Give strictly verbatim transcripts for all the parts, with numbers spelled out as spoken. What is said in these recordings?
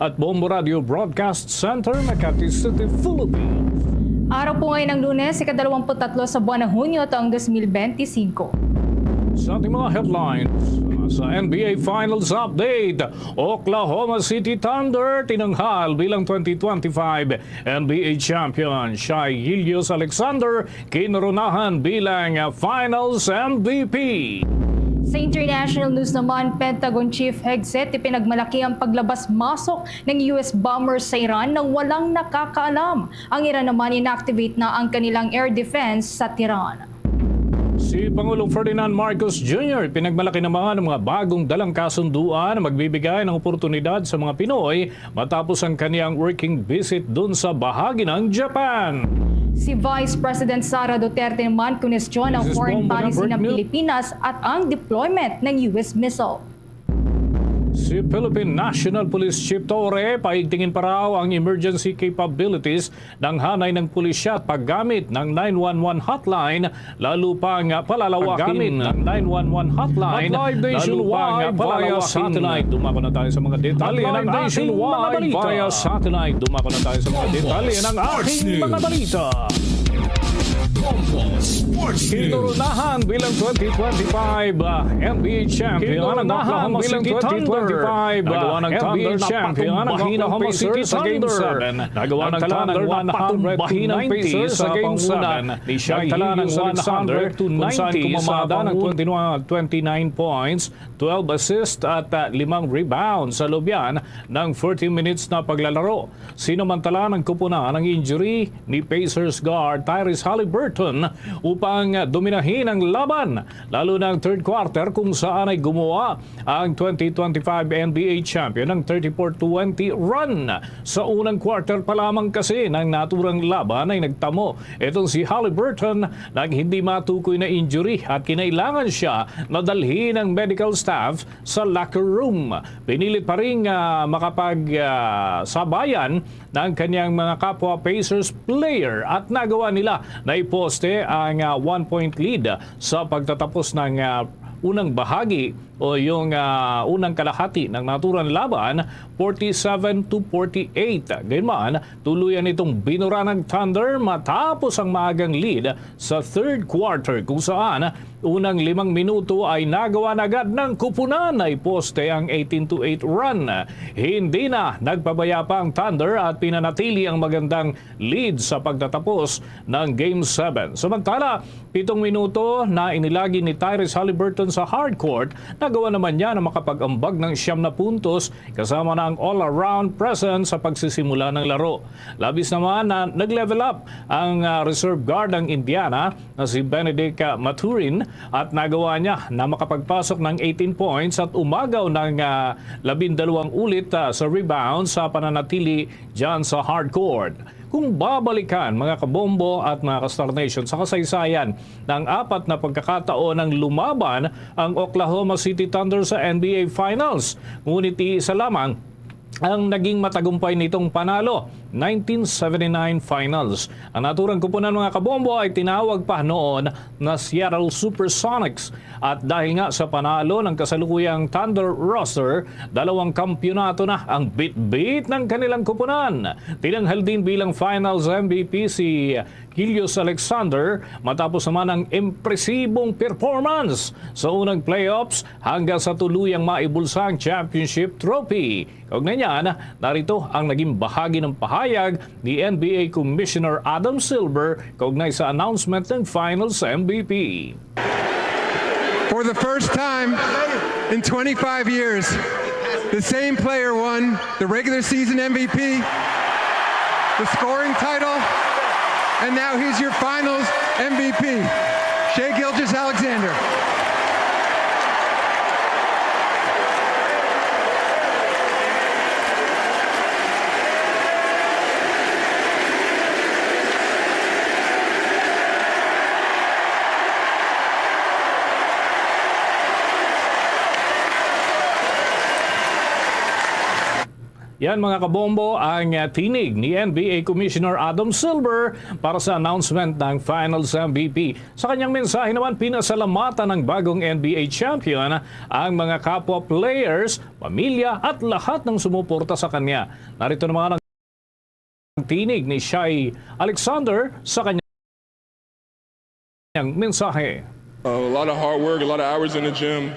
at Bombo Radio Broadcast Center, Makati City, Philippines. Araw po ngayon ng Lunes, ikadalawamput tatlo sa buwan ng Hunyo, taong dos mil benti singko. Sa ating mga headlines, sa N B A Finals update, Oklahoma City Thunder tinanghal bilang twenty twenty-five N B A champion. Shai Gilgeous-Alexander kinoronahan bilang Finals M V P. Sa international news naman, Pentagon Chief Hegseth ipinagmalaki ang paglabas masok ng U S bombers sa Iran nang walang nakakaalam. Ang Iran naman, inactivate na ang kanilang air defense sa Tehran. Si Pangulong Ferdinand Marcos Junior pinagmalaki naman ang mga bagong dalang kasunduan na magbibigay ng oportunidad sa mga Pinoy matapos ang kaniyang working visit dun sa bahagi ng Japan. Si Vice President Sara Duterte naman kinwestiyon ang foreign policy ng Pilipinas at ang deployment ng U S missile. Si Philippine National Police Chief Torre, paigtingin pa raw ang emergency capabilities ng hanay ng pulisya at paggamit ng nine one one hotline, lalo pang palalawakin. Paggamit ng nine one one hotline, at live nationwide via satellite. Dumako na tayo sa mga detalye ng ating mga balita. Via satellite. Dumako na tayo sa mga detalye ng ating mga balita. Bombo Sports News. Kinoronahan bilang twenty twenty-five, ah, N B A champion ang Oklahoma City Thunder. Nagawa ng Thunder na patumbahin ang Oklahoma City Thunder. Nagawa ng Thunder na patumbahin ang Pacers sa Game seven. Nagtala ng one hundred twenty sa panguna ni Shai Gilgeous-Alexander, kung saan kumamada ng twenty-nine points, twelve assists at, ah, limang rebounds sa loob yan ng forty minutes na paglalaro. Sinamantala, nagkupunan ang injury ni Pacers guard Tyrese Haliburton upang dominahin ang laban, lalo na ang third quarter, kung saan ay gumawa ang twenty twenty-five N B A champion ng thirty-four twenty run. Sa unang quarter pa lamang kasi ng naturang laban ay nagtamo itong si Haliburton ng hindi matukoy na injury at kinailangan siya na dalhin ng medical staff sa locker room. Pinilit pa rin, ah, makapag, ah, sabayan ng kanyang mga kapwa Pacers player at nagawa nila na iposte ang, ah, one-point lead sa pagtatapos ng, ah, unang bahagi o yung, ah, unang kalahati ng naturang laban, forty-seven to forty-eight. Gayunman, tuluyan itong binura ng Thunder matapos ang maagang lead sa third quarter, kung saan unang limang minuto ay nagawa na agad ng kupunan na iposte ang eighteen to eight run. Hindi na nagpabaya pa ang Thunder at pinanatili ang magandang lead sa pagtatapos ng Game seven. Samantala, pitong minuto na inilagi ni Tyrese Haliburton sa hard court, nagawa naman niya na makapag-ambag ng siyam na puntos kasama na ang all-around presence sa pagsisimula ng laro. Labis naman na nag-level up ang, ah, reserve guard ng Indiana na si Bennedict, ah, Mathurin, at nagawa niya na makapagpasok ng eighteen points at umagaw ng, ah, labindalawang ulit, ah, sa rebound sa pananatili dyan sa hard court. Kung babalikan, mga kabombo at mga ka-Star Nation, sa kasaysayan ng apat na pagkakataon ang lumaban ang Oklahoma City Thunder sa N B A Finals, ngunit iisa lamang ang naging matagumpay nitong panalo, nineteen seventy-nine Finals. Ang naturang kupunan, mga kabombo, ay tinawag pa noon na Seattle Supersonics. At dahil nga sa panalo ng kasalukuyang Thunder roster, dalawang kampiyonato na ang bitbit ng kanilang kupunan. Tinanghal din bilang Finals M V P si Gilgeous-Alexander matapos naman ang impresibong performance sa unang playoffs hanggang sa tuluyang maibulsa ang championship trophy. Kaugnay niyan, narito ang naging bahagi ng pahayag ni N B A Commissioner Adam Silver kaugnay sa announcement ng Finals M V P. For the first time in twenty-five years, the same player won the regular season M V P, the scoring title, and now he's your Finals M V P, Shai Gilgeous-Alexander. Yan, mga kabombo, ang, ah, tinig ni N B A Commissioner Adam Silver para sa announcement ng Finals M V P. Sa kanyang mensahe naman, pinasalamatan ng bagong N B A champion ang mga kapwa players, pamilya at lahat ng sumuporta sa kanya. Narito naman ang tinig ni Shai Alexander sa kanyang mensahe. A lot of hard work, a lot of hours in the gym.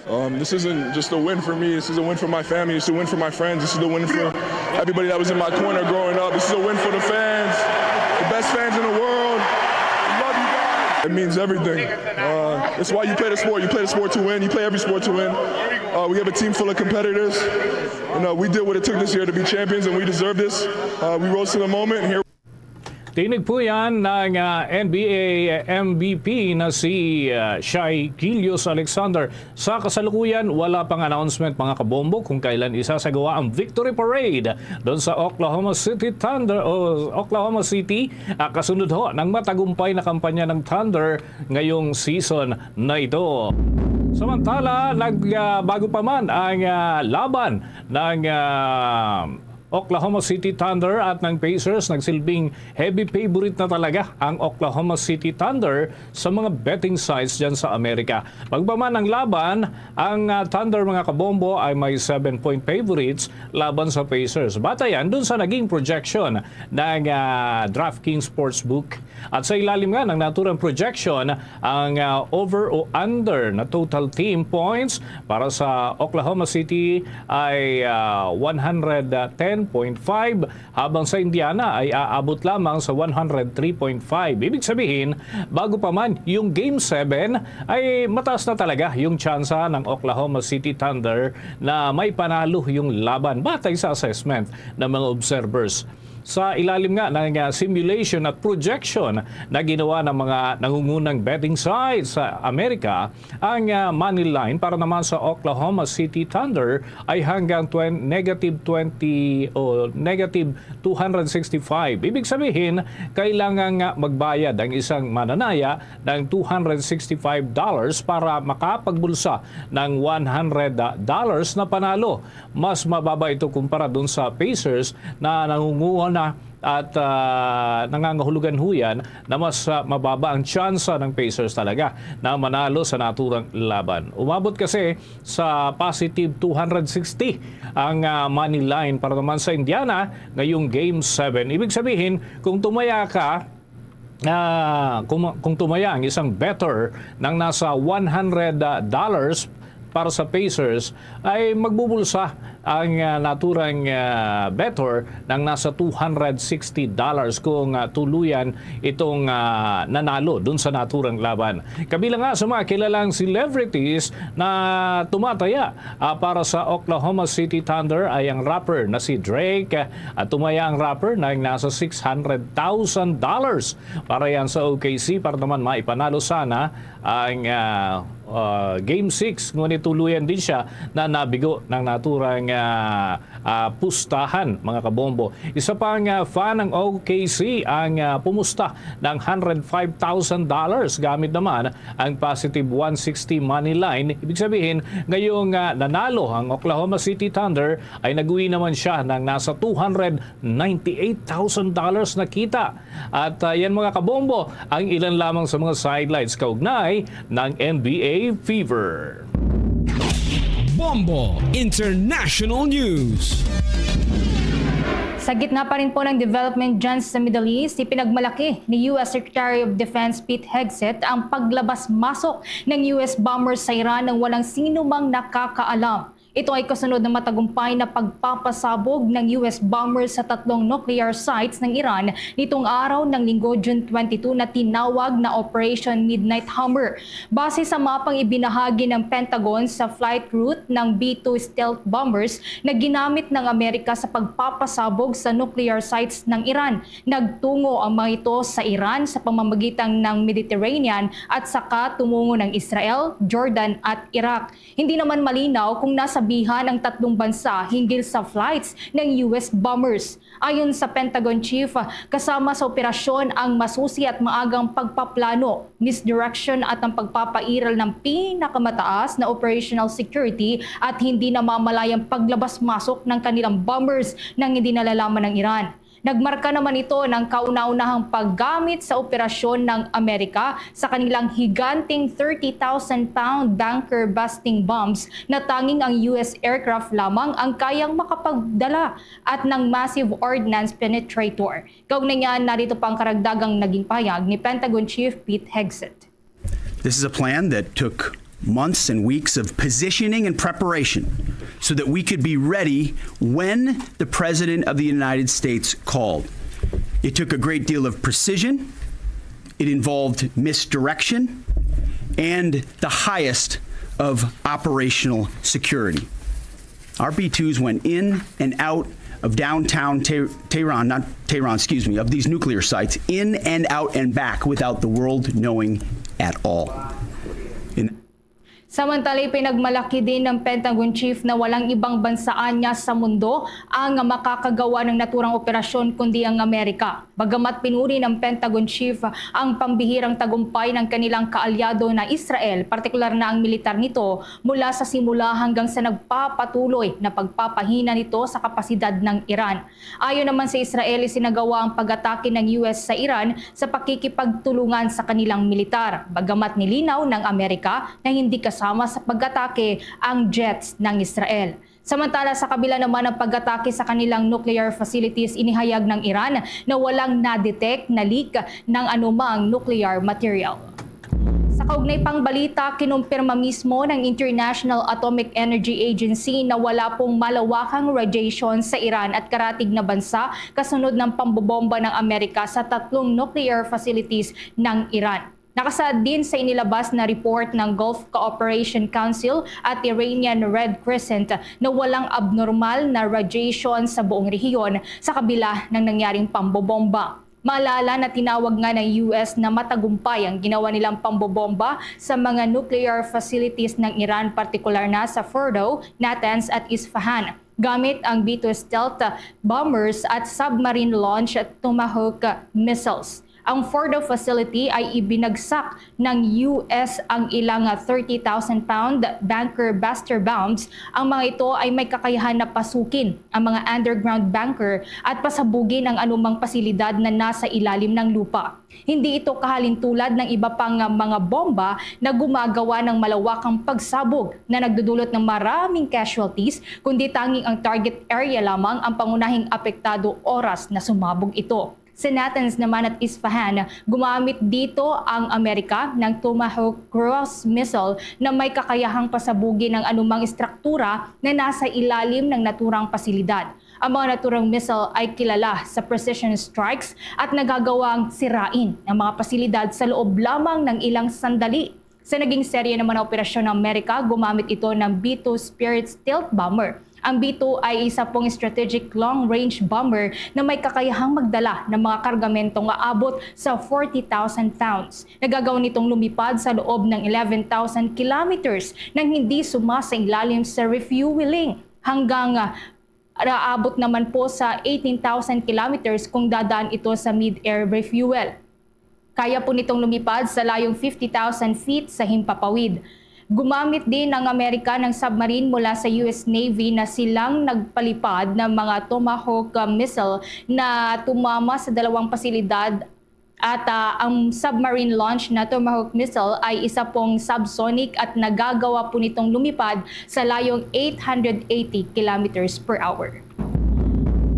Um, this isn't just a win for me. This is a win for my family. It's a win for my friends. This is the win for everybody that was in my corner growing up. This is a win for the fans, the best fans in the world. Love you guys. It means everything. Uh, it's why you play the sport. You play the sport to win. You play every sport to win. Uh, we have a team full of competitors. And uh, we did what it took this year to be champions, and we deserve this. Uh, we rose to the moment. And here Tinig po yan ng, ah, N B A M V P na si, ah, Shai Gilius Alexander. Sa kasalukuyan, wala pang announcement, mga kabombo, kung kailan isasagawa ang victory parade doon sa Oklahoma City Thunder o Oklahoma City, ah, kasunod ho ng matagumpay na kampanya ng Thunder ngayong season na ito. Samantala, nag, ah, bago pa man ang, ah, laban ng, ah, Oklahoma City Thunder at ng Pacers, nagsilbing heavy favorite na talaga ang Oklahoma City Thunder sa mga betting sites dyan sa Amerika. Bagaman ang laban, ang, ah, Thunder, mga kabombo, ay may seven-point favorites laban sa Pacers. Batayan dun sa naging projection ng, ah, DraftKings Sportsbook. At sa ilalim nga ng naturang projection, ang, ah, over o under na total team points para sa Oklahoma City ay, ah, one hundred ten point five, habang sa Indiana ay aabot lamang sa one hundred three point five. Ibig sabihin, bago pa man yung Game seven, ay mataas na talaga yung tsansa ng Oklahoma City Thunder na may panalo yung laban, batay sa assessment ng mga observers. Sa ilalim nga ng, ah, simulation at projection na ginawa ng mga nangungunang betting sites sa Amerika, ang, ah, money line para naman sa Oklahoma City Thunder ay hanggang twen-, negative twenty o negative two hundred sixty-five. Ibig sabihin, kailangan nga magbayad ang isang mananaya ng two hundred sixty-five dollars para makapagbulsa ng one hundred dollars na panalo. Mas mababa ito kumpara dun sa Pacers na nangunguha na at, ah, nangangahulugan ho yan na mas, ah, mababa ang tsansa ng Pacers talaga na manalo sa naturang laban. Umabot kasi sa positive two hundred sixty ang, ah, money line para naman sa Indiana ngayong Game seven. Ibig sabihin, kung tumaya ka, ah, kung, kung tumaya ang isang bettor ng nasa one hundred dollars para sa Pacers, ay magbubulsa ang, ah, naturang, ah, bettor ng nasa two hundred sixty dollars kung, ah, tuluyan itong, ah, nanalo dun sa naturang laban. Kabilang nga sa mga kilalang celebrities na tumataya, ah, para sa Oklahoma City Thunder ay ang rapper na si Drake, ah, at tumaya ang rapper ng nasa six hundred thousand dollars para yan sa O K C para naman maipanalo sana ang, ah, ah, Game six, ngunit tuluyan din siya na nabigo ng naturang, ah, ah, pustahan, mga kabombo. Isa pang, ah, fan ng O K C ang, ah, pumusta ng hundred five thousand dollars gamit naman ang positive one sixty money line. Ibig sabihin, ngayong, ah, nanalo ang Oklahoma City Thunder ay nag-uwi naman siya ng nasa two hundred ninety-eight thousand dollars na kita. At, ah, yan, mga kabombo, ang ilan lamang sa mga sidelights kaugnay ng N B A Fever. Bombo International News. Sa gitna pa rin po ng development dyan sa Middle East, ipinagmalaki ni U S Secretary of Defense Pete Hegseth ang paglabas-masok ng U S bombers sa Iran nang walang sino mang nakakaalam. Ito ay kasunod ng matagumpay na pagpapasabog ng U S bombers sa tatlong nuclear sites ng Iran nitong araw ng Linggo, June twenty-two, na tinawag na Operation Midnight Hammer. Base sa mapang ibinahagi ng Pentagon sa flight route ng B two stealth bombers na ginamit ng Amerika sa pagpapasabog sa nuclear sites ng Iran, nagtungo ang mga ito sa Iran sa pamamagitan ng Mediterranean at saka tumungo ng Israel, Jordan at Iraq. Hindi naman malinaw kung nasa Bihan ang tatlong bansa hinggil sa flights ng U S bombers. Ayon sa Pentagon chief, kasama sa operasyon ang masusi at maagang pagpaplano, misdirection at ang pagpapairal ng pinakamataas na operational security at hindi namamalayang paglabas-masok ng kanilang bombers nang hindi nalalaman ng Iran. Nagmarka naman ito ng kauna-unahang paggamit sa operasyon ng Amerika sa kanilang higanteng thirty thousand pound bunker busting bombs na tanging ang U S aircraft lamang ang kayang makapagdala at ng massive ordnance penetrator. Kaugnay niyan, narito pa ang karagdagang naging pahayag ni Pentagon Chief Pete Hegseth. This is a plan that took months and weeks of positioning and preparation so that we could be ready when the President of the United States called. It took a great deal of precision, it involved misdirection, and the highest of operational security. Our B twos went in and out of downtown Te- Tehran, not Tehran, excuse me, of these nuclear sites, in and out and back without the world knowing at all. In- Samantala, ipinagmalaki din ng Pentagon chief na walang ibang bansa anya sa mundo ang makakagawa ng naturang operasyon kundi ang Amerika. Bagamat pinuri ng Pentagon chief ang pambihirang tagumpay ng kanilang kaalyado na Israel, partikular na ang militar nito, mula sa simula hanggang sa nagpapatuloy na pagpapahina nito sa kapasidad ng Iran. Ayon naman sa Israel, isinagawa ang pag-atake ng U S sa Iran sa pakikipagtulungan sa kanilang militar, bagamat nilinaw ng Amerika na hindi kasama sa pag-atake ang jets ng Israel. Samantala, sa kabila naman ng pag-atake sa kanilang nuclear facilities, inihayag ng Iran na walang na-detect na leak ng anumang nuclear material. Sa kaugnay pang balita, kinumpirma mismo ng International Atomic Energy Agency na wala pong malawakang radiation sa Iran at karatig na bansa kasunod ng pambobomba ng Amerika sa tatlong nuclear facilities ng Iran. Nakasaad din sa inilabas na report ng Gulf Cooperation Council at Iranian Red Crescent na walang abnormal na radiation sa buong rehiyon sa kabila ng nangyaring pambobomba. Maalala na tinawag nga ng U S na matagumpay ang ginawa nilang pambobomba sa mga nuclear facilities ng Iran, partikular na sa Fordow, Natanz at Isfahan, gamit ang B two stealth bombers at submarine-launched Tomahawk missiles. Ang Fordow facility ay ibinagsak ng U S ang ilang thirty thousand pound bunker buster bombs. Ang mga ito ay may kakayahan na pasukin ang mga underground bunker at pasabugin ang anumang pasilidad na nasa ilalim ng lupa. Hindi ito kahalintulad ng iba pang mga bomba na gumagawa ng malawakang pagsabog na nagdudulot ng maraming casualties, kundi tanging ang target area lamang ang pangunahing apektado oras na sumabog ito. Sa Natanz naman at Isfahan, gumamit dito ang Amerika ng Tomahawk cruise missile na may kakayahang pasabugin ang anumang estruktura na nasa ilalim ng naturang pasilidad. Ang mga naturang missile ay kilala sa precision strikes at nagagawang sirain ang mga pasilidad sa loob lamang ng ilang sandali. Sa naging serye naman ng operasyon ng Amerika, gumamit ito ng B two Spirit stealth bomber. Ang B two ay isa pong strategic long-range bomber na may kakayahang magdala ng mga kargamentong aabot sa forty thousand pounds. Nagagawa nitong lumipad sa loob ng eleven thousand kilometers nang hindi sumasailalim sa refueling. Hanggang, ah, aabot naman po sa eighteen thousand kilometers kung dadaan ito sa mid-air refuel. Kaya po nitong lumipad sa layong fifty thousand feet sa himpapawid. Gumamit din ang Amerika ng submarine mula sa U S Navy na silang nagpalipad ng mga Tomahawk, uh, missile na tumama sa dalawang pasilidad at, uh, ang submarine launch na Tomahawk missile ay isa pong subsonic at nagagawa po nitong lumipad sa layong eight hundred eighty kilometers per hour.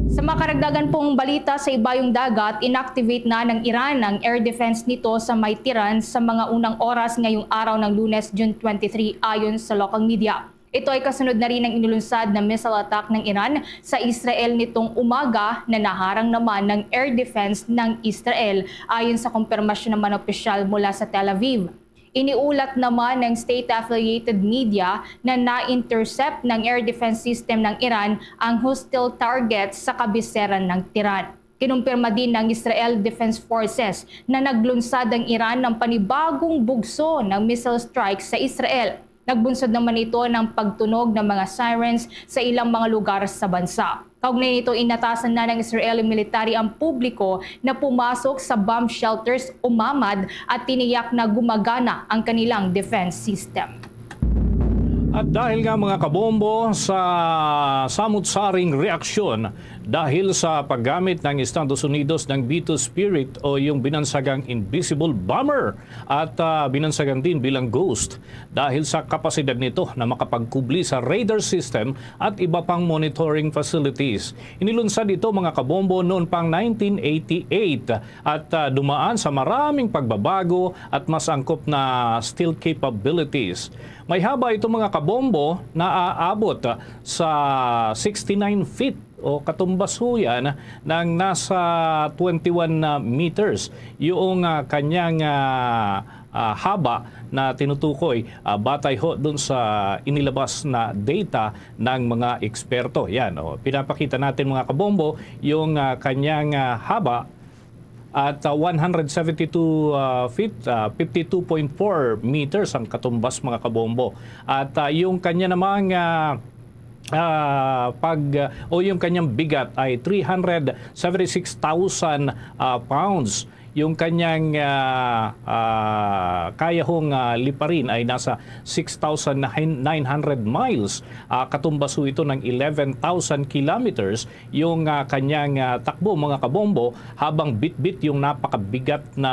Sa mga karagdagan pong balita sa ibayong dagat, inactivate na ng Iran ang air defense nito sa may Tehran sa mga unang oras ngayong araw ng Lunes, June twenty-three, ayon sa local media. Ito ay kasunod na rin ng inulunsad na missile attack ng Iran sa Israel nitong umaga na naharang naman ng air defense ng Israel, ayon sa kumpirmasyon naman opisyal mula sa Tel Aviv. Iniulat naman ng state-affiliated media na na-intercept ng air defense system ng Iran ang hostile target sa kabiseran ng Tehran. Kinumpirma din ng Israel Defense Forces na naglunsad ang Iran ng panibagong bugso ng missile strike sa Israel. Nagbunsod naman ito ng pagtunog ng mga sirens sa ilang mga lugar sa bansa. Kaugnay nito, inatasan na ng Israeli military ang publiko na pumasok sa bomb shelters o mamad at tiniyak na gumagana ang kanilang defense system. At dahil nga, mga kabombo, sa samot-saring reaksyon dahil sa paggamit ng Estados Unidos ng B two Spirit o yung binansagang invisible bomber at ah, binansagan din bilang Ghost dahil sa kapasidad nito na makapagkubli sa radar system at iba pang monitoring facilities. Inilunsad ito, mga kabombo, noon pang nineteen eighty-eight at ah, dumaan sa maraming pagbabago at mas angkop na stealth capabilities. May haba ito, mga kabombo, na aabot sa sixty-nine feet o katumbas ho yan ng nasa twenty-one meters yung ah, kanyang ah, ah, haba na tinutukoy, ah, batay ho dun sa inilabas na data ng mga eksperto. Yan, oh, pinapakita natin, mga kabombo, yung ah, kanyang ah, haba at ah, one hundred seventy-two ah, feet, ah, fifty-two point four meters ang katumbas, mga kabombo. At ah, yung kanya namang ah, ah, pag o yung kanyang bigat ay three hundred seventy-six thousand ah, pounds. Yung kanyang ah, ah, kaya hong ah, liparin ay nasa six thousand nine hundred miles. Ah, katumbas ho ito ng eleven thousand kilometers yung ah, kanyang ah, takbo, mga kabombo, habang bitbit yung napakabigat na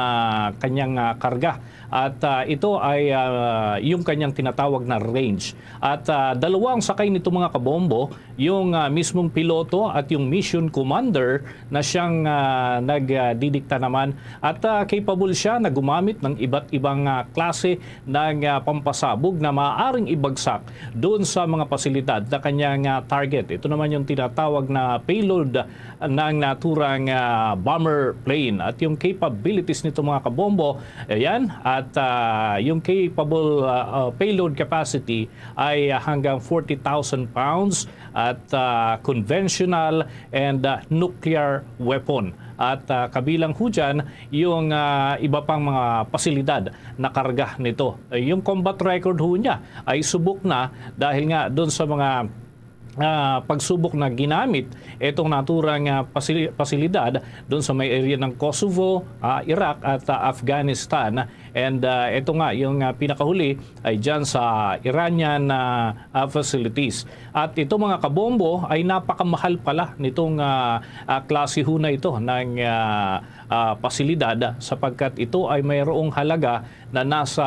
kanyang ah, karga. At ah, ito ay ah, yung kanyang tinatawag na range. At ah, dalawa ang sakay nito, mga kabombo, yung ah, mismong piloto at yung mission commander na siyang ah, nagdidikta naman. At ah, capable siya na gumamit ng iba't ibang ah, klase ng ah, pampasabog na maaaring ibagsak doon sa mga pasilidad na kanyang ah, target. Ito naman yung tinatawag na payload ng naturang ah, bomber plane. At yung capabilities nito, mga kabombo, ayan, at ah, yung capable ah, ah, payload capacity ay ah, hanggang forty thousand pounds at ah, conventional and ah, nuclear weapon. At ah, kabilang ho dyan yung ah, iba pang mga pasilidad na karga nito. Eh, yung combat record ho niya ay subok na dahil nga doon sa mga ah, pagsubok na ginamit itong naturang ah, pasili- pasilidad doon sa may area ng Kosovo, ah, Iraq at ah, Afghanistan. And ah, ito nga, yung ah, pinakahuli ay dyan sa Iranian ah, ah, facilities. At ito, mga kabombo, ay napakamahal pala nitong ah, ah, klase ho na ito ng ah, ah, pasilidad, sapagkat ito ay mayroong halaga na nasa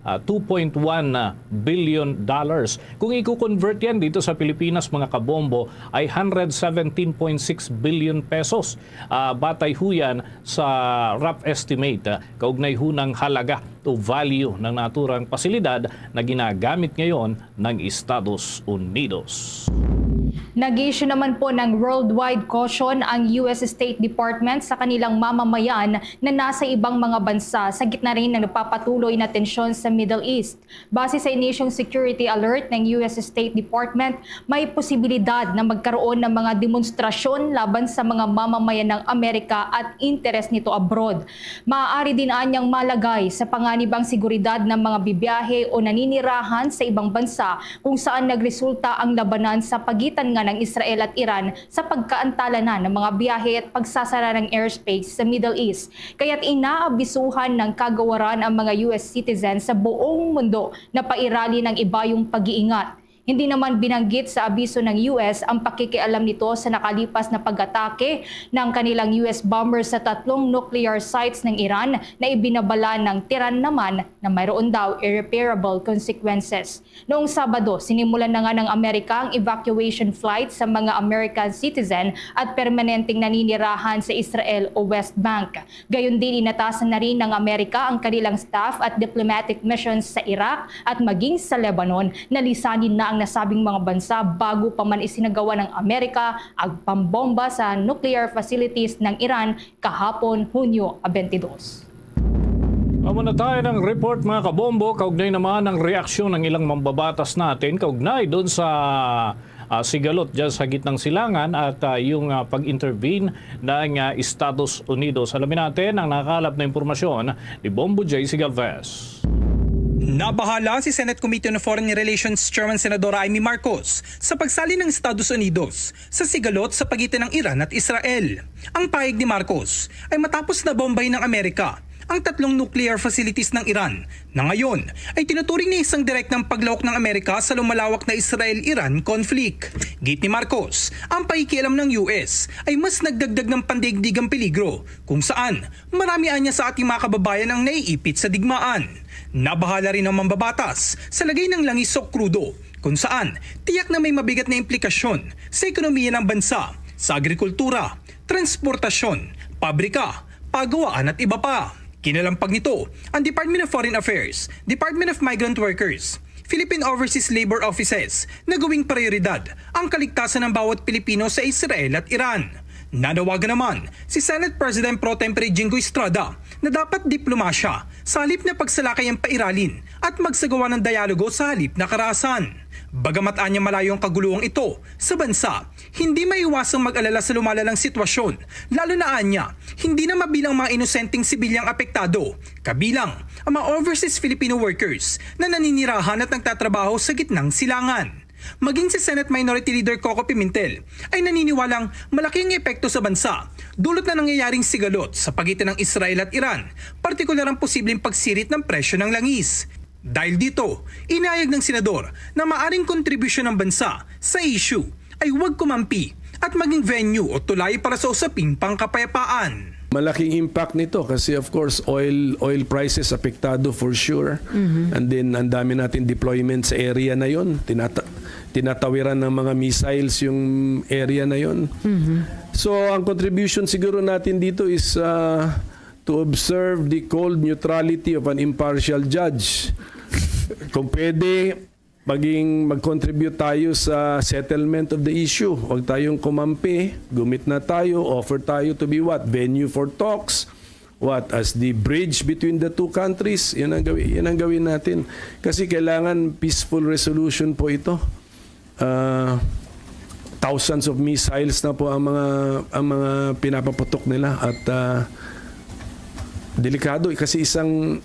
ah, two point one billion dollars. Kung i-convert yan dito sa Pilipinas, mga kabombo, ay hundred seventeen point six billion pesos. Ah, batay ho yan sa rough estimate, ah, kaugnay ho ng halaga o value ng naturang pasilidad na ginagamit ngayon ng Estados Unidos. Nag-issue naman po ng worldwide caution ang U S State Department sa kanilang mamamayan na nasa ibang mga bansa, sa gitna rin ng nagpapatuloy na tensyon sa Middle East. Base sa inisyong security alert ng U S State Department, may posibilidad na magkaroon ng mga demonstrasyon laban sa mga mamamayan ng Amerika at interes nito abroad. Maaari din anyang malagay sa panganib ang seguridad ng mga bibiyahe o naninirahan sa ibang bansa, kung saan nagresulta ang labanan sa pagitan nga ng Israel at Iran sa pagkaantala na ng mga biyahe at pagsasara ng airspace sa Middle East. Kaya't inaabisuhan ng kagawaran ang mga U S citizens sa buong mundo na pairali ng ibayong pag-iingat. Hindi naman binanggit sa abiso ng U S ang pakikialam nito sa nakalipas na pag-atake ng kanilang U S bomber sa tatlong nuclear sites ng Iran na ibinabala ng Tehran naman na mayroon daw irreparable consequences. Noong Sabado, sinimulan na nga ng Amerika ang evacuation flight sa mga American citizen at permanenteng naninirahan sa Israel o West Bank. Gayon din, inatasan na rin ng Amerika ang kanilang staff at diplomatic missions sa Iraq at maging sa Lebanon. Nalisanin na ang nasabing mga bansa bago pa man isinagawa ng Amerika ang pambomba sa nuclear facilities ng Iran kahapon, Hunyo twenty-two. Amo na tayo ng report, mga kabombo, kaugnay naman ang reaksyon ng ilang mambabatas natin kaugnay doon sa ah, sigalot dyan sa gitnang silangan at ah, yung ah, pag-intervene ng ah, Estados Unidos. Alamin natin ang nakakalap na impormasyon ni Bombo J C Galvez. Nabahala si Senate Committee on Foreign Relations Chairman Senadora Imee Marcos sa pagsalin ng Estados Unidos sa sigalot sa pagitan ng Iran at Israel. Ang pahayag ni Marcos ay matapos na bombahin ng Amerika ang tatlong nuclear facilities ng Iran na ngayon ay tinuturing na isang direktang paglahok ng Amerika sa lumalawak na Israel-Iran conflict. Giit ni Marcos, ang pakikialam ng U S ay mas nagdagdag ng pandaigdigang peligro kung saan marami anya sa ating mga kababayan ang naiipit sa digmaan. Nabahala rin ang mambabatas sa lagay ng langis o krudo, kung saan tiyak na may mabigat na implikasyon sa ekonomiya ng bansa, sa agrikultura, transportasyon, pabrika, pagawaan at iba pa. Kinalampag nito ang Department of Foreign Affairs, Department of Migrant Workers, Philippine Overseas Labor Offices na gawing prioridad ang kaligtasan ng bawat Pilipino sa Israel at Iran. Nanawagan naman si Senate President Pro Tempore Jinggoy Estrada na dapat diplomasya sa halip na pagsalakay ang pairalin at magsagawa ng dialogo sa halip na karahasan. Bagamat anya malayo ang kaguluhang ito sa bansa, hindi maiwasang mag-alala sa lumalalang sitwasyon, lalo na anya, hindi na mabilang mga inosenteng sibilyang apektado, kabilang ang mga overseas Filipino workers na naninirahan at nagtatrabaho sa gitnang silangan. Maging si Senate Minority Leader Coco Pimentel ay naniniwalang malaki ang epekto sa bansa dulot na nangyayaring sigalot sa pagitan ng Israel at Iran, partikular ang posibleng pagsirit ng presyo ng langis. Dahil dito, inayag ng senador na maaring kontribusyon ng bansa sa issue ay huwag kumampi at maging venue o tulay para sa usaping pangkapayapaan. Malaking impact nito kasi, of course, oil oil prices apektado for sure. And then ang dami natin deployment sa area na yon. Tinata- tinatawiran ng mga missiles yung area na yon. So ang contribution siguro natin dito is uh, to observe the cold neutrality of an impartial judge. Kung pwede, maging mag-contribute tayo sa settlement of the issue. Huwag tayong kumampi, gumit na tayo, offer tayo to be what? Venue for talks. What? As the bridge between the two countries. Yan ang gawin, yan ang gawin natin. Kasi kailangan peaceful resolution po ito. Uh, thousands of missiles na po ang mga ang mga pinapaputok nila at uh, delikado kasi isang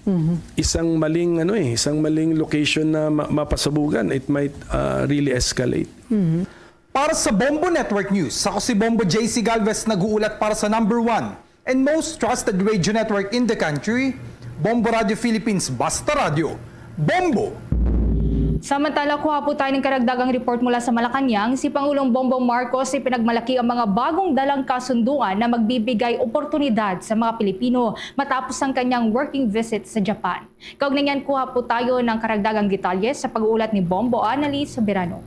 mm-hmm. isang maling ano eh, isang maling location na ma- mapasubugan, it might uh, really escalate. Mm-hmm. Para sa Bombo Network News, ako si Bombo J C Galvez nag-uulat para sa number one and most trusted radio network in the country, Bombo Radio Philippines, Basta Radio, Bombo! Samantala, kuha po tayo ng karagdagang report mula sa Malacañang. Si Pangulong Bongbong Marcos ipinagmalaki ang mga bagong dalang kasunduan na magbibigay oportunidad sa mga Pilipino matapos ang kanyang working visit sa Japan. Kaugnay niyan, kuha po tayo ng karagdagang detalye sa pag-uulat ni Bombo Annalise Soberano.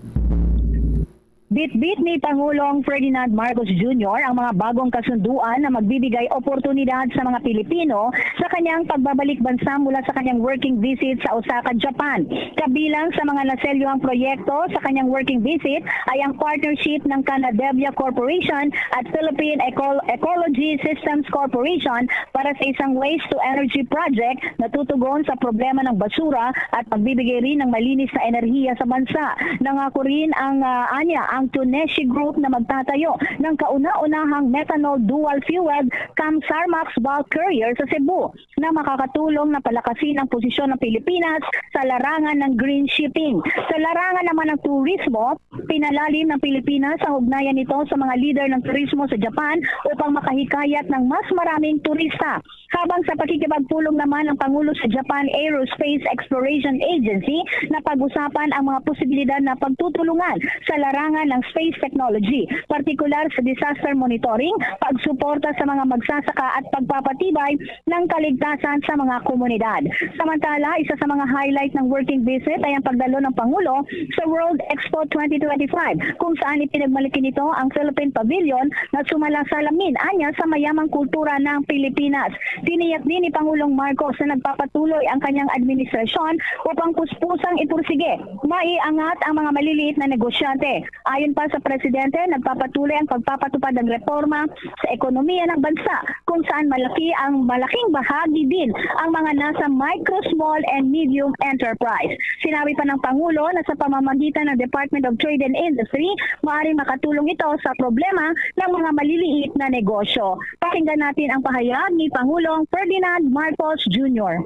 Bitbit ni Pangulong Ferdinand Marcos Junior ang mga bagong kasunduan na magbibigay oportunidad sa mga Pilipino sa kanyang pagbabalik bansa mula sa kanyang working visit sa Osaka, Japan. Kabilang sa mga naselyohang proyekto sa kanyang working visit ay ang partnership ng Canadevia Corporation at Philippine Eco- Ecology Systems Corporation para sa isang waste-to-energy project na tutugon sa problema ng basura at magbibigay rin ng malinis na enerhiya sa bansa. Nangako rin ang uh, anya ang Tuneshi Group na magtatayo ng kauna-unahang methanol dual-fueled cum Sarmax bulk carrier sa Cebu na makakatulong na palakasin ang posisyon ng Pilipinas sa larangan ng green shipping. Sa larangan naman ng turismo, pinalalim ng Pilipinas ang ugnayan nito sa mga lider ng turismo sa Japan upang makahikayat ng mas maraming turista. Habang sa pakikipagpulong naman ang Pangulo sa Japan Aerospace Exploration Agency, na pag-usapan ang mga posibilidad na pagtutulungan sa larangan ng space technology, partikular sa disaster monitoring, pagsuporta sa mga magsasaka at pagpapatibay ng kaligtasan sa mga komunidad. Samantala, isa sa mga highlight ng working visit ay ang pagdalo ng Pangulo sa World Expo twenty twenty-five, kung saan ipinagmalaki nito ang Philippine Pavilion na sumalasalamin anya sa mayamang kultura ng Pilipinas. Tiniyak din ni Pangulong Marcos na nagpapatuloy ang kanyang administrasyon upang puspusang ipursige, maiangat ang mga maliliit na negosyante. Ayon pa sa presidente, nagpapatuloy ang pagpapatupad ng reforma sa ekonomiya ng bansa, kung saan malaki ang malaking bahagi din ang mga nasa micro, small, and medium enterprise. Sinabi pa ng Pangulo na sa pamamagitan ng Department of Trade and Industry, maaaring makatulong ito sa problema ng mga maliliit na negosyo. Pakinggan natin ang pahayag ni Pangulong Ferdinand Marcos Junior.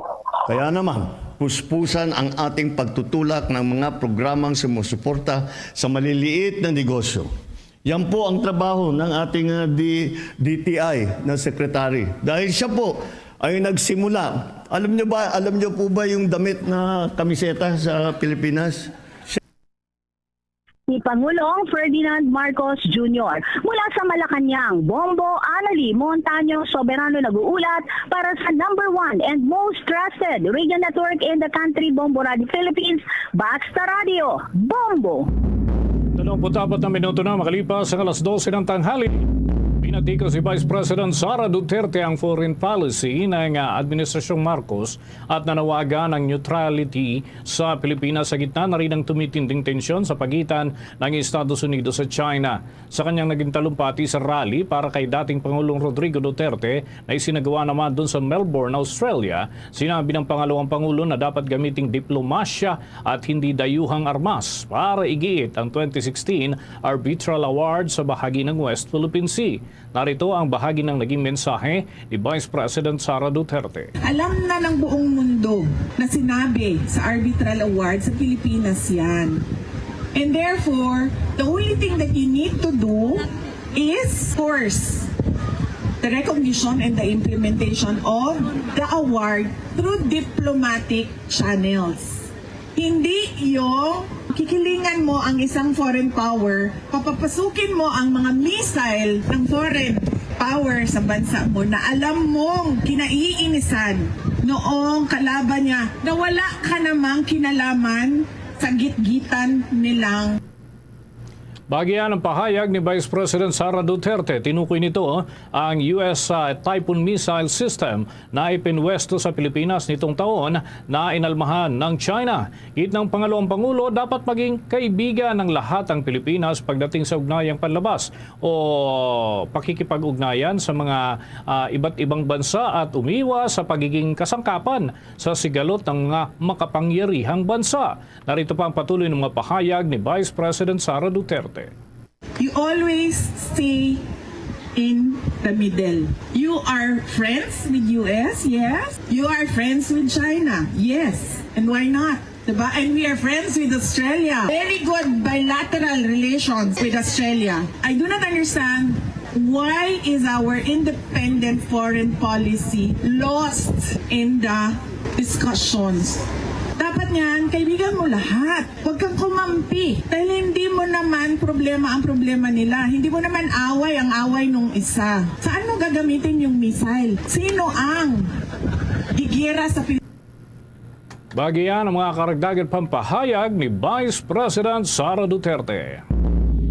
Kaya naman, puspusan ang ating pagtutulak ng mga programang sumusuporta sa maliliit na negosyo. Yan po ang trabaho ng ating, ah, D-, D T I na secretary. Dahil siya po ay nagsimula. Alam niyo ba, alam niyo po ba yung damit na kamiseta sa Pilipinas? Si Pangulong Ferdinand Marcos Junior. Mula sa Malacañang, Bombo Anali Montaño Soberano nag-uulat para sa number one and most trusted radio network in the country, Bombo Radio Philippines, Basta Radio, Bombo! Dalawampu't apat na minuto na makalipas ang alas dose ng tanghali. Pinatikos si Vice President Sara Duterte ang foreign policy ng, ah, Administrasyong Marcos at nanawagan ang neutrality sa Pilipinas sa gitna na rin ng tumitinding tensyon sa pagitan ng Estados Unidos at China. Sa kanyang naging talumpati sa rally para kay dating Pangulong Rodrigo Duterte na isinagawa naman dun sa Melbourne, Australia, sinabi ng pangalawang pangulo na dapat gamiting diplomasya at hindi dayuhang armas para igiit ang twenty sixteen Arbitral Award sa bahagi ng West Philippine Sea. Narito ang bahagi ng naging mensahe ni Vice President Sara Duterte. Alam na ng buong mundo na sinabi sa Arbitral Award sa Pilipinas yan. And therefore, the only thing that you need to do is force the recognition and the implementation of the award through diplomatic channels. Hindi yung kikilingan mo ang isang foreign power, papapasukin mo ang mga missile ng foreign power sa bansa mo na alam mong kinaiinisan noong kalaban niya na wala ka namang kinalaman sa gitgitan nilang Bagian ang pahayag ni Vice President Sara Duterte, tinukoy nito ang U S, ah, Typhoon missile system na ipinwesto sa Pilipinas nitong taon na inalmahan ng China. Gid ng pangalawang pangulo, dapat maging kaibigan ng lahat ang Pilipinas pagdating sa ugnayang panlabas o pakikipag-ugnayan sa mga, ah, iba't ibang bansa at umiwas sa pagiging kasangkapan sa sigalot ng mga makapangyarihang bansa. Narito pa ang patuloy ng mga pahayag ni Vice President Sara Duterte. You always stay in the middle. You are friends with U S, yes. You are friends with China, yes. And why not? Diba? And we are friends with Australia. Very good bilateral relations with Australia. I do not understand why is our independent foreign policy lost in the discussions. Dapat niyan, kaibigan mo lahat. Huwag kang kumampi. Dahil hindi mo naman problema ang problema nila. Hindi mo naman away ang away nung isa. Saan mo gagamitin yung missile? Sino ang gigera sa Pilipinas? Bagian ang mga karagdagan pampahayag ni Vice President Sara Duterte.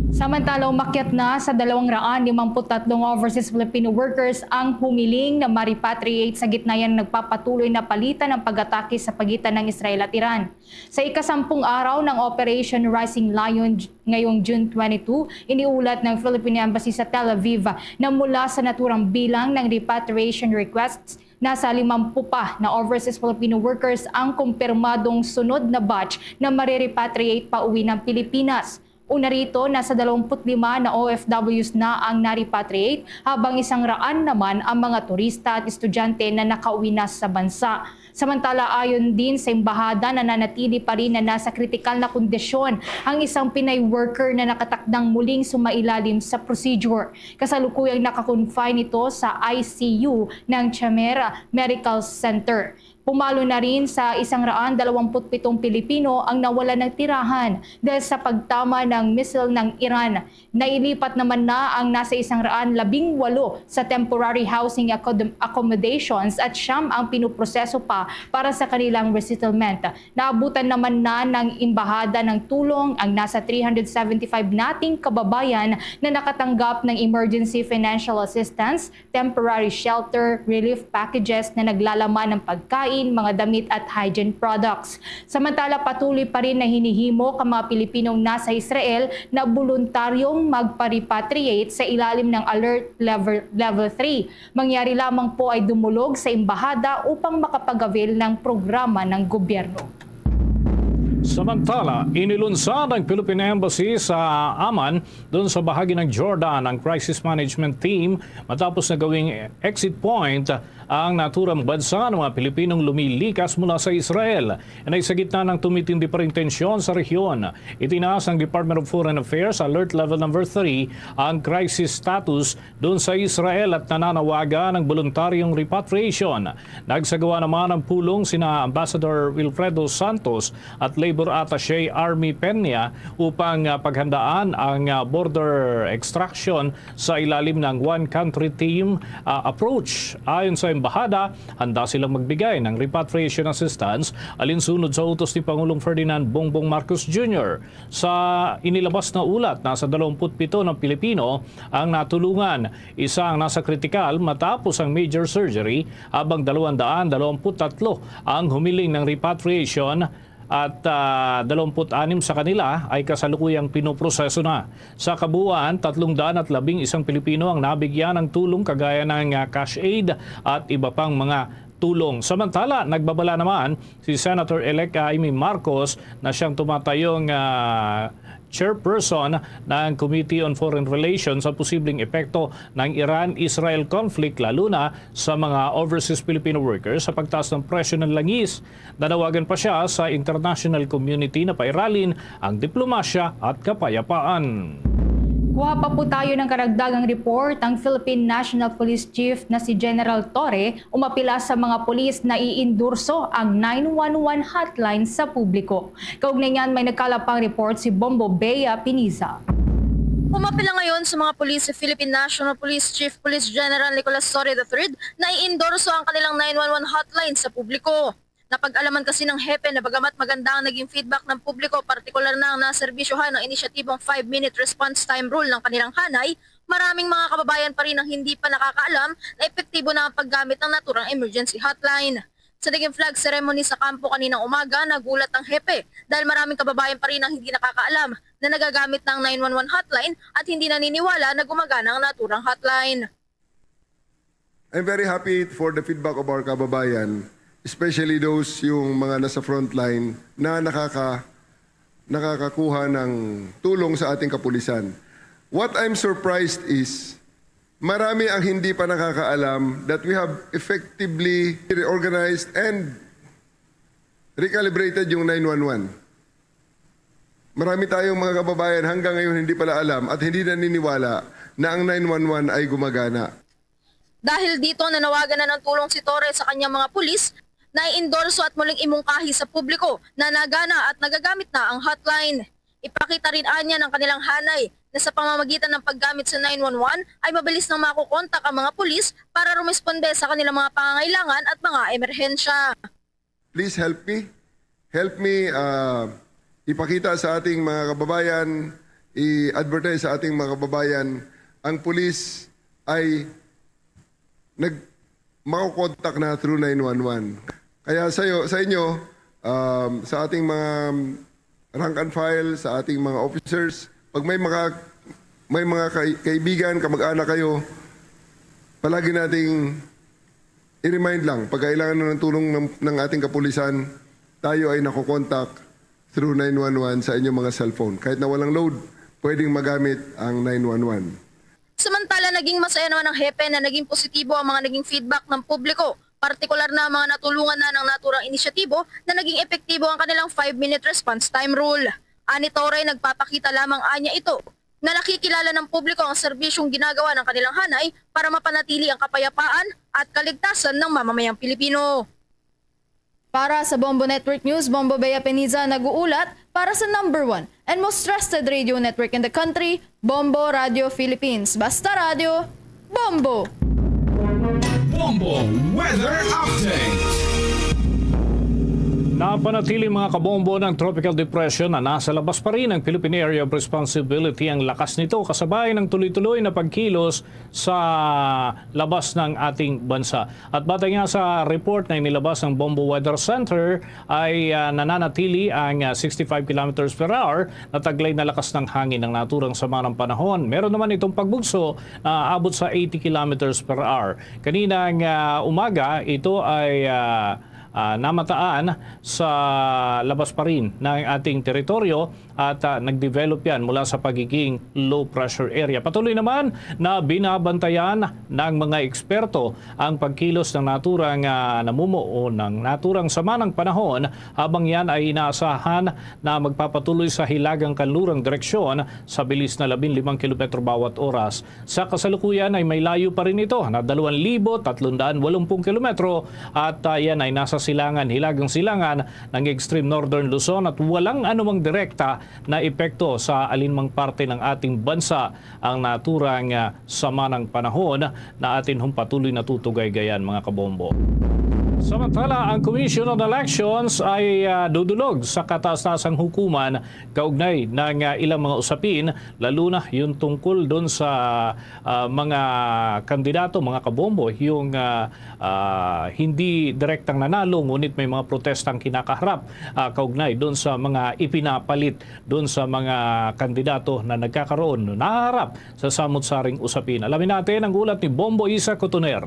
Samantala, umakyat na sa dalawang raan limampu't tatlong overseas Filipino workers ang humiling na ma-repatriate sa gitna ng nagpapatuloy na palitan ng pag-atake sa pagitan ng Israel at Iran. Sa ikasampung araw ng Operation Rising Lion ngayong June twenty-two, iniulat ng Philippine Embassy sa Tel Aviv na mula sa naturang bilang ng repatriation requests, nasa limampu pa na overseas Filipino workers ang kumpirmadong sunod na batch na marirepatriate pa uwi ng Pilipinas. Una rito, nasa dalawampu't lima na O F Ws na ang na-repatriate, habang isang raan naman ang mga turista at estudyante na nakauwi na sa bansa. Samantala, ayon din sa embahada, nananatili pa rin na nasa kritikal na kondisyon ang isang Pinay worker na nakatakdang muling sumailalim sa procedure. Kasalukuyang naka-confine ito sa I C U ng Chimera Medical Center. Pumalo na rin sa isang raan dalawampu't pitong Pilipino ang nawalan ng tirahan dahil sa pagtama ng missile ng Iran. Nailipat naman na ang nasa isang raan labing walo sa temporary housing accom-, accommodations at siyam ang pinuproseso pa para sa kanilang resettlement. Naabutan naman na ng embahada ng tulong ang nasa three hundred seventy-five nating kababayan na nakatanggap ng emergency financial assistance, temporary shelter, relief packages na naglalaman ng pagkain, mga damit at hygiene products. Samantala, patuloy pa rin na hinihimok ang mga Pilipinong nasa Israel na boluntaryong magpa-repatriate sa ilalim ng Alert Level, Level three. Mangyari lamang po ay dumulog sa embahada upang makapag-avail ng programa ng gobyerno. Samantala, inilunsad ng Philippine Embassy sa Amman, doon sa bahagi ng Jordan, ang crisis management team matapos na gawing exit point ang naturang bansa ng mga Pilipinong lumilikas mula sa Israel. Inay sa gitna ng tumitindi pa rin tensyon sa rehiyon, itinaas ng Department of Foreign Affairs Alert Level Number three ang crisis status doon sa Israel at nananawagan ng voluntaryong repatriation. Nagsagawa naman ng pulong sina Ambassador Wilfredo Santos at Labor Attaché Army Peña upang, ah, paghandaan ang, ah, border extraction sa ilalim ng one country team, ah, approach. Ayon sa embahada, handa silang magbigay ng repatriation assistance alinsunod sa utos ni Pangulong Ferdinand Bongbong Marcos Junior. Sa inilabas na ulat, nasa dalawampu't pito ng Pilipino ang natulungan. Isa ang nasa kritikal matapos ang major surgery, habang dalawang daan dalawampu't tatlo ang humiling ng repatriation at, ah, dalawampu't anim sa kanila ay kasalukuyang pinoproseso na. Sa kabuuan, tatlong daan at labing isang Pilipino ang nabigyan ng tulong kagaya ng, ah, cash aid at iba pang mga tulong. Samantala, nagbabala naman si Senator-elect Imee Marcos na siyang tumatayong, ah, chairperson ng Committee on Foreign Relations sa posibleng epekto ng Iran-Israel conflict, lalo na sa mga overseas Filipino workers, sa pagtaas ng presyo ng langis. Nanawagan pa siya sa international community na pairalin ang diplomasya at kapayapaan. Kuha pa po tayo ng karagdagang report. Ang Philippine National Police Chief na si General Torre umapila sa mga pulis na iendorso ang nine one one hotline sa publiko. Kaugnay niyan, may nagkalap pang report si Bombo Bea Piniza. Umapila ngayon sa mga pulis si Philippine National Police Chief Police General Nicolas Torre the third na iendorso ang kanilang nine one one hotline sa publiko. Napag-alaman kasi ng hepe na bagamat maganda ang naging feedback ng publiko, partikular na ang naserbisyohan ng inisyatibong five-minute response time rule ng kanilang hanay, maraming mga kababayan pa rin ang hindi pa nakakaalam na epektibo na ang paggamit ng naturang emergency hotline. Sa naging flag ceremony sa kampo kaninang umaga, nagulat ang hepe dahil maraming kababayan pa rin ang hindi nakakaalam na nagagamit na ang nine one one hotline at hindi naniniwala na gumagana ang naturang hotline. I'm very happy for the feedback of our kababayan, especially those yung mga nasa frontline na nakaka nakakakuha ng tulong sa ating kapulisan. What I'm surprised is, marami ang hindi pa nakakaalam that we have effectively reorganized and recalibrated yung nine one one. Marami tayong mga kababayan hanggang ngayon hindi pala alam at hindi naniniwala na ang nine one one ay gumagana. Dahil dito, nanawagan na ng tulong si Torre sa kanyang mga pulis na iendorso at muling imungkahi sa publiko na nagana at nagagamit na ang hotline. Ipakita rin anya ng kanilang hanay na sa pamamagitan ng paggamit sa nine one one ay mabilis nang makukontak ang mga pulis para rumesponde sa kanilang mga pangangailangan at mga emerhensya. Please help me. Help me uh, ipakita sa ating mga kababayan, i-advertise sa ating mga kababayan, ang pulis ay nag makokontak na through nine one one. Kaya sa, sa inyo, um, sa ating mga rank and file, sa ating mga officers, pag may mga may mga kay, kaibigan, kamag-anak kayo, palagi nating i-remind lang, pag kailangan na ng tulong ng, ng ating kapulisan, tayo ay nakokontak through nine one one sa inyong mga cellphone. Kahit na walang load, pwedeng magamit ang nine one one. Samantala, naging masaya naman ang hepe na naging positibo ang mga naging feedback ng publiko, partikular na ang mga natulungan na ng naturang inisyatibo na naging epektibo ang kanilang five-minute response time rule. Ani Torre, nagpapakita lamang anya ito na nakikilala ng publiko ang serbisyong ginagawa ng kanilang hanay para mapanatili ang kapayapaan at kaligtasan ng mamamayang Pilipino. Para sa Bombo Network News, Bombo Bea Peniza nag-uulat para sa number one and most trusted radio network in the country, Bombo Radio Philippines. Basta radyo, Bombo! Bombo Weather Update. Napanatili, mga kabombo, ng tropical depression na nasa labas pa rin ng Philippine Area of Responsibility ang lakas nito, kasabay ng tuloy-tuloy na pagkilos sa labas ng ating bansa. At batay nga sa report na inilabas ng Bombo Weather Center, ay, ah, nananatili ang, ah, sixty-five kilometers per hour na taglay na lakas ng hangin ng naturang sama ng panahon. Meron naman itong pagbugso na aabot sa eighty kilometers per hour. Kaninang, ah, umaga, ito ay, ah, ah, namataan sa labas pa rin ng ating teritoryo at, ah, nag-develop yan mula sa pagiging low pressure area. Patuloy naman na binabantayan ng mga eksperto ang pagkilos ng naturang, ah, namumuo ng naturang sama ng panahon, habang yan ay inaasahan na magpapatuloy sa hilagang kanlurang direksyon sa bilis na labing limang kilometro bawat oras. Sa kasalukuyan ay may layo pa rin ito na dalawang libo tatlong daan walumpung kilometro at, ah, yan ay nasa silangan, hilagang silangan ng extreme northern Luzon at walang anumang direkta na epekto sa alinmang parte ng ating bansa ang naturang, ah, sama ng panahon na atin hong patuloy na tutugaygayan, mga kabombo. Samantala, ang Commission on Elections ay, ah, dudulog sa kataas-taasang hukuman kaugnay ng, ah, ilang mga usapin, lalo na yung tungkol doon sa, ah, mga kandidato, mga kabombo, yung, ah, ah, hindi direktang nanalo, ngunit may mga protestang kinakaharap, ah, kaugnay doon sa mga ipinapalit doon sa mga kandidato na nagkakaroon, naharap sa samot-saring usapin. Alamin natin ang ulat ni Bombo Isa Cotoner.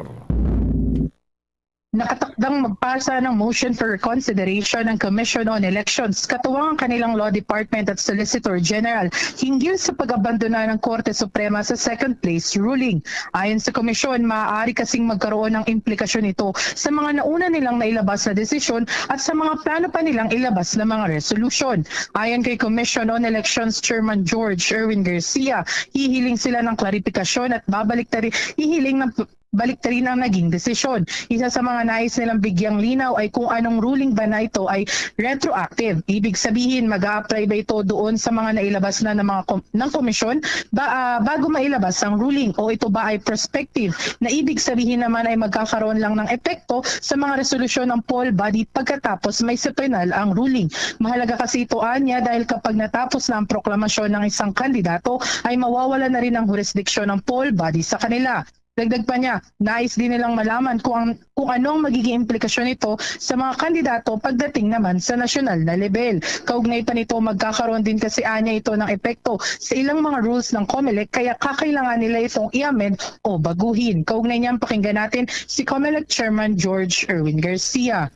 Nakatakdang magpasa ng motion for reconsideration ang Commission on Elections katuwang ang kanilang Law Department at Solicitor General hinggil sa pag-abandona ng Korte Suprema sa second place ruling. Ayon sa komisyon, maaari kasing magkaroon ng implikasyon ito sa mga nauna nilang nailabas na desisyon at sa mga plano pa nilang ilabas na mga resolusyon. Ayon kay Commission on Elections Chairman George Erwin Garcia, hihiling sila ng klarifikasyon at babalik tari hihiling ng baliktarin ang naging desisyon. Isa sa mga nais nilang bigyang linaw ay kung anong ruling ba na ito ay retroactive. Ibig sabihin, mag apply ba ito doon sa mga nailabas na ng, mga kom- ng komisyon ba, ah, bago mailabas ang ruling, o ito ba ay prospective, na ibig sabihin naman ay magkakaroon lang ng epekto sa mga resolusyon ng poll body pagkatapos may subpoena ang ruling. Mahalaga kasi ito, anya, dahil kapag natapos na ang proklamasyon ng isang kandidato ay mawawala na rin ang jurisdiction ng poll body sa kanila. Dagdag pa niya, nais din nilang malaman kung, ang, kung ano ang magiging implikasyon nito sa mga kandidato pagdating naman sa nasyonal na level. Kaugnay pa nito, magkakaroon din kasi anya ito ng epekto sa ilang mga rules ng Comelec, kaya kakailangan nila itong i-amend o baguhin. Kaugnay niyan, pakinggan natin si Comelec Chairman George Erwin Garcia.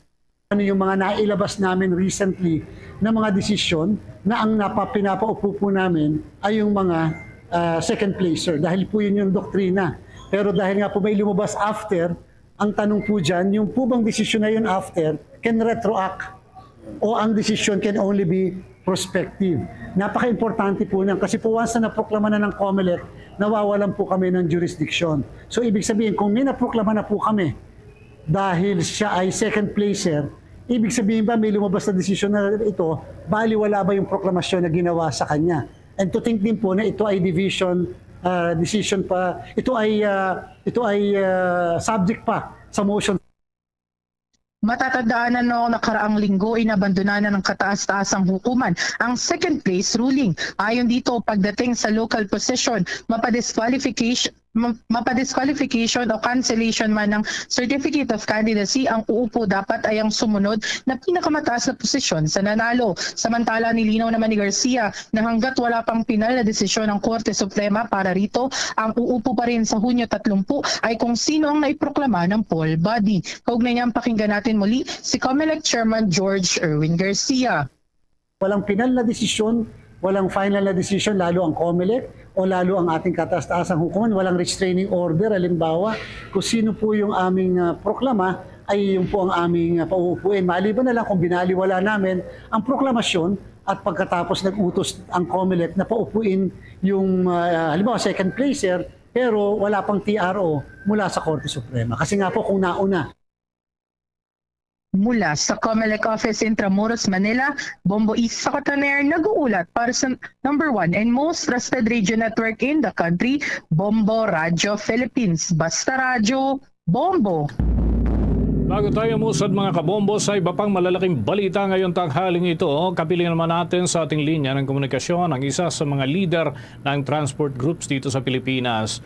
Ano yung mga nailabas namin recently na mga desisyon na ang napa- pinapaupo po namin ay yung mga, ah, second placer, dahil po yun yung doktrina. Pero dahil nga po may lumabas after, ang tanong po dyan, yung po bang desisyon na yun after can retroact o ang desisyon can only be prospective? Napaka-importante po niyan kasi po, once na naproklama na ng Comelec, nawawalan po kami ng jurisdiction. So, ibig sabihin, kung may naproklama na po kami, dahil siya ay second placer, ibig sabihin ba may lumabas na desisyon na ito, baliwala ba yung proklamasyon na ginawa sa kanya? And to think din po na ito ay division, ah, decision pa, ito ay, ah, ito ay, ah, subject pa sa motion. Matatandaan na noong nakaraang linggo, inabandonan na ng kataas-taasang hukuman ang second place ruling. Ayon dito, pagdating sa local position, mapadisqualification, ma- mapadisqualification o cancellation man ng Certificate of Candidacy, ang uupo dapat ay ang sumunod na pinakamataas na posisyon sa nanalo. Samantala, nilinaw naman ni Garcia na hanggat wala pang pinal na desisyon ang Korte Suprema para rito, ang uupo pa rin sa Hunyo tatlumpu ay kung sino ang naiproklama ng poll body. Kaugnay niyan, pakinggan natin muli si Comelec Chairman George Erwin Garcia. Walang pinal na desisyon, walang final na desisyon, lalo ang Comelec o lalo ang ating kataas-taasang hukuman, walang restraining order. Halimbawa, kung sino po yung aming, ah, proklama, ay yung po ang aming, ah, pauupuin. Maliban na lang kung binaliwala namin ang proklamasyon at pagkatapos nag-utos ang Comelec na paupuin yung, ah, halimbawa, second placer, pero wala pang T R O mula sa Korte Suprema. Kasi nga po, kung nauna, Mula sa Comelec Office, Intramuros, Manila, Bombo Isa Cotoner nag-uulat para sa number one and most trusted radio network in the country, Bombo Radyo Philippines. Basta Radyo, Bombo! Bago tayo musad, mga kabombo, sa iba pang malalaking balita ngayong tanghaling ito, kapiling naman natin sa ating linya ng komunikasyon ang isa sa mga leader ng transport groups dito sa Pilipinas.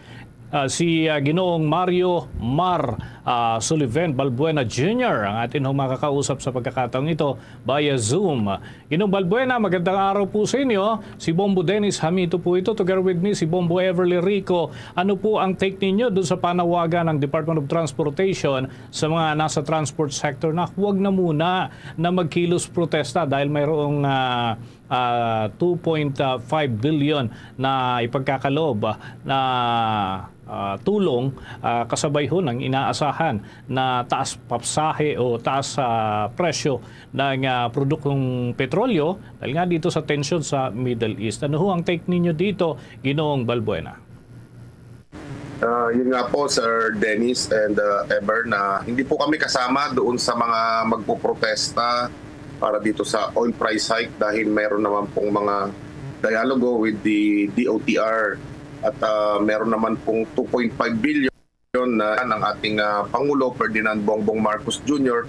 Ah, si, ah, Ginoong Mario Mar, ah, Sullivan Balbuena Junior ang atin hong makakausap sa pagkakataong ito via Zoom. Ginoong Balbuena, magandang araw po sa inyo. Si Bombo Dennis Hamito po ito. Together with me, si Bombo Everly Rico. Ano po ang take ninyo doon sa panawagan ng Department of Transportation sa mga nasa transport sector na huwag na muna na magkilos protesta dahil mayroong, ah, ah, two point five billion na ipagkakaloob, ah, na, ah, tulong, ah, kasabay ho ng inaasahan na taas pasahe o taas, ah, presyo ng, ah, produktong petrolyo dahil nga dito sa tensyon sa Middle East. Ano ho ang take ninyo dito, Ginoong Balbuena? Ah, yun nga po, Sir Dennis and, ah, Ever, na hindi po kami kasama doon sa mga magpoprotesta para dito sa oil price hike dahil mayroon naman pong mga dialogo with the D O T R at, ah, meron naman pong two point five billion na ang ating, ah, Pangulo Ferdinand Bongbong Marcos Junior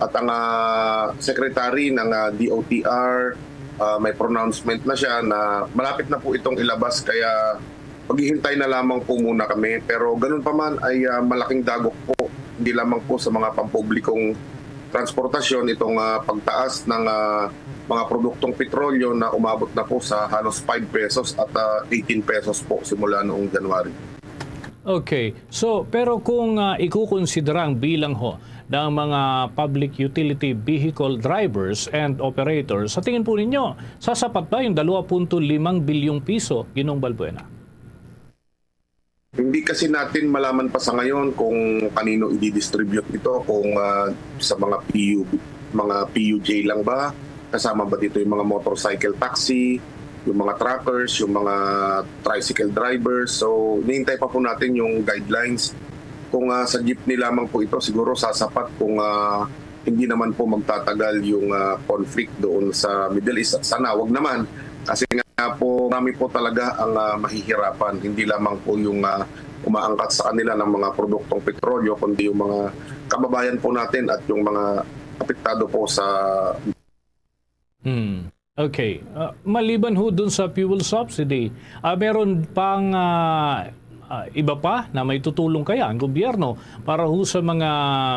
at ang, ah, Secretary ng, ah, D O T R, ah, may pronouncement na siya na malapit na po itong ilabas, kaya maghihintay na lamang po muna kami. Pero ganun pa man ay, ah, malaking dagok po, hindi lamang po sa mga pampublikong transportasyon itong, ah, pagtaas ng, ah, mga produktong petrolyo na umabot na po sa halos five pesos at, ah, eighteen pesos po simula noong January. Okay. So, pero kung, ah, ikukonsidera ang bilang ho ng mga public utility vehicle drivers and operators, sa tingin po ninyo, sasapat ba yung dalawa punto limang bilyong piso, Ginoong Balbuena? Hindi kasi natin malaman pa sa ngayon kung kanino i-distribute ito, kung, ah, sa mga P U, mga P U J lang ba, kasama ba dito yung mga motorcycle taxi, yung mga truckers, yung mga tricycle drivers. So, hinihintay pa po natin yung guidelines. Kung, ah, sa jeepney lamang po ito, siguro sasapat kung, ah, hindi naman po magtatagal yung, ah, conflict doon sa Middle East. Sana wag naman. Kasi nga po, marami po talaga ang, ah, mahihirapan. Hindi lamang po yung, ah, umaangkat sa kanila ng mga produktong petrolyo, kundi yung mga kababayan po natin at yung mga apektado po sa Hmm. Okay. Ah, maliban ho dun sa fuel subsidy, ah, meron pang, ah, ah, iba pa na may tutulong kaya ang gobyerno para ho sa mga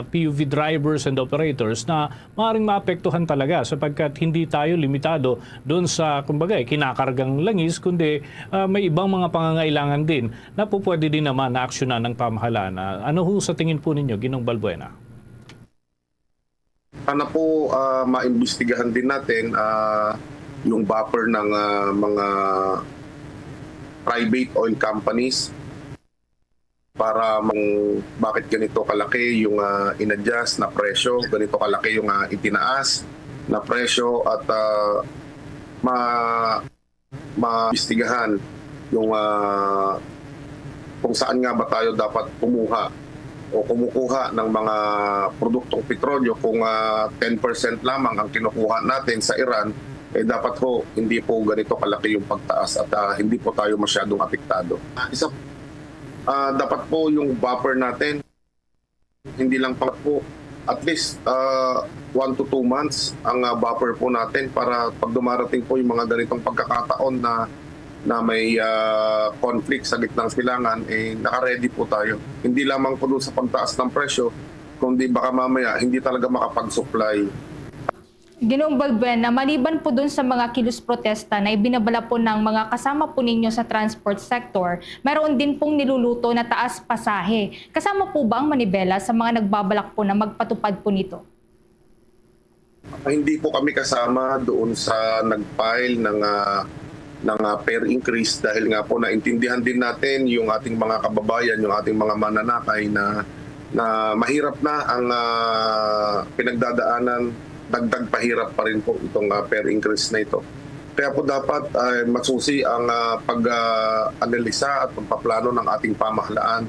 P U V drivers and operators na maaaring maapektuhan talaga sapagkat hindi tayo limitado dun sa, kumbaga, eh, kinakargang langis, kundi, ah, may ibang mga pangangailangan din na po pwede din naman na aksyonan ng pamahalaan. Ah, ano ho sa tingin po ninyo, Ginong Balbuena? Sana po, ah, maimbestigahan din natin, ah, yung buffer ng, ah, mga private oil companies para mang bakit ganito kalaki yung, ah, in-adjust na presyo, ganito kalaki yung, ah, itinaas na presyo at, ah, ma-, maimbestigahan yung, ah, kung saan nga ba tayo dapat kumuha o kumukuha ng mga produktong petrolyo. Kung, ah, ten percent lamang ang kinukuha natin sa Iran, eh, dapat ho hindi po ganito kalaki yung pagtaas at, ah, hindi po tayo masyadong apektado. Ah, isa, ah, dapat po yung buffer natin, hindi lang pa po, at least, ah, one to two months ang, ah, buffer po natin para pag dumarating po yung mga ganitong pagkakataon na, na may, ah, conflict sa gitnang silangan, eh, naka-ready po tayo. Hindi lamang po doon sa pagtaas ng presyo, kundi baka mamaya hindi talaga makapag-supply. Ginoong Balbuena, maliban po dun sa mga kilos protesta na ibinabala po ng mga kasama po ninyo sa transport sector, mayroon din pong niluluto na taas pasahe. Kasama po ba ang manibela sa mga nagbabalak po na magpatupad po nito? Hindi po kami kasama doon sa nag-file ng, ah, ng, ah, fare increase dahil nga po naintindihan din natin yung ating mga kababayan, yung ating mga mananakay na, na mahirap na ang, ah, pinagdadaanan, dagdag pahirap pa rin po itong, ah, fare increase na ito. Kaya po dapat ay masusi ang, ah, pag, ah, analisa at pagpaplano ng ating pamahalaan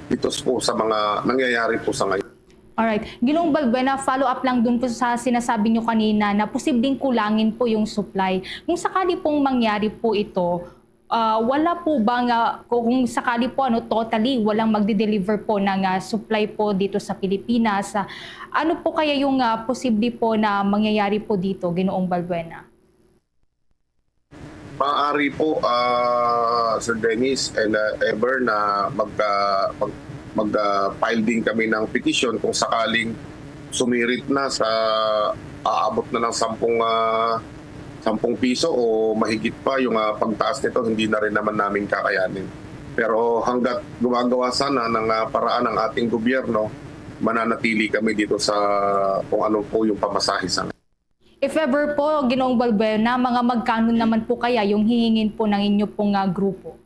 dito po sa mga nangyayari po sa ngayon. Alright. Ginoong Balbuena, follow up lang dun po sa sinasabi nyo kanina na posibleng kulangin po yung supply. Kung sakali pong mangyari po ito, ah, wala po ba nga, kung sakali po, ano, totally walang magde-deliver po ng, ah, supply po dito sa Pilipinas, ah, ano po kaya yung, ah, posible po na mangyayari po dito, Ginoong Balbuena? Maaari po, ah, Sir Dennis and, ah, Ever, na magka-, mag-, mag-, ah, file din kami ng petisyon kung sakaling sumirit na sa aabot na ng sampung, ah, sampung piso o mahigit pa yung, ah, pagtaas nito, hindi na rin naman namin kakayanin. Pero hanggat gumagawa sana ng, ah, paraan ang ating gobyerno, mananatili kami dito sa kung ano po yung pamasahe sa If ever po, Ginoong Balbuena, mga magkano naman po kaya yung hihingin po ng inyo pong, ah, grupo?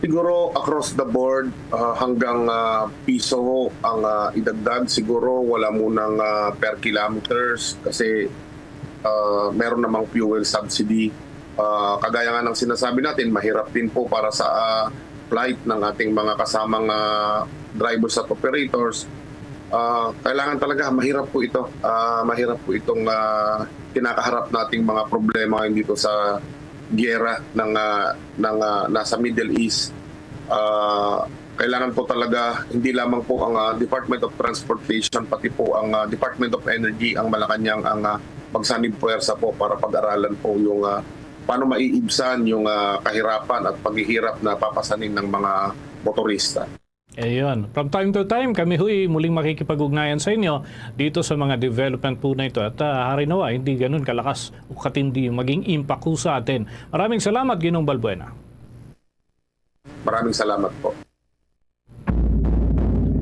Siguro across the board, ah, hanggang, ah, piso ho ang, ah, idagdag. Siguro wala munang, ah, per kilometers kasi, ah, meron namang fuel subsidy. Ah, kagaya nga ng sinasabi natin, mahirap din po para sa, ah, flight ng ating mga kasamang, ah, drivers at operators. Ah, kailangan talaga, mahirap po ito. Ah, mahirap po itong, ah, kinakaharap nating mga problema ngayon dito sa giyera ng, ah, ng, ah, nasa Middle East. Ah, kailangan po talaga, hindi lamang po ang, ah, Department of Transportation, pati po ang, ah, Department of Energy, ang Malacañang ang, ah, magsanib puwersa po para pag-aralan po yung, ah, paano maiibsan yung, ah, kahirapan at paghihirap na papasanin ng mga motorista. Ayun. From time to time, kami ho'y muling makikipag-ugnayan sa inyo dito sa mga development po na ito. At, ah, hari nawa, hindi ganun kalakas o katindi yung maging impact ho sa atin. Maraming salamat, Ginoong Balbuena. Maraming salamat po.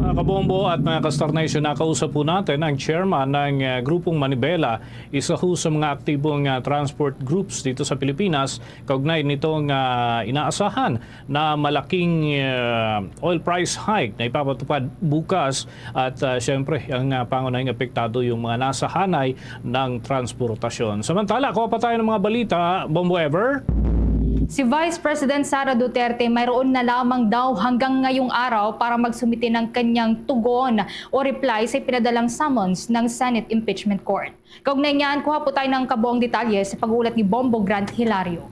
Mga kabombo at mga ka-Star Nation, nakausap po natin ang chairman ng, ah, Grupong Manibela, isa ho sa mga aktibong, ah, transport groups dito sa Pilipinas, kaugnay nitong, ah, inaasahan na malaking, ah, oil price hike na ipapatupad bukas. At, ah, siyempre, ang, ah, pangunahing apektado yung mga nasa hanay ng transportasyon. Samantala, kuha pa tayo ng mga balita, Bombo Ever. Si Vice President Sara Duterte mayroon na lamang daw hanggang ngayong araw para magsumite ng kanyang tugon o reply sa ipinadalang summons ng Senate Impeachment Court. Kaugnay niyan, kuha po tayo ng kabuang detalye sa pag-uulat ni Bombo Grant Hilario.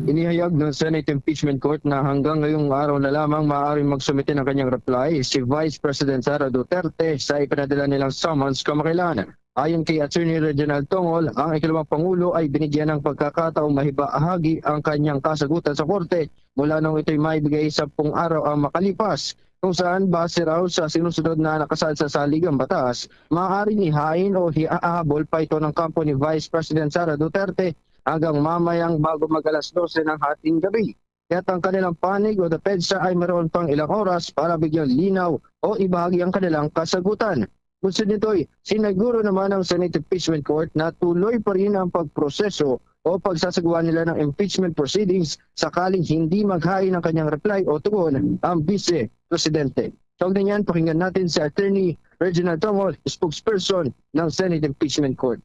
Inihayag ng Senate Impeachment Court na hanggang ngayong araw na lamang maaaring magsumite ng kanyang reply si Vice President Sara Duterte sa ipinadala nilang summons kamakailan. Ayon kay Attorney Reginald Tongol, ang ikalawang Pangulo ay binigyan ng pagkakataong mahibahagi ang kanyang kasagutan sa korte mula nung ito'y maibigay sampung araw ang makalipas, kung saan base raw sa sinusunod na nakasaad sa saligang batas, maaari ni hain o hiahabol pa ito ng kampo ni Vice President Sara Duterte hanggang mamayang bago mag alas dose ng hating gabi. Kaya't ang kanilang panig o depensa ay mayroon pang ilang oras para bigyang linaw o ibahagi ang kanilang kasagutan. Bunsod nito'y siniguro naman ng Senate Impeachment Court na tuloy pa rin ang pagproseso o pagsasagawa nila ng impeachment proceedings sakaling hindi maghain ng kanyang reply o tugon ang Vice Presidente. Kaugnay niyan, pakinggan natin si Attorney Reginald Tongol, spokesperson ng Senate Impeachment Court.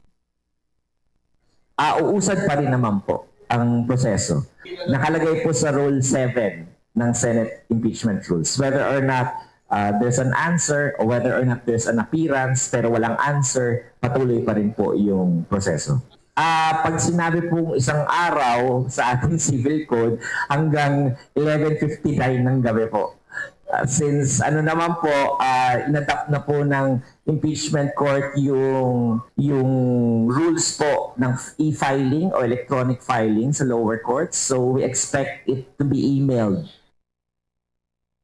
Ah, uusad pa rin naman po ang proseso. Nakalagay po sa Rule seven ng Senate Impeachment Rules. Whether or not uh, there's an answer or whether or not there's an appearance pero walang answer, patuloy pa rin po yung proseso. Ah, pag sinabi pong isang araw sa ating civil code, hanggang eleven fifty-nine ng gabi po. Ah, since ano naman po, ah, inadapt na po ng impeachment court yung yung rules po ng e-filing o electronic filing sa lower courts. So we expect it to be emailed.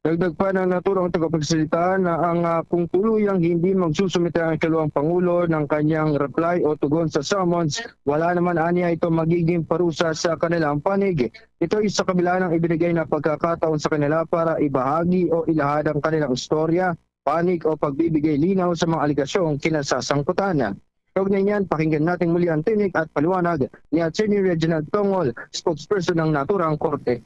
Dagdag pa ng naturang tagapagsalita na ang uh, kung tuluyang hindi magsusumite ang ikaluwang Pangulo ng kanyang reply o tugon sa summons, wala naman aniya ito magiging parusa sa kanilang panig. Ito ay sa kabila ng ibinigay na pagkakataon sa kanila para ibahagi o ilahad ang kanilang istorya, panig o pagbibigay linaw sa mga alegasyong kinasasangkutan. Kaugnay niyan, pakinggan natin muli ang tinig at paliwanag ni Attorney Reginald Tongol, spokesperson ng naturang korte.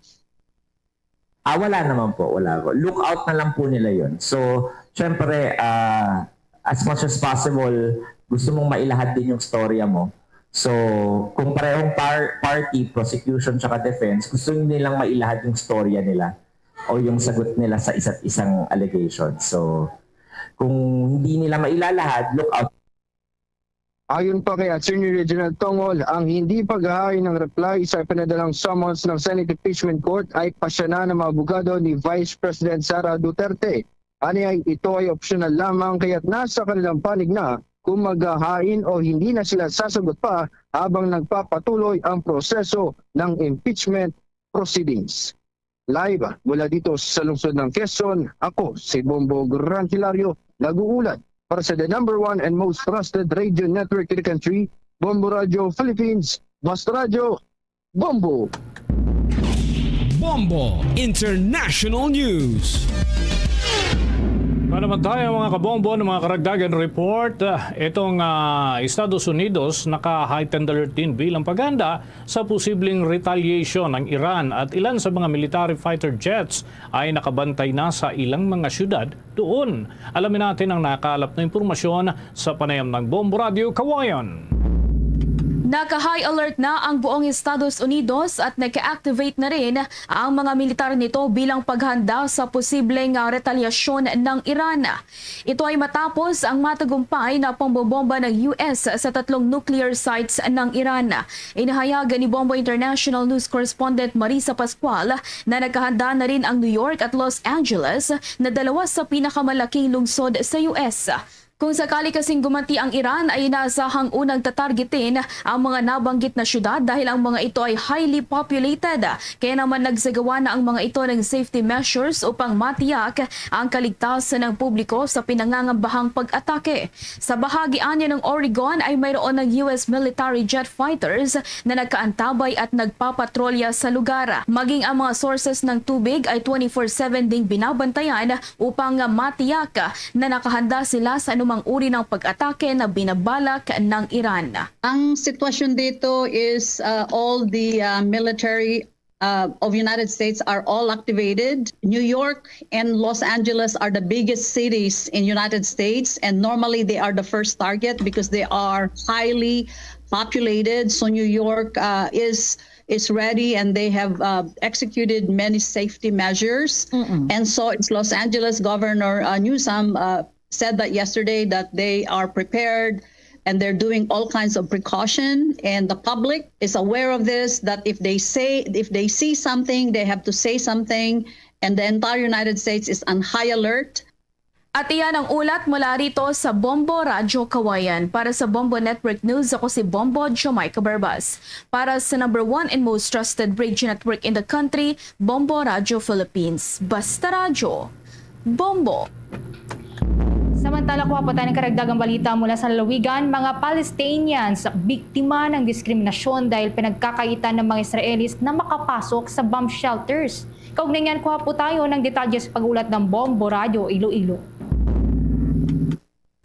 Ah, wala naman po, wala po. Look out na lang po nila yon. So, syempre, ah, as much as possible, gusto mong mailahad din yung storya mo. So, kung parehong par- party, prosecution tsaka defense, gusto nilang mailahad yung storya nila o yung sagot nila sa isa't isang allegation. So, kung hindi nila mailalahad, look out. Ayon pa kay Attorney Reginald Tongol, ang hindi paghahain ng reply sa pinadalang summons ng Senate Impeachment Court ay pasya na ng mga abogado ni Vice President Sara Duterte. Ani ay ito ay opsyonal lamang kaya't nasa kanilang panig na kung maghahain o hindi na sila sasagot pa habang nagpapatuloy ang proseso ng impeachment proceedings. Live mula dito sa lungsod ng Quezon, ako si Bombo Gran Hilario, nag-uulat para sa the number one and most trusted radio network in the country, Bombo Radio Philippines, Basta Radyo, Bombo. Bombo International News. Para naman tayo, mga kabombo, ng mga karagdagan report, ah, itong, ah, Estados Unidos naka-heightened alert din bilang paghanda sa posibleng retaliation ng Iran at ilan sa mga military fighter jets ay nakabantay na sa ilang mga syudad doon. Alamin natin ang nakaalap na impormasyon sa panayam ng Bombo Radio Kawayan. Naka-high alert na ang buong Estados Unidos at naka-activate na rin ang mga militar nito bilang paghanda sa posibleng, ah, retalyasyon ng Iran. Ito ay matapos ang matagumpay na pambobomba ng U S sa tatlong nuclear sites ng Iran. Inihayag ni Bombo International News Correspondent Marisa Pascual na nakahanda na rin ang New York at Los Angeles na dalawa sa pinakamalaking lungsod sa U S. Kung sakali kasing gumanti ang Iran, ay inaasahang unang tatargetin ang mga nabanggit na syudad dahil ang mga ito ay highly populated. Kaya naman nagsagawa na ang mga ito ng safety measures upang matiyak ang kaligtasan ng publiko sa pinangangambahang pag-atake. Sa bahagi anya ng Oregon ay mayroon ng U S military jet fighters na nagkaantabay at nagpapatrolya sa lugar. Maging ang mga sources ng tubig ay twenty-four seven ding binabantayan upang matiyak na nakahanda sila sa anumang uri ng pag-atake na binabalak ng Iran. Ang sitwasyon dito is, uh, all the, uh, military, uh, of United States are all activated. New York and Los Angeles are the biggest cities in United States, and normally they are the first target because they are highly populated. So New York, uh, is is ready, and they have, uh, executed many safety measures. Mm-mm. And so is Los Angeles Governor, uh, Newsom, uh, said that yesterday, that they are prepared and they're doing all kinds of precaution, and the public is aware of this, that if they say, if they see something, they have to say something, and the entire United States is on high alert. At iyan ang ulat mula rito sa Bombo Radyo Kawayan. Para sa Bombo Network News, ako si Bombo Jamaica Barbas. Para sa number one and most trusted radio network in the country, Bombo Radyo Philippines. Basta Radyo, Bombo. Samantala, kuha po tayo ng karagdagang balita mula sa lalawigan. Mga Palestinians biktima ng diskriminasyon dahil pinagkakaitan ng mga Israelis na makapasok sa bomb shelters. Kaugnay niyan, kuha po tayo ng detalye sa pag-ulat ng Bombo Radyo Iloilo.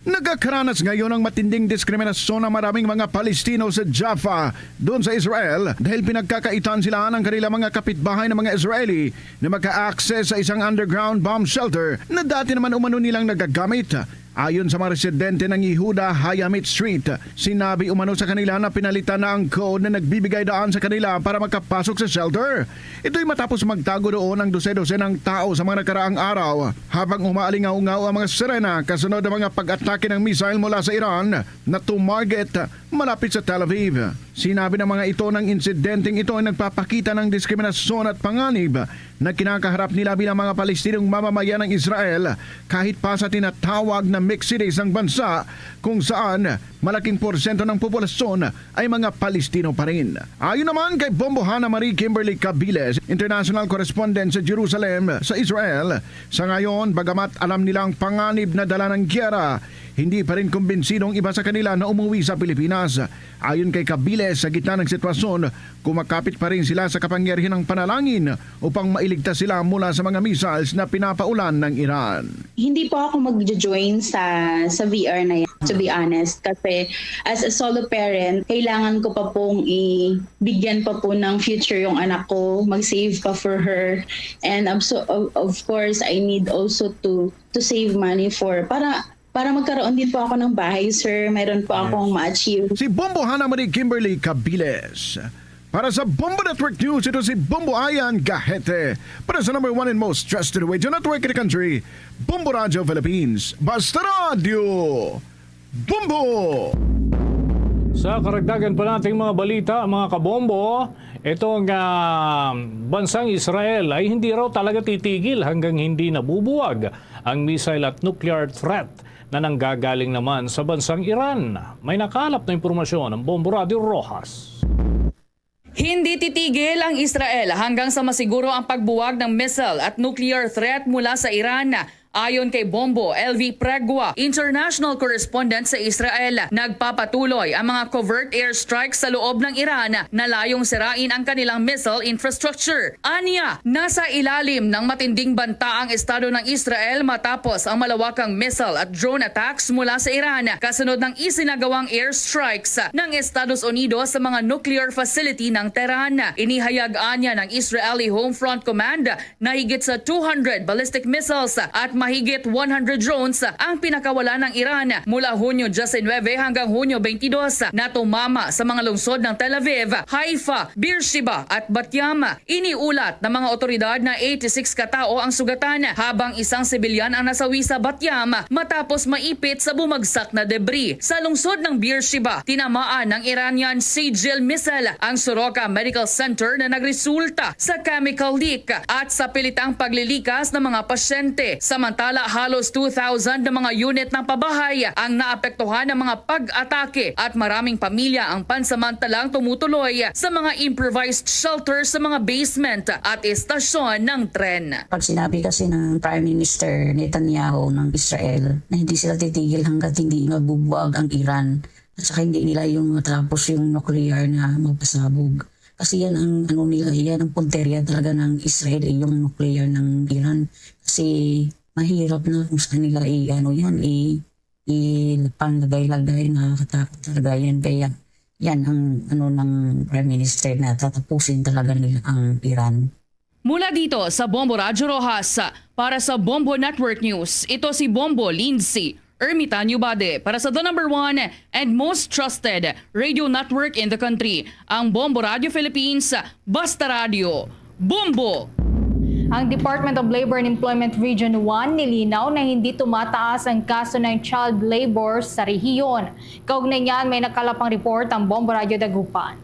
Nagkakaranas ngayon ang matinding diskriminasyon ng maraming mga Palestino sa Jaffa, doon sa Israel, dahil pinagkakaitan sila ng kanilang mga kapitbahay na mga Israeli na maka-access sa isang underground bomb shelter na dati naman umano nilang nagagamit. Ayon sa mga residente ng Yehuda Hayamit Street, sinabi umano sa kanila na pinalitan na ang code na nagbibigay daan sa kanila para makapasok sa shelter. Ito'y matapos magtago doon ang dose-dose ng tao sa mga nakaraang araw, habang umaalingaw-ngaw ang mga sirena kasunod ng mga pag-atake ng missile mula sa Iran na tumarget malapit sa Tel Aviv. Sinabi ng mga ito ng insidenteng ito ay nagpapakita ng diskriminasyon at panganib na kinakaharap nila bilang mga Palestinong mamamayan ng Israel, kahit pa sa tinatawag na mixed cities ng bansa, kung saan malaking porsyento ng populasyon ay mga Palestino pa rin. Ayon naman kay Bombo Hana Marie Kimberly Cabiles, international correspondent sa Jerusalem, sa Israel, sa ngayon, bagamat alam nila ang panganib na dala ng giyera, hindi pa rin kumbinsido ang iba sa kanila na umuwi sa Pilipinas. Ayon kay Cabiles, sa gitna ng sitwasyon, kumakapit pa rin sila sa kapangyarihan ng panalangin upang mailigtas sila mula sa mga missiles na pinapaulan ng Iran. Hindi po ako mag-join sa, sa V R na yan, to be honest. Kasi as a solo parent, kailangan ko pa pong ibigyan pa po ng future yung anak ko, mag-save pa for her. And um, so, of, of course, I need also to to save money for, para, para magkaroon din po ako ng bahay, sir. Mayroon po akong ma-achieve. Si Bombo Hana Marie Kimberly Cabiles. Para sa Bombo Network News, ito si Bombo Ayan Gahete. Para sa number one and most trusted radio network in the country, Bombo Radio Philippines. Basta Radio, Bombo! Sa karagdagan pa nating mga balita, mga kabombo, itong ah, bansang Israel ay hindi raw talaga titigil hanggang hindi nabubuwag ang missile at nuclear threat na nanggagaling naman sa bansang Iran. May nakalap na impormasyon ang Bombo Radio Rojas. Hindi titigil ang Israel hanggang sa masiguro ang pagbuwag ng missile at nuclear threat mula sa Iran. Ayon kay Bombo L V Pregua, international correspondent sa Israel, nagpapatuloy ang mga covert airstrikes sa loob ng Iran na layong sirain ang kanilang missile infrastructure. Anya, nasa ilalim ng matinding banta ang Estado ng Israel matapos ang malawakang missile at drone attacks mula sa Iran, kasunod ng isinagawang airstrikes ng Estados Unidos sa mga nuclear facility ng Tehran. Inihayag anya ng Israeli Home Front Command na higit sa two hundred ballistic missiles at mahigit one hundred drones ang pinakawala ng Iran mula Hunyo diecinuebe hanggang Hunyo twenty-dos, na tumama sa mga lungsod ng Tel Aviv, Haifa, Beersheba, at Bat Yam. Iniulat ng mga otoridad na eighty-six ka tawo ang sugatan, habang isang sibilyan ang nasawi sa Bat Yam matapos maipit sa bumagsak na debris. Sa lungsod ng Beersheba, tinamaan ng Iranian Sijil missile ang Soroka Medical Center na nagresulta sa chemical leak at sa pilitang paglilikas ng mga pasyente. Samantala, halos two thousand na mga unit ng pabahay ang naapektuhan ng mga pag-atake at maraming pamilya ang pansamantalang tumutuloy sa mga improvised shelter sa mga basement at estasyon ng tren. Pag sinabi kasi ng Prime Minister Netanyahu ng Israel na hindi sila titigil hanggat hindi mabubuwag ang Iran at saka hindi nila yung matapos yung nuclear na magpasabog. Kasi yan ang ano nila, yan ang punterya talaga ng Israel, eh, yung nuclear ng Iran. Kasi mahirap na kung sa kanila i-ano yan, i-, ipanglagay-lagay, nakakatakot talaga yan. Kaya yan ang ano ng Prime Minister na tatapusin talaga nila ang Iran. Mula dito sa Bombo Radyo Rojas, para sa Bombo Network News, ito si Bombo Lindsay Ermitanio Bade para sa the number one and most trusted radio network in the country, ang Bombo Radio Philippines, Basta Radio, Bombo! Ang Department of Labor and Employment Region one nilinaw na hindi tumataas ang kaso ng child labor sa rehiyon. Kaugnay niyan, may nakalap ang report ang Bombo Radio Dagupan.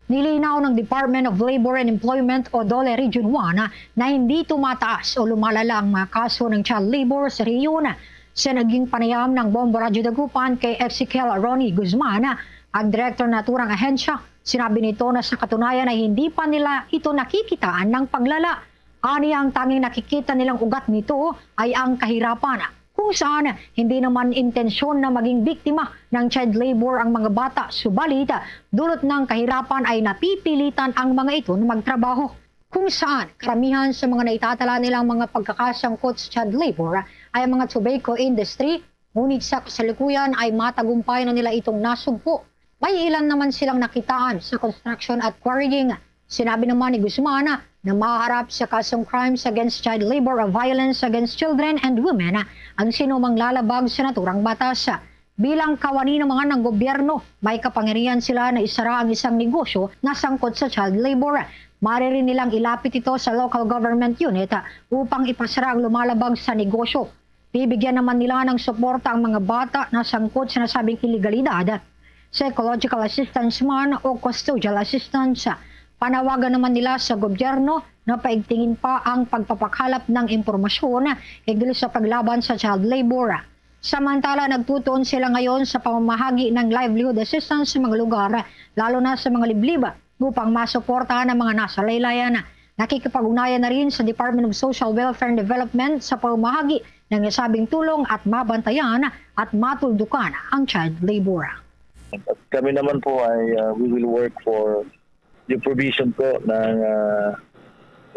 Nilinaw ng Department of Labor and Employment o DOLE Region one na hindi tumataas o lumalala ang mga kaso ng child labor sa rehiyon. Sa naging panayam ng Bombo Radyo Dagupan kay Ezekiel Ronnie Guzman, ang direktor ng naturang ahensya, sinabi nito na sa katunayan ay hindi pa nila ito nakikitaan ng paglala. Anya, ang tanging nakikita nilang ugat nito ay ang kahirapan, kung saan hindi naman intensyon na maging biktima ng child labor ang mga bata, subalit dulot ng kahirapan ay napipilitan ang mga ito na magtrabaho, kung saan karamihan sa mga naitatala nilang mga pagkakasangkot sa child labor ay ang mga tobacco industry, ngunit sa kasalukuyan ay matagumpay na nila itong nasugpo. May ilan naman silang nakitaan sa construction at quarrying. Sinabi naman ni Guzman na mahaharap sa kasong crimes against child labor o violence against children and women ang sinumang lalabag sa naturang batas. Bilang kawani naman ng gobyerno, may kapangyarihan sila na isara ang isang negosyo na sangkot sa child labor. Maaari rin nilang ilapit ito sa local government unit upang ipasara ang lumalabag sa negosyo. Bibigyan naman nila ng suporta ang mga bata na sangkot sa nasabing ilegalidad, psychological assistance man o custodial assistance. Panawagan naman nila sa gobyerno na paigtingin pa ang pagpapakalap ng impormasyon hinggil sa paglaban sa child labor. Samantala, nagtutuon sila ngayon sa pamamahagi ng livelihood assistance sa mga lugar, lalo na sa mga liblib, upang masuportahan ang mga nasa laylayan. Nakikipag-ugnayan na rin sa Department of Social Welfare and Development sa pamamahagi ng nasabing tulong at mabantayan at matuldukan ang child labor. At kami naman po ay, uh, we will work for yung provision po ng, uh,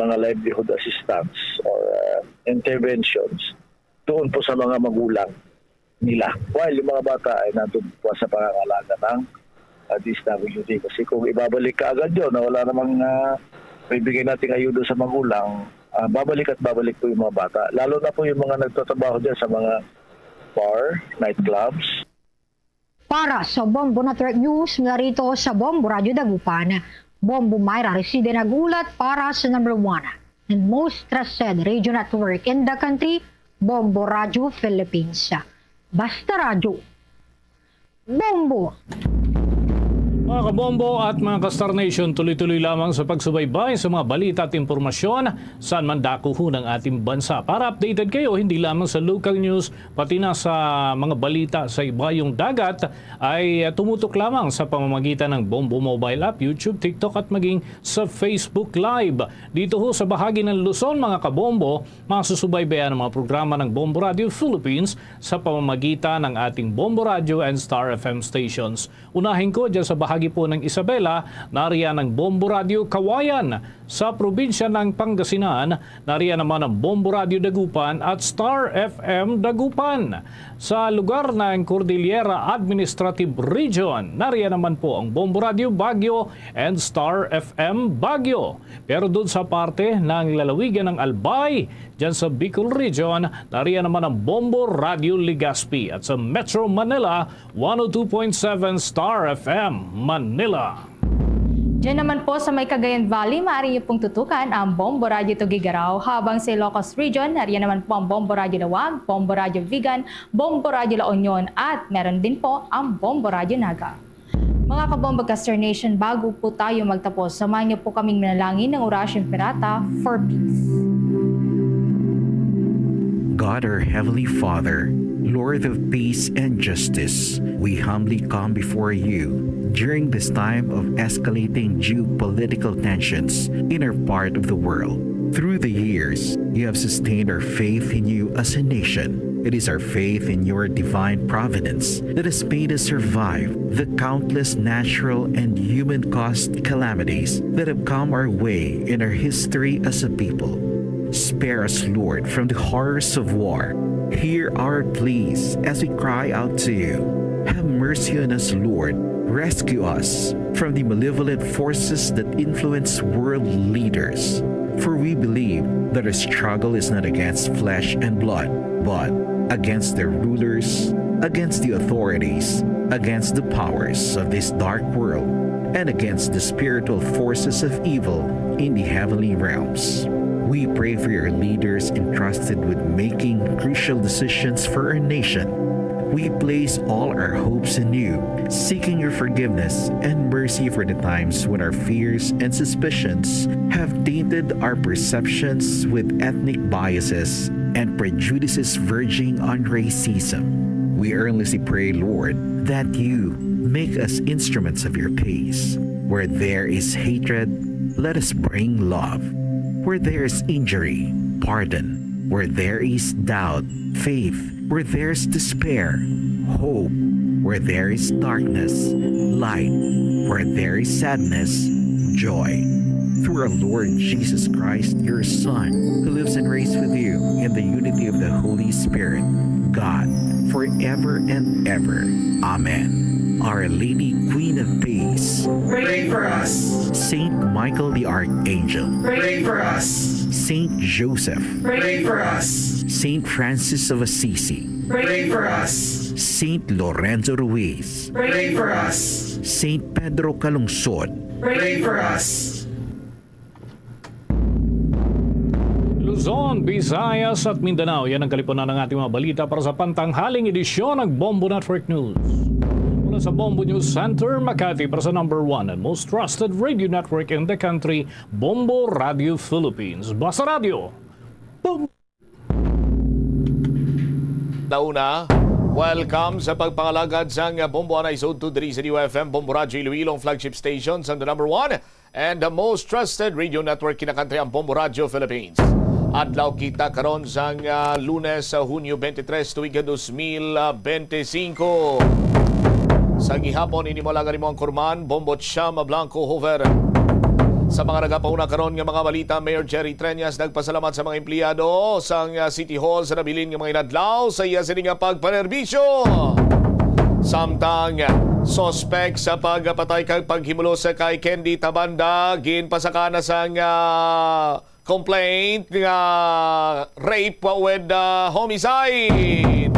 mga livelihood assistance or, uh, interventions doon po sa mga magulang nila. While yung mga bata ay nandun po sa pangangalaga ng, uh, D S W D. Kasi kung ibabalik ka agad yun, na wala namang, uh, may bigay nating ayuda sa magulang, uh, babalik at babalik po yung mga bata. Lalo na po yung mga nagtatrabaho dyan sa mga bar, nightclubs. Para sa Bombo Network News, mula rito sa Bombo Radio Dagupan, Bombo Myra Reside nag-ulat para sa number one and most trusted radio network in the country, Bombo Radio Philippines. Basta Radio. Bombo. Mga kabombo at mga ka-Star Nation, tuloy-tuloy lamang sa pagsubaybay sa mga balita at impormasyon saan man dako ho ng ating bansa. Para updated kayo, hindi lamang sa local news, pati na sa mga balita sa ibayong dagat, ay, ah, tumutok lamang sa pamamagitan ng Bombo Mobile App, YouTube, TikTok at maging sa Facebook Live. Dito ho sa bahagi ng Luzon, mga kabombo, masusubaybayan ang mga programa ng Bombo Radio Philippines sa pamamagitan ng ating Bombo Radio and Star F M stations. Unahin ko dyan sa bahagi po ng Isabela, nariyan ang Bombo Radio Kawayan. Sa probinsya ng Pangasinan, nariyan naman ang Bombo Radio Dagupan at Star F M Dagupan. Sa lugar ng Cordillera Administrative Region, nariyan naman po ang Bombo Radio Baguio and Star F M Baguio. Pero doon sa parte ng lalawigan ng Albay, dyan sa Bicol Region, nariyan naman ang Bombo Radio Legazpi. At sa Metro Manila, one oh two point seven Star F M Manila. Diyan naman po sa may Cagayan Valley, maaari niyo pong tutukan ang Bombo Radio Tuguegarao, habang sa Ilocos Region, nariyan naman po ang Bombo Radio Laoag, Bombo Radio Vigan, Bombo Radio La Union, at meron din po ang Bombo Radio Naga. Mga kabombo, ka-Star Nation, bago po tayo magtapos, samahan niyo po kaming manalangin ng Oración Imperata for peace. God, our Heavenly Father, Lord of peace and justice, we humbly come before you during this time of escalating geopolitical tensions in our part of the world. Through the years, you have sustained our faith in you as a nation. It is our faith in your divine providence that has made us survive the countless natural and human-caused calamities that have come our way in our history as a people. Spare us, Lord, from the horrors of war. Hear our pleas as we cry out to you. Have mercy on us, Lord. Rescue us from the malevolent forces that influence world leaders. For we believe that our struggle is not against flesh and blood, but against the rulers, against the authorities, against the powers of this dark world, and against the spiritual forces of evil in the heavenly realms. We pray for your leaders entrusted with making crucial decisions for our nation. We place all our hopes in you, seeking your forgiveness and mercy for the times when our fears and suspicions have tainted our perceptions with ethnic biases and prejudices verging on racism. We earnestly pray, Lord, that you make us instruments of your peace. Where there is hatred, let us bring love. Where there is injury, pardon. Where there is doubt, faith. Where there is despair, hope. Where there is darkness, light. Where there is sadness, joy. Through our Lord Jesus Christ, your Son, who lives and reigns with you in the unity of the Holy Spirit, God, forever and ever. Amen. Our Lady, Queen of Peace, pray for us. Saint Michael the Archangel, pray for us. Saint Joseph, pray for us. Saint Francis of Assisi, pray for us. Saint Lorenzo Ruiz, pray for us. Saint Pedro Calungsod, pray for us. Luzon, Visayas at Mindanao, yan ang kalipunan ng ating mga balita para sa pantanghaling edisyon ng Bombo Network News. Mula sa Bombo News Center, Makati, para sa number one and most trusted radio network in the country, Bombo Radio Philippines. Basta Radio, Bombo! Launa, welcome sa pagpangalagad sang Bombo Anay Sud to diri sa D Y F M, Bombo Radyo Iloilo, ang flagship station sang the number one and the most trusted radio network kinakantri ang Bombo Radyo Philippines. Adlaw kita karon sang, ah, Lunes, sa Hunyo twenty-three, tuig dos mil veinticinco. Sa gihapon, ini mo lang ang imong kurman, Bombo Chama Blanco Hover. Sa mga nagapauna karon nga mga balita, Mayor Jerry Treñas nagpasalamat sa mga empleyado sang, ah, City Hall sa nabilin nga mga inadlaw sa iya sini nga pagpanerbisyo. Samtang suspek sa pagpatay kag paghimulos kay Candy Tabanda, ginpasaka na sang, ah, complaint nga rape with, ah, homicide.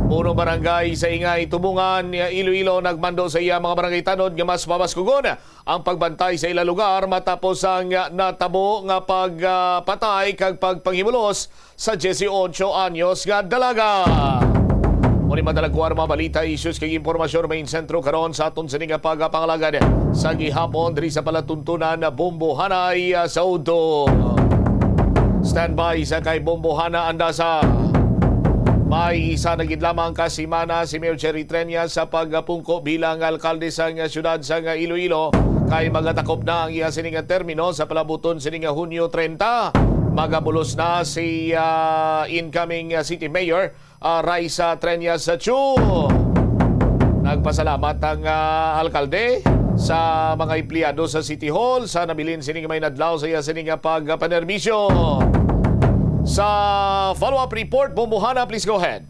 Punong barangay sa Ingay, Tubungan, Iloilo, nagmando sa iya mga barangay tanod nga mas mabaskugon ang pagbantay sa ila lugar matapos ang natabo nga pagpatay kag pagpanghimulos sa diyesyocho anyos nga dalaga. Uli man talagkuan mga balita, issues kag impormasyon may sentro karon sa aton sini nga pagpangalagad sa gihapon diri sa palatuntunan na Bombohanay, ah, sa udto. Standby sa kay Bombohana, Andasa. May isa na gid lamang ka semana si Mayor Jerry Treñas sa pagpungko bilang alkalde sang siyudad sang Iloilo, kay magatakop na ang iya sini nga termino sa palabuton sini nga Hunyo treinta. Magabulos na si, ah, incoming, ah, city mayor, ah, Raisa Treñas Chu. Nagpasalamat ang, ah, alkalde sa mga empleyado sa City Hall sa nabilin sini nga may adlaw sa iya sini nga pagpanerbisyo. Sa follow-up report, Bombohana, please go ahead.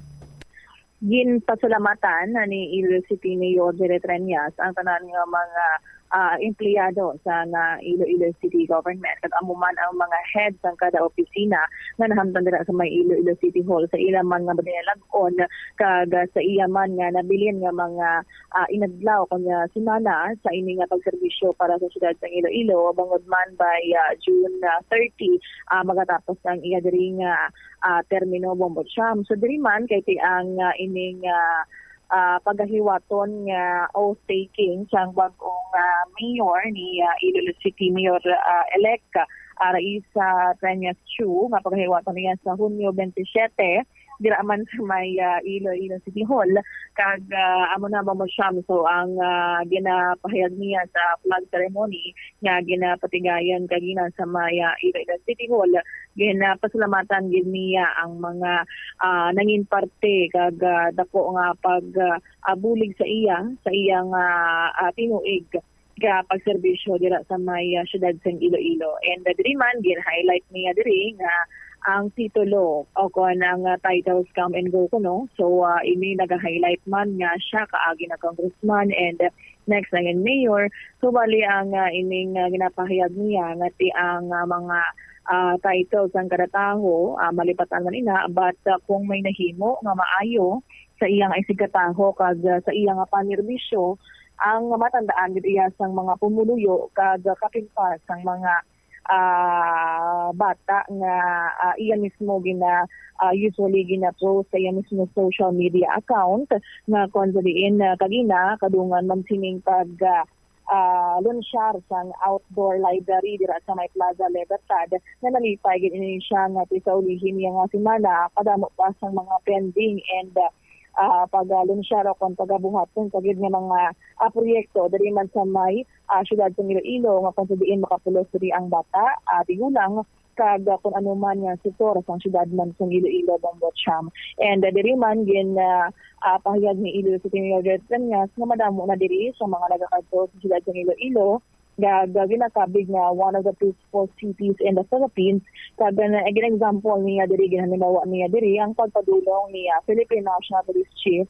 Ginpasalamatan na ni Iloilo City Mayor Jerry Treñas ang tanan nga mga, ah, empleyado sa nga Iloilo City Government, kag amo man ang mga head sang kada opisina nga nahamtang dira sa may Iloilo City Hall sa ila man nga madinalag-on, kag, ah, sa iya man nga nabilin nga mga, ah, inadlaw kag, ah, semana sa ini nga pagserbisyo para sa siyudad sang Iloilo, bangod man by, ah, June, ah, thirty, ah, magatapos ang iya diri nga, ah, termino, Bombo Cham. So, diri man kay ti ang, ah, ining, ah, ah, pagahiwaton nga oath-taking sang bag-ong, ah, mayor ni, ah, Iloilo City, Mayor, ah, elect, ah, Raisa Treñas Chu, nga pagahiwaton niya sa Hunyo twenty-seven, dira man sa may, ah, Iloilo City Hall. Kag, ah, amo na, Bombo Cham. So, ang, ah, ginapahayag niya sa flag ceremony nga ginapatigayon kagina sa may, ah, Iloilo City Hall, ginapasalamatan gid niya ang mga, ah, nangin parte kag, ah, dako nga pag, ah, ah, bulig sa iya, sa iyang, ah, ah, tinuig nga pagserbisyo dira sa may, ah, siyudad sang Iloilo. And, ah, diri man, gin-highlight niya diri nga ang titulo o kon ang, ah, titles come and go kuno. So, ah, ini naga-highlight man nga siya kaagi na congressman and, ah, next na gid mayor. So, bali ang, ah, ining, ah, ginapahayag niya nga ti ang, ah, mga, ah, titles sang kada tawo, ah, malipatan man ina, but, ah, kung may nahimo nga maayo sa iya nga isigkatawo kag, ah, sa iya nga panerbisyo, ang matandaan gid iya sang mga pumuluyo kag, ah, kapin pa sang mga, ah, bata nga, ah, iya mismo gina-, ah, usually gina-post sa iya mismo social media account, nga kon sa diin, ah, kagina, kadungan man sining pag, ah, ah, lunsyar sang outdoor library dira sa may Plaza Libertad, nga nalipay gid ini siya nga ti sa ulihi niya nga semana, padamo pa sang mga pending and, ah, ah, pagalunsyar o kon pagabuhaton sa gid nga mga, ah, proyekto diri man sa may, ah, siyudad sa Iloilo, nga kung sa diin makapulos diri ang bata, ah, tigulang, kag, ah, kun ano man nga sektor sang siyudad man sang Iloilo, Bombo Cham. And, ah, diri man gin, ah, ah, pahayag ni Iloilo City Mayor Dred Cañas nga madamo na diri sa mga nagakadto sa siyudad sang Iloilo nga, nga ginakabig nga one of the peaceful cities in the Philippines. Kag, ah, gin-example niya diri, ginhalimbawa niya diri ang pagpadulong ni, ah, Philippine National Police Chief,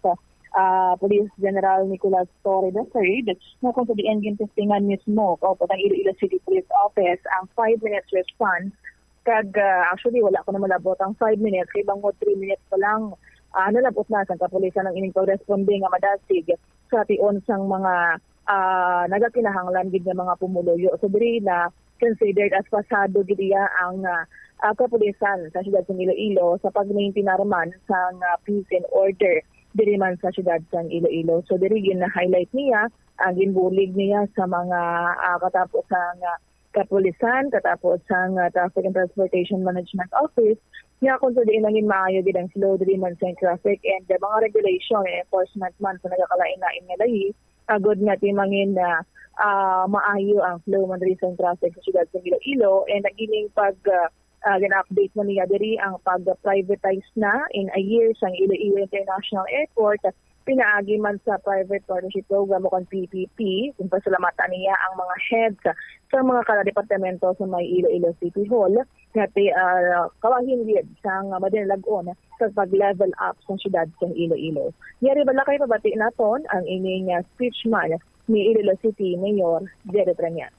ah, Police General Nicolas Torre the third, nga kung sa diin gintestingan mismo kaupod ang Iloilo City Police Office ang five minutes response. Kag, ah, actually, wala ko na malabot ang five minutes, kay bangod three minutes pa lang, ah, nalabot na sang kapulisan ang ining pagresponde nga madasig sa tion sang mga, ah, nagakinahanglan gid nga mga pumuluyo. So, diri na considered as pasado gid iya ang, ah, ah, kapulisan sa siyudad sang Iloilo sa pag-maintinar man sang, ah, peace and order diri man sa siyudad sang Iloilo. So, diri gin-highlight niya ang ginbulig niya sa mga, ah, katapo sang, ah, kapulisan, katapo sang, ah, Traffic and Transportation Management Office, nga kung sa diin nangin maayo gid ang flow diri man sa traffic and, ah, mga regulation and enforcement man sa nagakalain-lain nga layi, agod nga ti mangin, ah, ah, maayo ang flow man diri sa traffic sa siyudad sa Iloilo. And ang ining pag, ah, ah, gina-update mo niya diri ang pag-privatize na in a year sang Iloilo International Airport, pinaagi man sa Private Partnership Program o kon P P P. Kung pasalamatan niya ang mga heads sa mga kada departamento sa may Iloilo City Hall, nga ti, ah, kabahin gid sang madinalag-on sa pag-level up sa siyudad sa Iloilo. Yari bala kay pabati naton ang ining, ah, speech man ni Iloilo City Mayor Jerry Treñas.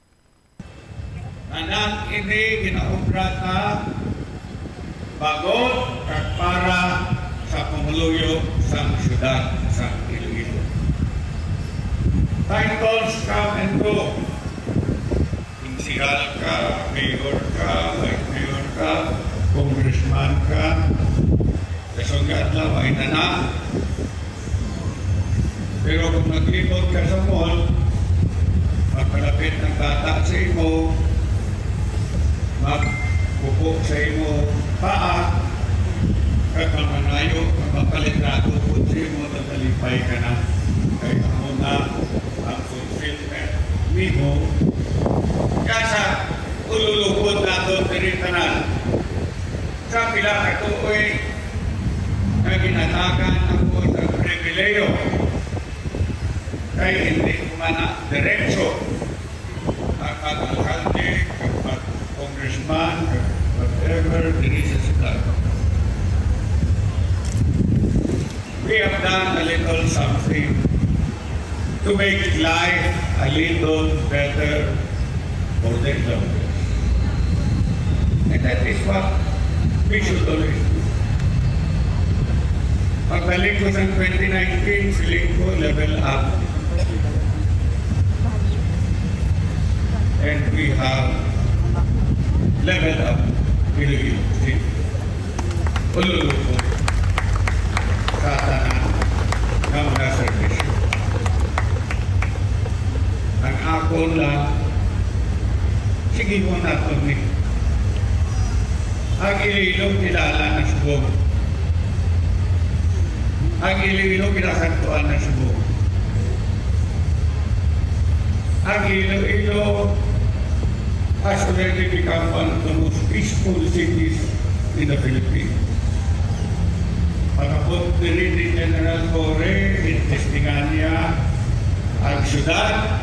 Tanan ini ginaobra ta bago kag para sa pumuluyo sang siyudad sa Iloilo. Titles come and go. Konsehal ka, mayor ka, vice mayor ka, congressman ka. Sa sunod nga adlaw, ay na na. Pero kung naglibot ka sa mall, magpalapit ang bata sa imo, magkupo sa imo paa, kag mamangayo, magpalitrato po sa imo, tatalipay ka na. Kay amo na ang fulfillment nimo. Kasa, ululupod naton diri tanan. Sa pila ka tuig nga ginatagan ako sa pribilehiyo kay hindi ko man na diretso ang pag-alkalde, ang pag-congressman, whatever, diri sa siyudad. We have done a little something to make life a little better for the Ilonggos. And that is what we should always do. Pagbalik ko sa twenty nineteen, feeling ko level up. And we have leveled up Iloilo City. Ululupod sa tanan nga mga serbisyo. Ang akon lang, sige mo naton ni. Ang Iloilo kilala na subong. Ang Iloilo ginasantuan na subong. Ang Iloilo has already become one of the most peaceful cities in the Philippines. Pagabot diri ni General Torre, gintestingan niya ang syudad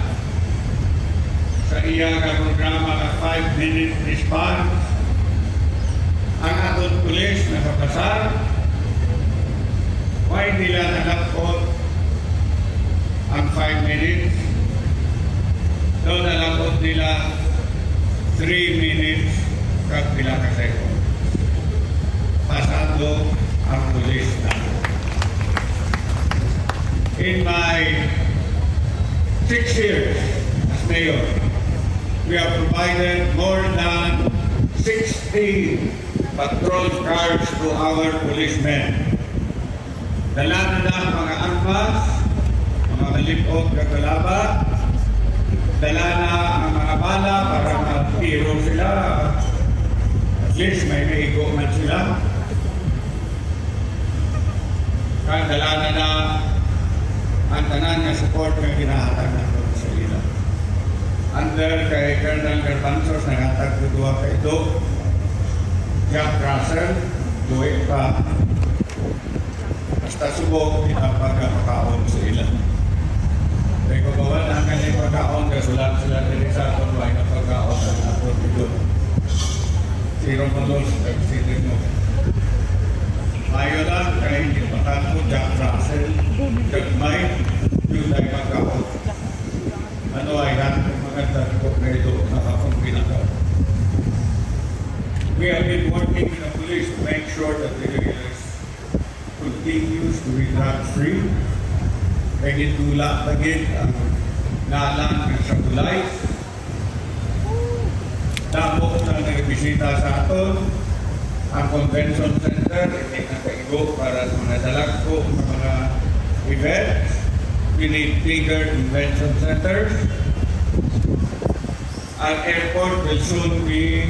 sa iya nga programa nga five-minute response. Ang aton pulis nakapasar, why nila nalapot ang five minutes? Daw nalapot nila three minutes kag pila ka seconds. Pasado ang pulis na. In my six years as mayor, we have provided more than sixty patrol cars to our policemen. Dala na ang mga armas, mga malipot nga kalaba. Dala na ang mga bala para magtiro sila. At least may maigo man sila. Kag dala na ang tanan nga support nga ginahatag nato sa ila. Under kay Colonel Garbanzos, naghatag ko duha ka ido. Jack Russell, buhi pa. Basta subok, kita pagkapakaon sa ila. Kay pagkawan ang kanyang pagkaon, kasulat sila diri sa aton, wala na pagkaon ang aton ido. Si Romulo, si Presidente mo. Mayo lang, kay hindi pa tanto, Jack Russell, Jack Mike, yun ay pagkaon. Ano ay yan? Maganda ko na ito, nakapagpinakaw. We have been working with the police to make sure that the regulars continues to be drug-free. Kay gitula pa gid ang ngalan nga Sabulay. Damo na nagbisita sa aton ang convention center, hindi na kaigo para sa mga dalagko nga mga events. We need bigger convention centers. Ang airport will soon be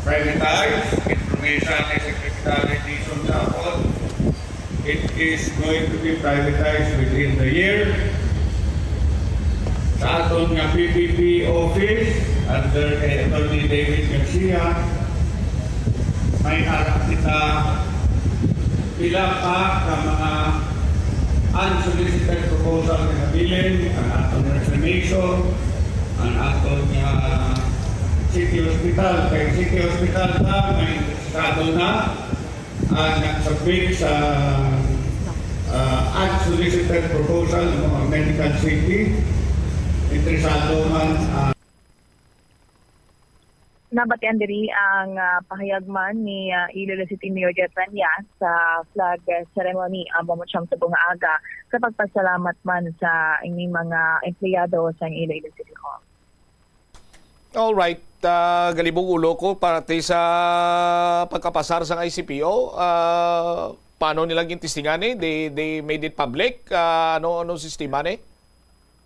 privatized. Information ni Secretary Dizon sa akon. It is going to be privatized within the year. Sa aton nga P P P office, under kay Attorney David Garcia, may ara kita pila pa ka mga unsolicited proposal nga nabilin, ang aton reclamation, ang aton nga city hospital. Kay city hospital ta, may estado na, ah, nag-submit sa, ah, unsolicited proposal ng mga medical city. Interesado man, ah, Nabatian diri ang, ah, pahayag man ni, ah, Iloilo City Mayor Jeff Rania sa flag ceremony amo man siyang subong nga aga sa pagpasalamat man sa ining mga empleyado sa Iloilo City Hall. Alright, ah, galibog ulo ko para ti sa pagkapasar sang I C P O. Ah, Paano nila gintestingan ni? They, they made it public? Ah, ano, ano sistema ni?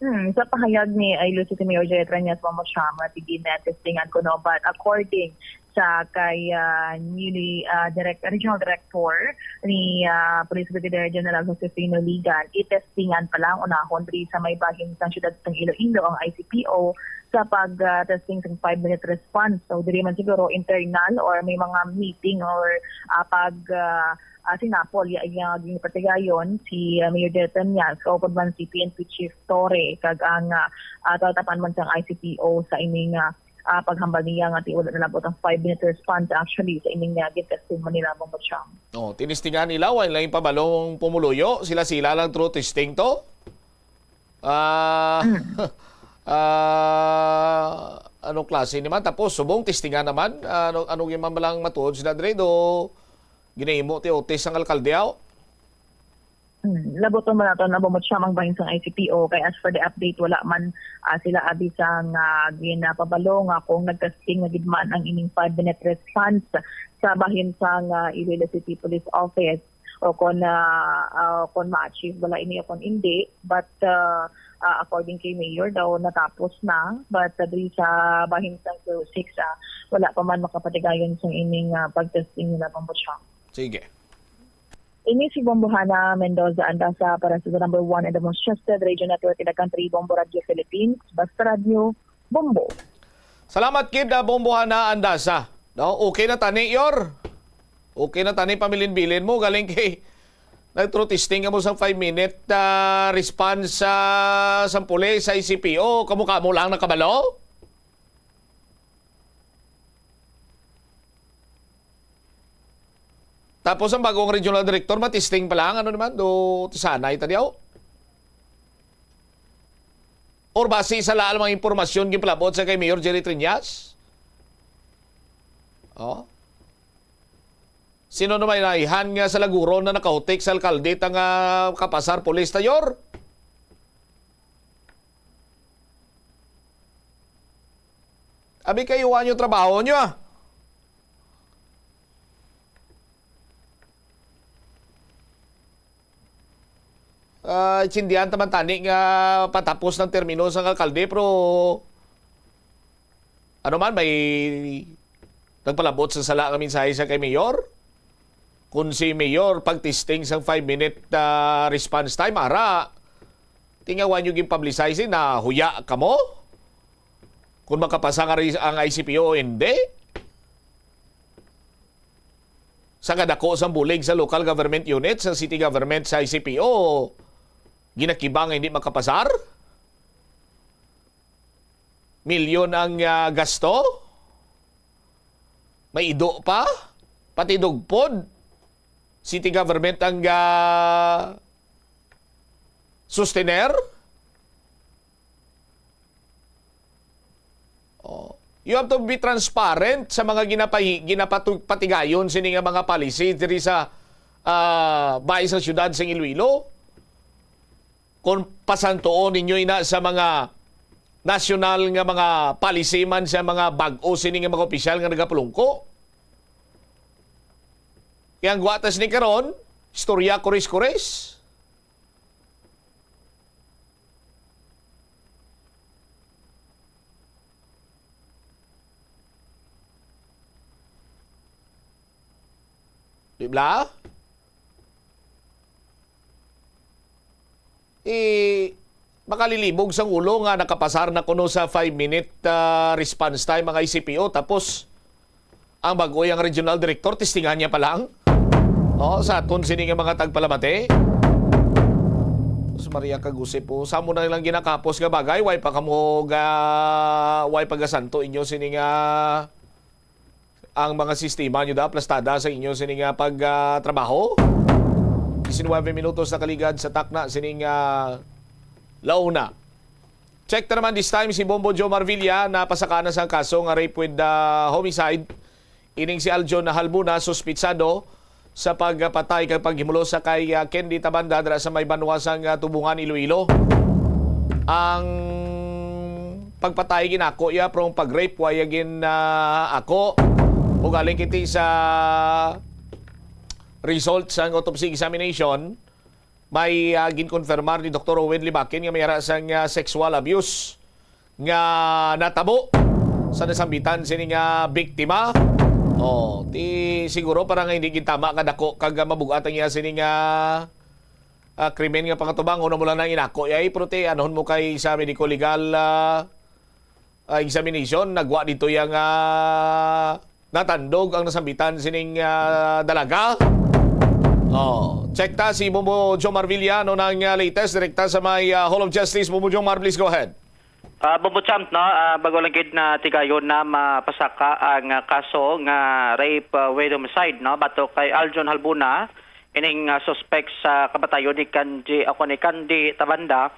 Hmm, sa pahayag ni Iloilo City Mayor Jerry Triñas, Bombo Cham, nga sige na testingan kuno, but according sa kay, ah, newly, ah, direct-, regional director ni, ah, Police Brigadier General Josefino Ligan, itestingan pa lang unahon diri sa may bahin sang siyudad sang Iloilo ang I C P O sa pag, ah, testing sang five-minute response. So, diri man siguro internal or may mga meeting or, ah, pag, ah, ah, sinapol ya, ya ginpatigayon si, ah, Mayor Jerry Triñas, kaupod man si P N P Chief Torre, kag ang, ah, ah, tatapan man sang I C P O sa ining, ah, ah, paghambal niya nga ti-, wala nalabot ang five-minute response actually sa ining, ah, gintesting man nila, Bombo Cham. Oh, tinistingan nila, wala lang ipabalong pumuluyo, sila-sila lang through testing to. Ah, Mm. ah, anong klase naman? Tapos, subong testingan naman. Ano, ano yung mamalang matuod sila dre? Do, ginahimo ti otis ang alkalde, aw? Hmm, labot man nato na bumot siya mang bahin sang I C P O, kay as for the update, wala man, ah, sila abi sang, ah, ginapabalo nga kung nagtesting na gid man ang ining five-minute response sa bahin sang, ah, Iloilo City Police Office, o kon, ah, ah, kon ma-achieve bala ini o kon hindi. But, ah, ah, according kay Mayor daw, natapos na. But, ah, diri sa bahin sang Q six, ah, wala pa man makapatigayon sang ining, ah, pag-testing nila, Bombo Cham. Sige. Ini si Bombo Hana Mendoza Andasa para sa The Number One and the Most Trusted Radio Network in the Country, Bombo Radio Philippines, Basta Radyo, Bombo. Salamat kid, ah, Bombo Hana Andasa. No, okay na tani, Yor? Okay na tani, pamilin-bilin mo. Galing kay nag-through testing ka mo sa five-minute, ah, response sa, sa pulis, sa I C P O. Kamo-kamo lang nakabalo? Tapos ang bagong regional director, matisting pa lang. Ano naman? Do, tisanay ta diyaw? Or base sa laal mga impormasyon ginpalabot sa kay Mayor Jerry Triñas? Oh. Sino naman naihan nga sa Laguron na nakahutik sa alkalde ta nga kapasar pulis, Tayor? Abi kayo, wa nyo trabaho nyo, ah. Ah, itsindihan ta man tani nga patapos ng termino sang alkalde, pero ano man, may nagpalabot sa sala nga mensahe sa kay Mayor? Kung si Mayor pag-testing sang five-minute, ah, response time, ara, tingawan nyo gin-publicize, eh, na huya kamo? Kung makapasa nga ris-, ang I C P O o hindi? Sa kadako sang bulig sa local government unit, sa city government, sa I C P O, ginakibang nga hindi makapasar? Milyon ang, ah, gasto? May ido pa? Pati dugpod? City government ang, ah, sustener? Oh. You have to be transparent sa mga ginapay-, ginapatu-, patigayon sini nga mga policy diri sa, ah, bahay sa siyudad sa Iloilo. Kung pasantuon ninyo ina sa mga nasyonal nga mga policy man sa mga bag-o sini nga mga opisyal nga nagapulungko. Kaya ang guwatas ni karon, istorya kuris-kuris. Di ba? Eh, makalilibog sang ulo nga nakapasar na kuno sa five-minute, ah, response time ang I C P O, tapos ang bago yang regional director, testingan niya pa lang. Oh, sa aton sini nga mga tagpalamati. Sus Maria, kagusip po. Sa mo na nilang ginakapos nga bagay, way pa kamo ga-, way pa gasanto inyo sini nga ang mga sistema nyo da, aplastada sa inyo sini nga pag, ah, trabaho. Diecinueve minutos na kaligad sa takna sini nga launa. Check ta naman this time si Bombo Joe Marvilla, napasaka na sang kaso nga rape with, ah, homicide. Ining si Aljon Halbuna, suspitsado sa pagpatay kag paghimulos sa kay, ah, Candy Tabanda dira sa may banwa sang, ah, Tubungan, Iloilo. Ang pagpatay ginako iya, pero ang pag-rape wa iya gin, ah, ako. Ugaling kiti sa result sang autopsy examination, may, ah, ginkonfirmar ni Doktor Owen Libakin nga may ara sang, ah, sexual abuse nga natabo sa nasambitan sini nga biktima. Oh, ti siguro para nga hindi gintama ka dako kag, ah, mabugat ang iya sini nga, ah, krimen nga pangatubang, una mo lang nang inako, yay, pero ti, anhon mo kay sa medico legal, ah, ah, examination, nagwa dito yang, ah, natandog ang nasambitan sining, ah, dalaga. Oh, check ta si Bombo Jomar Villa, ano nang, ah, latest direkta sa may, ah, Hall of Justice. Bombo Jomar, please go ahead. Ah, Bombo Champ, no? Ah, bago lang gid na tigayon na mapasaka ang, ah, kaso nga rape, ah, with homicide, no? Batok kay Aljon Halbuna, ining, ah, suspek sa kamatayon ni Kanji, ako ni Candy Tabanda,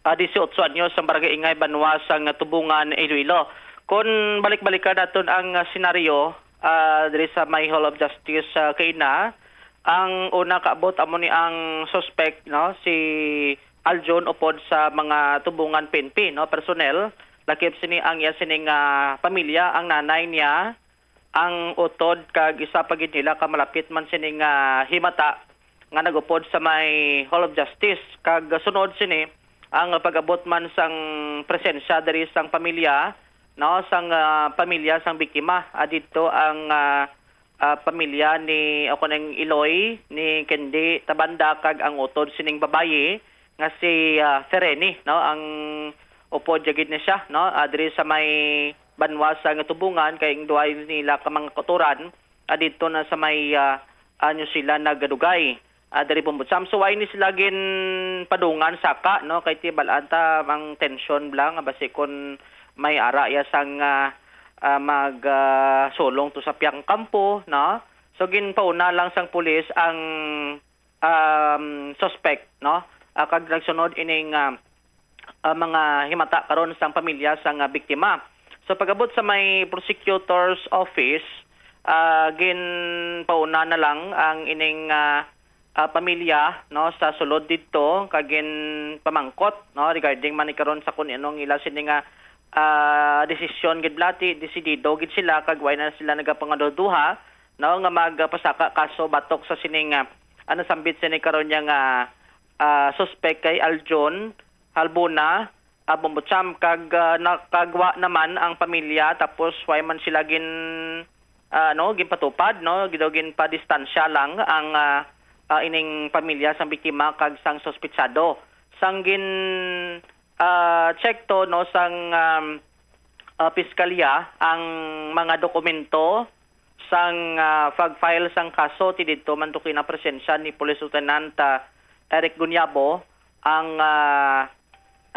ah, disiotso anyos, sa Barangay Ingay, Banwa sang Tubungan, Iloilo. Kon balik-balikan naton ang, ah, senaryo, ah, diri sa may Hall of Justice, ah, kaina, ang una kaabot amo ni ang suspect, no, si Aljon, upod sa mga Tubungan P N P, no, personnel. Lakip sini ang iya sining, ah, pamilya, ang nanay niya, ang utod kag isa pa gid nila ka malapit man sini nga himata nga nagupod sa may Hall of Justice, kag sunod sini ang pag-abot man sang presensya diri sang pamilya, no, sang, ah, pamilya sang biktima. Ah, didto ang, ah, ah, pamilya ni, ako nang Iloy, ni Candy Tabanda, kag ang utod sining babayi nga si, ah, Fereni, no, ang upod ya gid ni siya, no, ah, diri sa may Banwa sang Tubungan, kay ang duha nila ka mga kautoran, ah, didto na sa may, ah, ah, New Zealand nagdugay, ah, diri, Bombo Champ. So, wala ni sila ginpadungan saka, no, kay ti bal-an ta ang tensyon bala nga basi kon may ara ya sang, ah, ah, mag, ah, sulong to sa pihak kampo, no. So, ginpauna lang sang pulis ang, um, suspect, no? Ah, kag nagsunod ining, ah, ah, mga himata karon sang pamilya sang, ah, biktima. So, pag-abot sa may prosecutor's office, ah, ginpauna na lang ang ining, ah, ah, pamilya, no, sa sulod didto, kag ginpamangkot, no, regarding man ni karon sa kun ano ang ila sini nga, ah, desisyon gid bala ti, desidido gid sila kag wala na sila nagapangaduha, no, nga magpasaka kaso batok sa sining, ah, ah, nasambit sini karon niya nga, ah, suspek kay Aljon Halbuna, ah, Bombo Champ, kag, ah, nakagwa naman ang pamilya, tapos wala man sila gin, ah, no, ginpatupad, no, daw ginpadistansya lang ang, ah, ah, ining pamilya sang biktima kag sang suspitsado. Sang gin, ah, check to, no, sang, um, ah, piskalya ang mga dokumento sang, ah, pag-file sang kaso, ti didto man to kinapresensya ni Police Lieutenant, ah, Eric Gunyabo, ang, ah,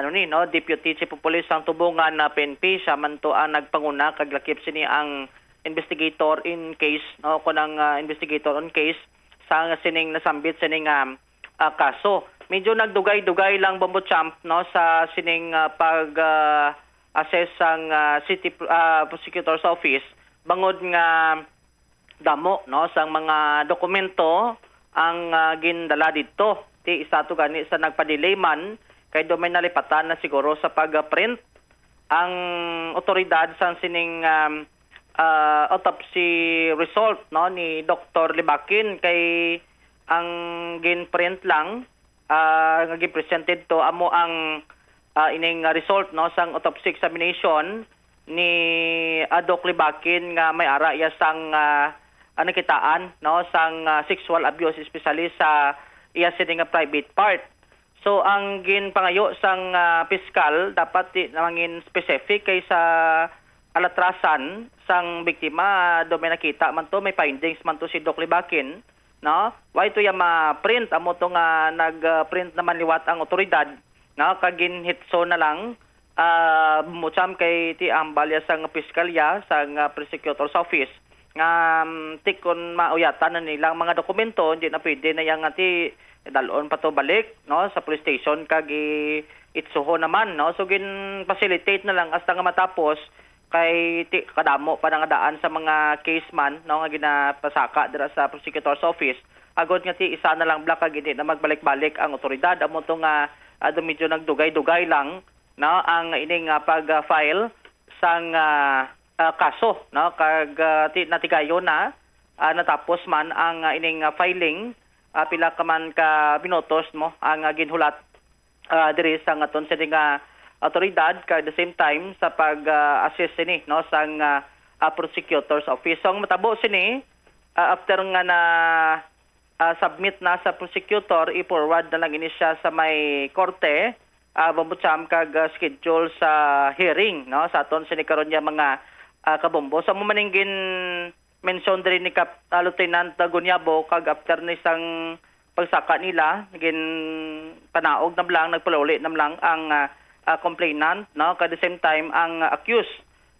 ano ni, no, Deputy Chief of Police sang Tubungan na P N P, siya man to ang nagpanguna kag lakip sini ang investigator in case, no, kun ang, ah, investigator on case sa sining nasambit sining, ah, ah, kaso. Medyo nagdugay-dugay lang, Bombo Champ, no, sa sining, ah, pag, ah, assess sang, ah, city pr-, ah, prosecutor's office, bangod nga damo, no, sang mga dokumento ang, ah, gindala didto. Ti isa to gani sa nagpa-delay man, kay daw may nalipatan na siguro sa pag-print ang otoridad sang sining, um, ah, autopsy result, no, ni Doktor Libakin, kay ang gin-print lang, ah, nga gin-present didto amo ang, ah, ining, ah, result, no, sang autopsy examination ni, ah, Doc Libakin nga may ara iya sang, ah, ah, nakitaan, no, sang, ah, sexual abuse, especially sa iya sini nga private part. So, ang ginpangayo sang, ah, piskal dapat di na mangin specific kay sa alatrasan sang biktima, do may nakita man to, may findings man to si Doc Libakin, no? Wala to iya ma-print, amo to nga nag-print naman liwat ang otoridad, no? Kag ginhitso na lang, ah, Bombo Champ, kay ti ambal ya sang piskalya, sang, ah, prosecutor's office nga, um, ti kon mauyatan na nila ang mga dokumento, hindi na pwede na yang ti dal-on pa to balik, no, sa police station kag i-itsuhon naman, no? So, gin-facilitate na lang hasta nga matapos, kay ti kadamo pa na nga daan sa mga case man, no, nga ginapasaka dira sa prosecutor's office. Agod nga ti isa na lang bala kag hindi na magbalik-balik ang otoridad. Amo to nga, ah, medyo nagdugay-dugay lang, no, ang ining, ah, pag-file sang, ah, ah, kaso, no, kag, ah, ti-, natigayon na ah, natapos man ang, ah, ining, ah, filing, ah, pila ka man ka minutos mo ang, ah, ginhulat, ah, diri sa aton sini nga awtoridad, kag at the same time sa pag, ah, assist sini, no, sang, ah, ah, prosecutor's office. So, ang matabo sini, ah, after nga na, ah, submit na sa prosecutor, i-forward na lang ini siya sa may korte, ah, Bombo Champ, kag, ah, schedule sa hearing, no, sa aton sini karon nga mga, ah, kabombo. So, amo man ang gin-mention diri ni Kap-, ah, Lieutenant Gunyabo, kag after ni sang pagsaka nila, gin panaog na lang, nagpalauli na lang ang, ah, ah, complainant, no, kag at the same time ang, ah, accused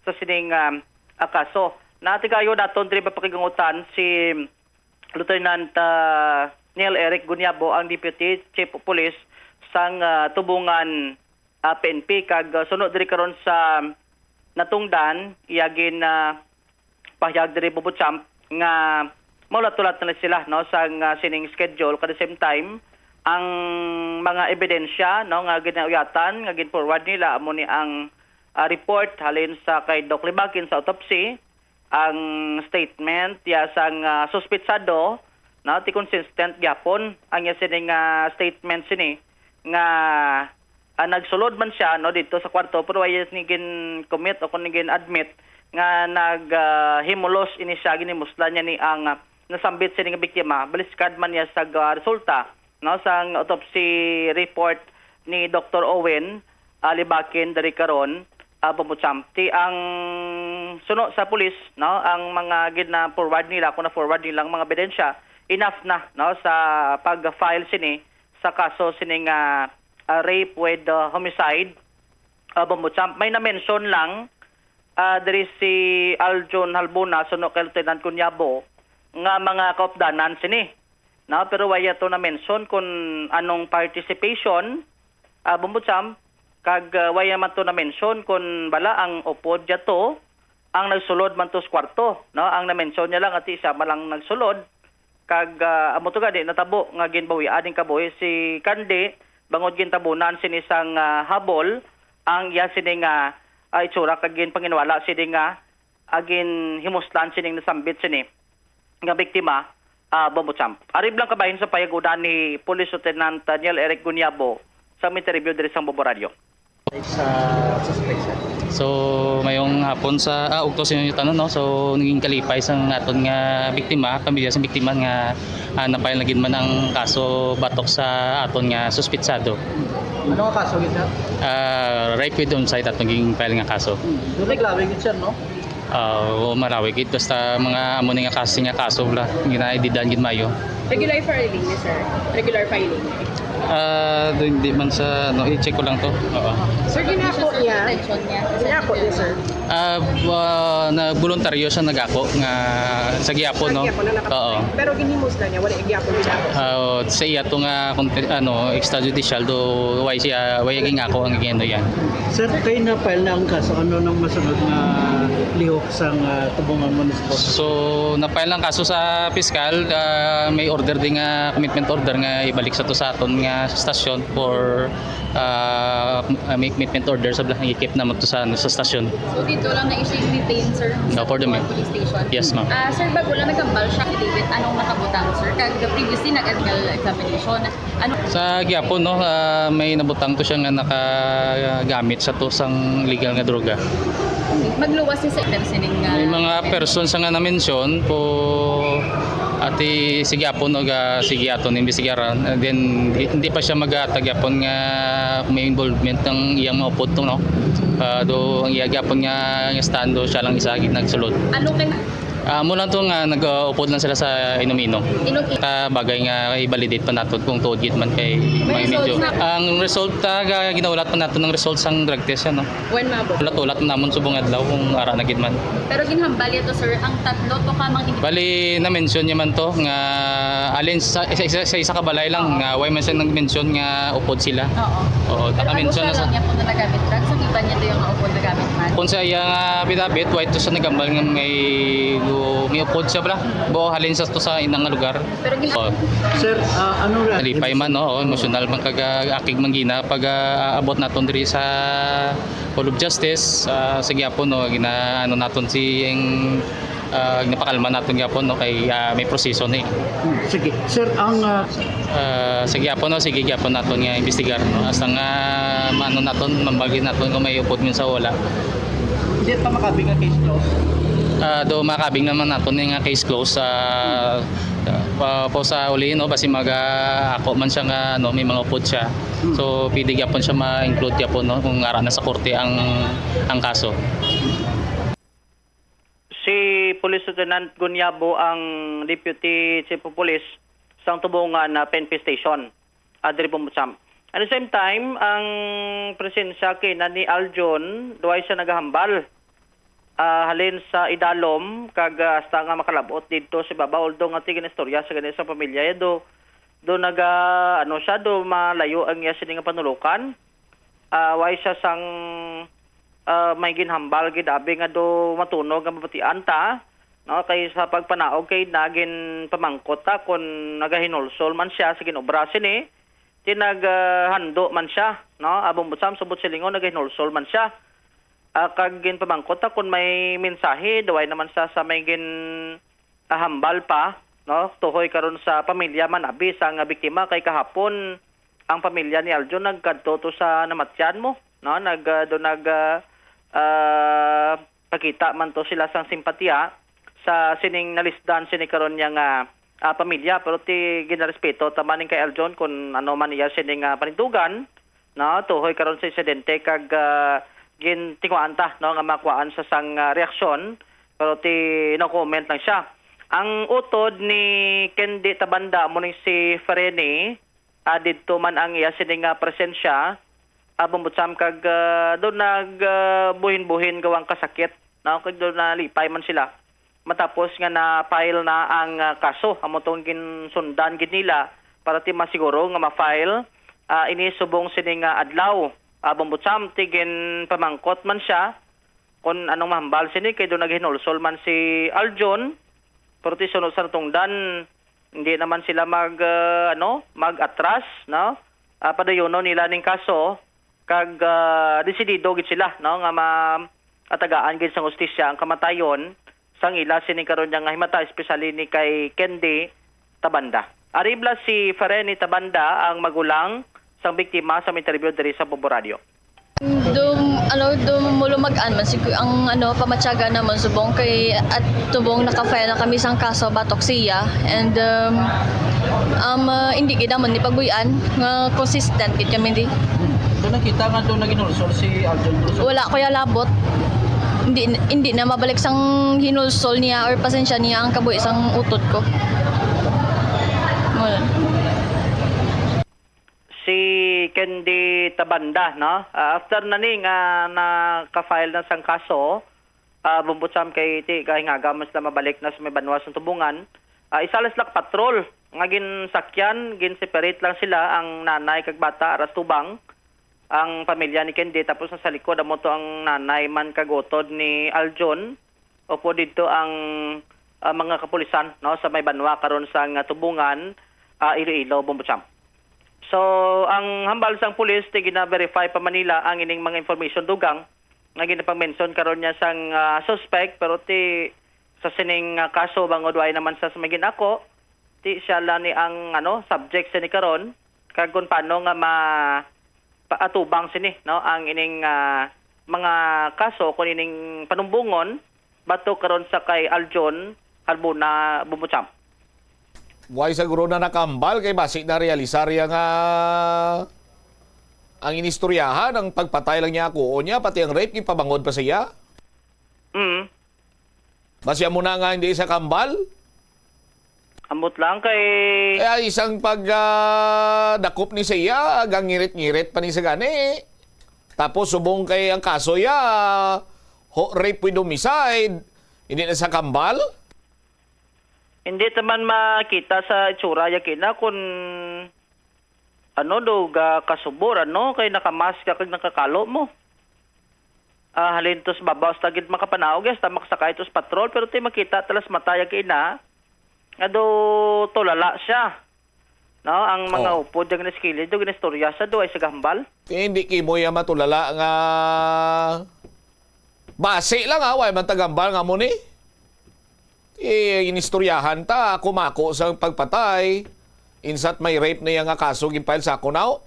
sa sining, ah, ah, kaso. Natigayo naton diri mapakigangutan si Lieutenant, ah, Neil Eric Gunyabo, ang Deputy Chief of Police sang, ah, Tubungan, ah, P N P, kag, ah, suno diri karon sa natungdan, iya gin, ah, pahayag diri, Bombo Champ, nga maulat-ulat na sila, no, sang, ah, sining schedule. Kag at the same time, ang mga ebidensya, no, nga ginauyatan, nga gin-forward nila, amo ni ang, ah, report halin sa kay Doc Libakin sa autopsy, ang statement ya sang, ah, suspetsado, no, ti consistent gyapon ang iya sini nga statement sini nga, ah, nagsulod man siya, no, dito sa kwarto, pero wala ni gin-commit o kung gin-admit nga nag, ah, himulos ini siya, ginimuslan niya ni ang, ah, nasambit sini nga biktima. Baliskad man niya sa, ah, resulta, no, sang autopsy report ni Doktor Owen, ah, Libakin diri karon, ah, Bombo Champ. Ti ang suno sa pulis, no, ang mga gina-forward nila, kung na-forward nila ang mga ebidensya, enough na, no, sa pag-file sini sa kaso sini nga, ah, rape with, ah, homicide, ah, Bombo Champ. May na-mention lang, ah, diri si Aljon Halbona, suno kay Lieutenant Cunyabo, nga mga kaupdanan sini. No, pero wala to na-mention kung anong participation, ah, Bombo Champ, kag, ah, wala man to na-mention kung bala ang upod niya to ang nagsulod man to sa kwarto, no? Ang na-mention niya lang ati siya man lang nagsulod, kag, ah, amo to gani natabo nga ginbawian ning kabuhi si Candy, bangod gintabunan sini sang, ah, habol ang iya sini nga, ah, itsura, kag ginpanginwala sini nga, ah, ginhimuslan sining nasambit sini nga biktima, ah, Bombo Champ. Ari lang kabahin sa payagudan ni Police Lieutenant Daniel Eric Gunyabo sa interview diri sa Bombo Radio. Sa suspect, sir. So, mayong hapon sa, ah, ugto sa inyo tanan, no? So, naging kalipay sa aton nga biktima, pamilya sa biktima nga, ah, na-file na gid man ang kaso batok sa aton nga suspitsado. Ano nga kaso gid, sir? Ah, rape with homicide aton ging file nga kaso. Hmm. Doon naglawi gid, sir, no? Ah, oo, malawi gid. Basta mga amo ni nga kaso, nga kaso bala, ginaedidan gid mayo. Regular filing ni sir? Regular filing? Ah, do, hindi man sa, no, i-check ko lang to. Oo. Sir, ginako niya. Attention niya. Ginako niya, sir. Ah, ah, na voluntaryo siya nagako nga sa gihapon, no? Sa gihapon na nakapatay. Oo. Pero ginhimuslan niya, wala gihapon ginako. Ah, sa iya to nga, kung, ano, extrajudicial, do, why siya, why gingako ang gihapon yan? Sir, kay na-file na ang kaso, ano nang masunod nga lihok sang, ah, Tubungan Municipal? So, na-file ang kaso sa piskal, ah, may order din nga, commitment order nga ibalik sa to sa aton nga stasyon for, ah, may commitment order sa bala, i-keep naman to sa, ano, sa stasyon. So, dito lang na issue retain, sir, No, sa for the Tubungan mi- Police Station? Yes, ma'am. Ah, sir, bago lang nagkambal siya, David, anong nakabutang, sir? Kag previously, nag-annual examination. Ano? Sa gihapon, no, ah, may nabutang to siya nga nakagamit sa to sang legal nga droga. Magluwas ni sa sining, ah, May mga persons nga na-mention po, ati, sige apon, og, ah, sige aton imbestigaran. And then, di, hindi pa siya maghatag yapon nga may involvement ang iyang mga upod to, no? Ah, do, ang iya gyapon nga, nga stand do, siya lang isa gid nagsulod. Ano kay Ah, amo lang to nga nag-, uh, upod lang sila sa inom-inom. Inom-inom. Ta bagay nga i-validate pa nato kung tuod gid man kay May may medyo. Results na. Ang result, ah, ga-, ginahulat pa nato ng result sang drug test, ano. When maabot? Ulat-ulat namon subong adlaw kung ara na gid man. Pero ginhambal yato, sir, ang tatlo to ka mga indi- Bali, na-mention niya man to nga alin sa, sa, sa, sa isa ka balay lang nga way man siya nag-mention nga upod sila. Oo. Oo, pero naka-mention ano na siya sa lang niya kung nagamit drugs, ang iba niya to yung upod nagamit man. Kung sa iya nga bidabit, way to sa nagambal nga may, may upod siya bala. Bo, halin sa to sa inang nga lugar. Pero gina- Oh. Sir, ah, anong reaction Nalipay man, no? Oh, emosyonal man kag, ah, akig man gina pag, ah, abot naton diri sa Hall of Justice, ah, sa gihapon, no, gina-, ano naton si ang Ah, ginapakalma naton gyapon, no, kay, ah, may proseso ni. Hmm, sige. Sir, ang, ah, Ah, sige gyapon, no, sige gyapon naton nga imbestigar, no, hasta nga maano naton, mambagi naton kung may upod man sa wala. Hindi pa makabig nga case close? Ah, do makabig naman naton ni nga case close sa, ah, pa, po sa uli, no, basi maga ako man siya nga, no, may mga upod siya. Hmm. So, pwede gyapon siya ma-include gyapon, no, kung ara na sa korte ang, ang kaso. Si Police Lieutenant Gunyabo ang Deputy Chief of Police sang Tubungan na P N P Station, ah, diri Bombocham. At the same time, ang presensya kina ni Aljon, duway siya nagahambal, ah, halin sa idalom, kag, ah, hasta nga makalab-ot didto sa ibabaw, although nga ti ginistorya sa gani sa pamilya, do, do naga, ano siya, do malayo ang iya sini nga panulukan. Ah, way siya sang, ah, may ginhambal gid abi nga do matunog nga mabatian ta, no? Kay sa pagpanaog kay nagin pamangkot ta kon nagahinulsol man siya sa ginobra sini, ti nag, ah, hando man siya, no? Abong butsam subot silingon nagahinulsol man siya. Ah, kag ginpamangkot ta kon may mensahe, duway naman sa, sa may gin, ah, hambal pa, no? Tuhoy karon sa pamilya man abi sang biktima, kay kahapon ang pamilya ni Aljon nagkadto to sa namatyan mo, no? Nag, ah, do nag, ah, ah, pakita man to sila sang simpatiya sa sining nalisdan sini karon niya nga, ah, pamilya, pero ti ginarespeto ta man ning kay Aljon kung ano man iya sining, ah, panindugan, no? Tuhoy karon sa insidente kag, ah, gintinguhaan ta, no, nga makuhaan sa sang, ah, reaksyon, pero ti no comment lang siya. Ang utod ni Candy Tabanda amo ni si Fereni, ah, didto man ang iya sini nga presensya, ah, bumbutsam kag, ah, do nag, ah, buhin-buhin gawang kasakit, no? Kag do nalipay man sila. Matapos nga na-file na ang, ah, kaso, amo tong ginsundan gid nila para ti masiguro nga ma-file, ah, ini subong sini nga adlaw. Ah, bumbutsam, ti ginpamangkot man siya kung anong mahambal sini, kay do naghinulsol man si Aljon, pero ti sunod sa natungdan, hindi naman sila mag, ah, ano, mag-atras, no? Ah, padayunon nila ning kaso, kag, ah, desidido gid sila, no, nga ma-, atagaan gid sang hustisya ang kamatayon sang ila sini karon nga himata, especially ni kay Candy Tabanda. Ari bala si Fereni Tabanda, ang magulang sang biktima, sa interview diri sa Bombo Radio. Do, ano, do mulumag-an man sig-, ang, ano, pamatyaga namon subong kay at tubong naka-file na kami sang kaso batok siya. And, um, um, uh, hindi gid namon ni pagbuy-an nga consistent gid kami di. Hmm. So, nakita nga doon naghinulsol si Aljon Cruz? Wala ko ya labot. Hindi, hindi na mabalik sang hinulsol niya or pasensya niya ang kabuhi sang utod ko. Wala. Si Candy Tabanda, no? Ah, after na ni nga naka-file na sang kaso, ah, bumbutsam kay ti kahingaga man sila mabalik na sa may banwa sa Tubungan. Ah, isa lang sila ka patrol nga ginsakyan, gin-separate lang sila, ang nanay kag bata aras tubang, ang pamilya ni Candy, tapos sa likod amo to ang nanay man kag utod ni Aljon. Upo didto ang, ah, mga kapulisan, no, sa may banwa karon sang, ah, Tubungan, ah, Iloilo, Bombocham. So, ang hambal sang pulis, ti gina-verify pa man nila ang ining mga information dugang nga ginapang-mention karon niya sang, ah, suspect, pero ti sa sining, ah, kaso bangod way naman sa, sa may gin-ako, ti siya lang ni ang, ano, subject sini karon, kag kung paano nga ma-, paatubang sini, no, ang ining, ah, mga kaso, kung ining panumbongon, batok karon sa kay Aljon Harbona Bumucham. Way siguro na nakambal kay basi na realisar ya nga ang inistoryahan, ang pagpatay lang niya ako, o niya, pati ang rape, gipabangod pa siya. Mm. Basi amo na nga hindi siya kambal? Ambot lang kay Kaya isang pag, ah, dakop ni sa iya, agang ngirit-ngirit pa ni sa gani. Tapos subong kay ang kaso ya, ho-, rape with homicide, hindi na sa kambal? Hindi ta man makita sa itsura ya kina kung ano do ga kasubor, ano, kay nakamask ka kag nakakalo mo. Ah, halin to sa babaw, sa gid makapanaog, yes, ta makasakay to sa patrol, pero ti makita talas mata ya kina, nga do tulala siya. No, ang mga Oh. upod yang naskilid, do ginistorya sa do ay sa gahambal. Ti hindi kimo ya matulala nga basi lang, ah, way man tagambal nga mo ni. Eh, inistoryahan ta, ako mako sa pagpatay. Insat may rape na iya nga kaso, gin-file sa ako, naw?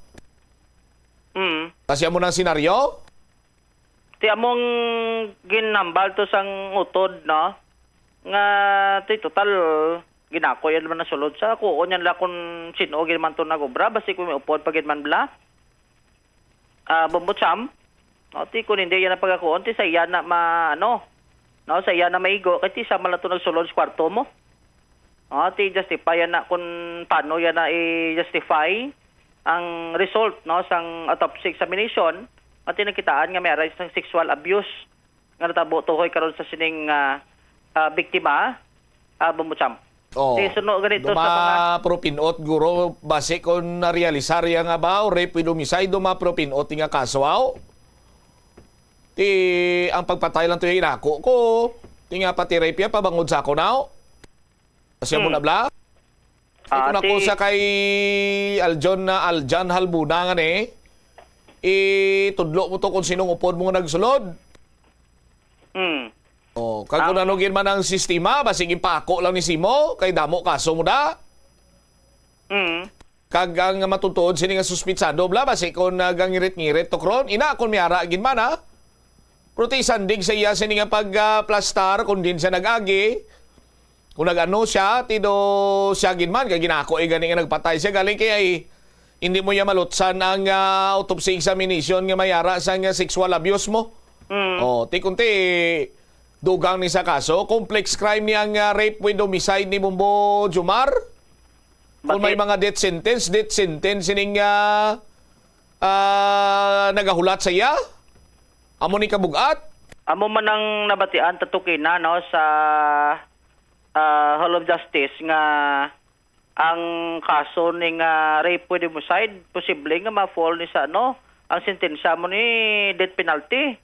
Mm. Tas amo nang senaryo? Ti among ginhambal to sang utod, no? Nga, ti total, ginako yan man ang sulod sa ako. O niyan la kung sino gid man to nag-obra, basi kung may upod pa gid man bla. Ah, Bombo Cham, no, ti kun hindi yan ang pagkakuon, ti sa iya na ma-, ano, no, sa iya na maigo, kay ti sa man lang to nagsulod sa kwarto mo. No, ti justify yan na kung paano yan na i-justify ang result, no, sang autopsy examination, at ti nakitaan nga may aray sang sexual abuse nga natabo tuhoy karon sa sining, ah, ah, biktima, ah, Bombo Cham. Oh, Ti suno ganito sa mga duma propinot, guro, basi kon narealisar iya nga ba, rape with homicide, duma propinot nga kaso, aw? Ti ang pagpatay lang to yung inako ko. Ti nga pati rape ya, pabangod sa ako, naw? Kasi mo Hmm. na bla? Ay, Ah, kung ako ti sa kay Aljon na Aljan Halbuna nga ni, itudlo mo to kung sinong upod mo nga nagsulod. Hmm. Oh, kag kung Ang ano gid man ang sistema, basig ipako lang ni Simo, kay damo kaso mo da. Hmm. Kag ang matutuod sini nga suspitsado, bla, basi kon nagangirit-ngirit to kron, ina kon may ara gid man, ha? Pero ti sandig sa iya sini nga pag, ah, plastar, kung din siya nag-agi, kung nag-ano siya, ti do siya gid man, kay ginako, eh, gani nga nagpatay siya, galing kay, ay, hindi mo iya malutsan ang, ah, autopsy examination nga may ara sa nga sexual abuse mo. Mm. Oh, ti kunti, dugang ni sa kaso, complex crime ni ang, ah, rape with homicide ni Bombo Jomar. Kung may Bakit? mga death sentence, death sentence sining, ah, ah, nagahulat sa iya? Amo ni kabugat? Amo man ang nabatian tatukina, no, sa, ah, Hall of Justice nga ang kaso ni nga rape with homicide, posible nga ma-fall ni sa, ano, ang sentensya mo ni death penalty.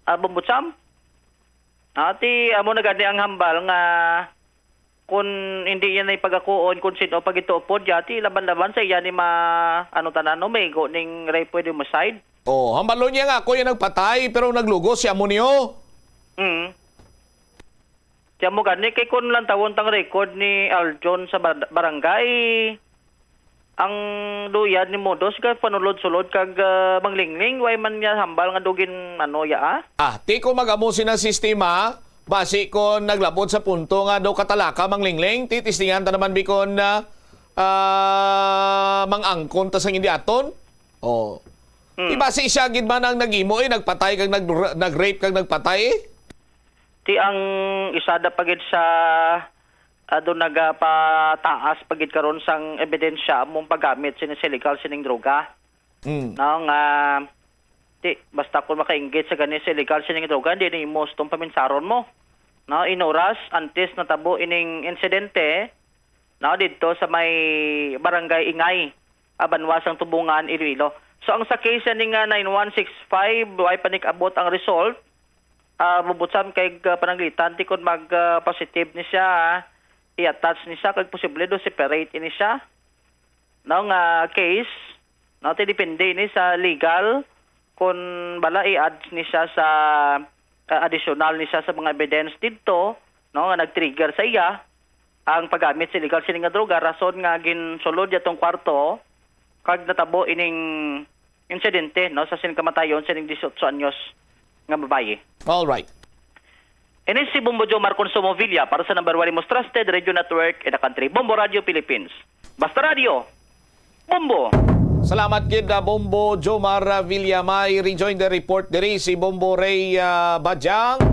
Ah, Bombo Cham? Ah, ti amo na gani ang hambal nga kung hindi yan ay pagakuon kung sino pagituopod ya, ti laban-laban sa iya ni ma-, ano tanan, no, maigo ning rape with homicide. Oh, hambalon niya nga ako yung nagpatay, pero naglugos siya mo niyo. Mm. Kaya mo gani, kay kung lantawon tang record ni Aljon sa bar-, barangay, ang duyan ni Modos ka panulod-sulod kag, ah, manglingling, way man niya hambal nga dugin, ano, ya, ah? Ah, ti ko mag-amo sina sistema, basi kon naglabot sa punto nga daw katalaka manglingling, ti testingan ta naman bikon na, ah, mang-angkon ta sang indiaton. Oh. Hmm. Di basi siya gid man ang nag-imo, eh, nagpatay kag nag-, nag-rape kag nagpatay, eh? Ti ang isa da pa gid sa, ah, do nagapataas pa gid karon sang ebidensya mong paggamit sini sa illegal sining droga. Mm. No, nga, ti, basta kung makainggit sa gani sa illegal sining droga, hindi na imo stong paminsaron mo. No, inuras antes natabo ining insidente, no, didto sa may Barangay Ingay, ah, banwa sang Tubungan, Iloilo. So, ang sa case ni nga nine one six five, way pa nik-abot ang result, ah, Bombo Cham, kay, ah, pananglitan ti kon mag, ah, positive ni siya, ah, i-attach ni siya, kag posible do separate ini siya, no, nga case, no, ti depende ini sa legal, kon bala i-add ni siya sa, ah, additional ni siya sa mga evidence didto, no, nga nag-trigger sa iya ang paggamit sa illegal sini nga droga, rason nga ginsulod niya tong kwarto kag natabo ining insidente, no, sa sining kamatayon sining dieciocho anyos nga babayi. All right. Ini si Bombo Jomar Consumo Villa para sa number one most trusted radio network in the country, Bombo Radio Philippines. Basta Radio, Bombo! Salamat gid, ah, Bombo Jomar, ah, Villa. May rejoin the report diri si Bombo Ray, ah, Badiang.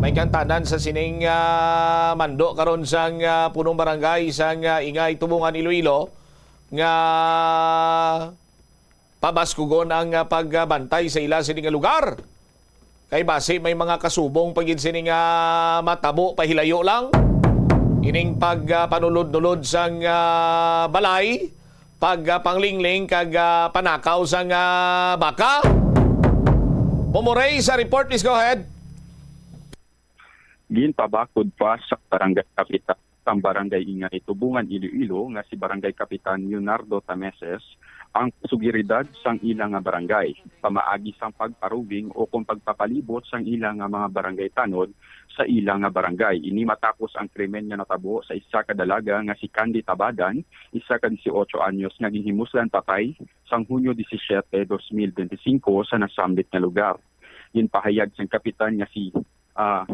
May kantanan sa sining, ah, mando karon sang, ah, punong barangay sang, ah, Ingay, Tubungan, Iloilo, nga pabaskugon ang, ah, pagbantay sa ila sini nga lugar. Kay basi may mga kasubong pa gid sini nga matabo pahilayo lang. Ining pag, ah, panulod-nulod sang, ah, balay, pag, ah, panglingling kag, ah, panakaw sang, ah, baka. Pumuray sa report, please go ahead. Ginpabakod pa sa Barangay Kapitan sang Barangay Ingay, Tubungan, Iloilo, nga si Barangay Kapitan Leonardo Tameses ang seguridad sang ila nga barangay pamaagi sang pagparubing o kon pagpapalibot sang ila nga mga barangay tanod sa ila nga barangay. Ini matapos ang krimen nga natabo sa isa ka dalaga nga si Candy Tabadan, isa ka dieciocho anyos nga ginhimuslan patay sang Hunyo disisiete, dos mil benti singko sa nasambit nga lugar. Ginpahayag sang kapitan nga si, ah,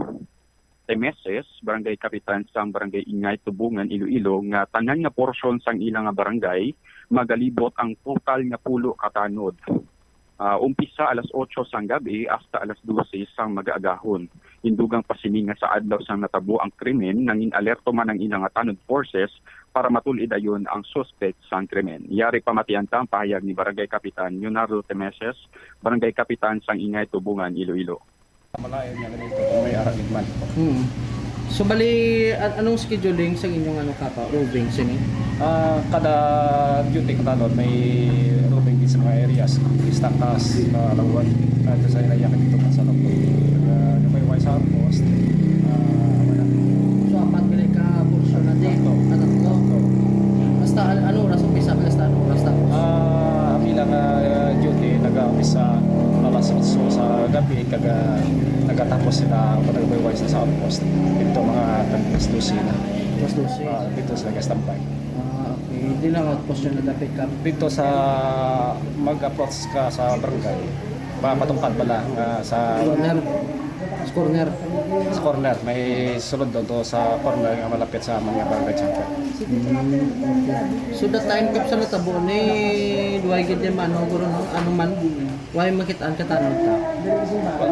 Temeses, barangay kapitan sang Barangay Ingay, Tubungan, Iloilo, nga tanan nga porsyon sang ila nga barangay magalibot ang total nga pulo ka tanod. Ah, umpisa alas otso sang gab-i hasta alas dose sang mag-aagahon. Hindugang pa sini nga sa adlaw sang natabo ang krimen, nangin-alerto man ang ila nga tanod forces para matul-id dayon ang suspect sang krimen. Yari pamatian ta ang pahayag ni Barangay Kapitan Leonardo Temeses, Barangay Kapitan sang Ingay, Tubungan, Iloilo. Malain nga elemento kung may ara gid man. Hmm. So, bali, an-, anong scheduling sa inyong, ano, kapa, roving sini? Ah, kada duty, kada noon, may roving din sa mga areas. Estakas, Kalawag, at sa Ilaya, dito sa Lagpo. Ah, yung may wise outpost, ah, wala. So, apat gali ka porsyon na din? Tatlo. Ah, tatlo. Tatlo. Hasta an-, ano oras umpisa, hasta ano oras tapos? Ah, ang ilang, ah, duty, nag-umpisa alas otso sa gabi, kag, ah, nagatapos sila, pag nag-umpisa sa outpost, ito mga tag-, alas dose na. Alas dose. Ah, dito sila nag-standby. Ah, okay. Hindi lang outpost yung nagapit ka. Dito sa mag-approach ka sa barangay, pa-, patungkad pala, ah, sa Corner. Sa corner. Sa corner. May sulod doon to sa corner nga malapit sa mga barangay center. Mm, okay. So, that time, Kap, sa natabo ni Duway gid man, no, guro, no? Ano man, way makitaan ka tanod ka?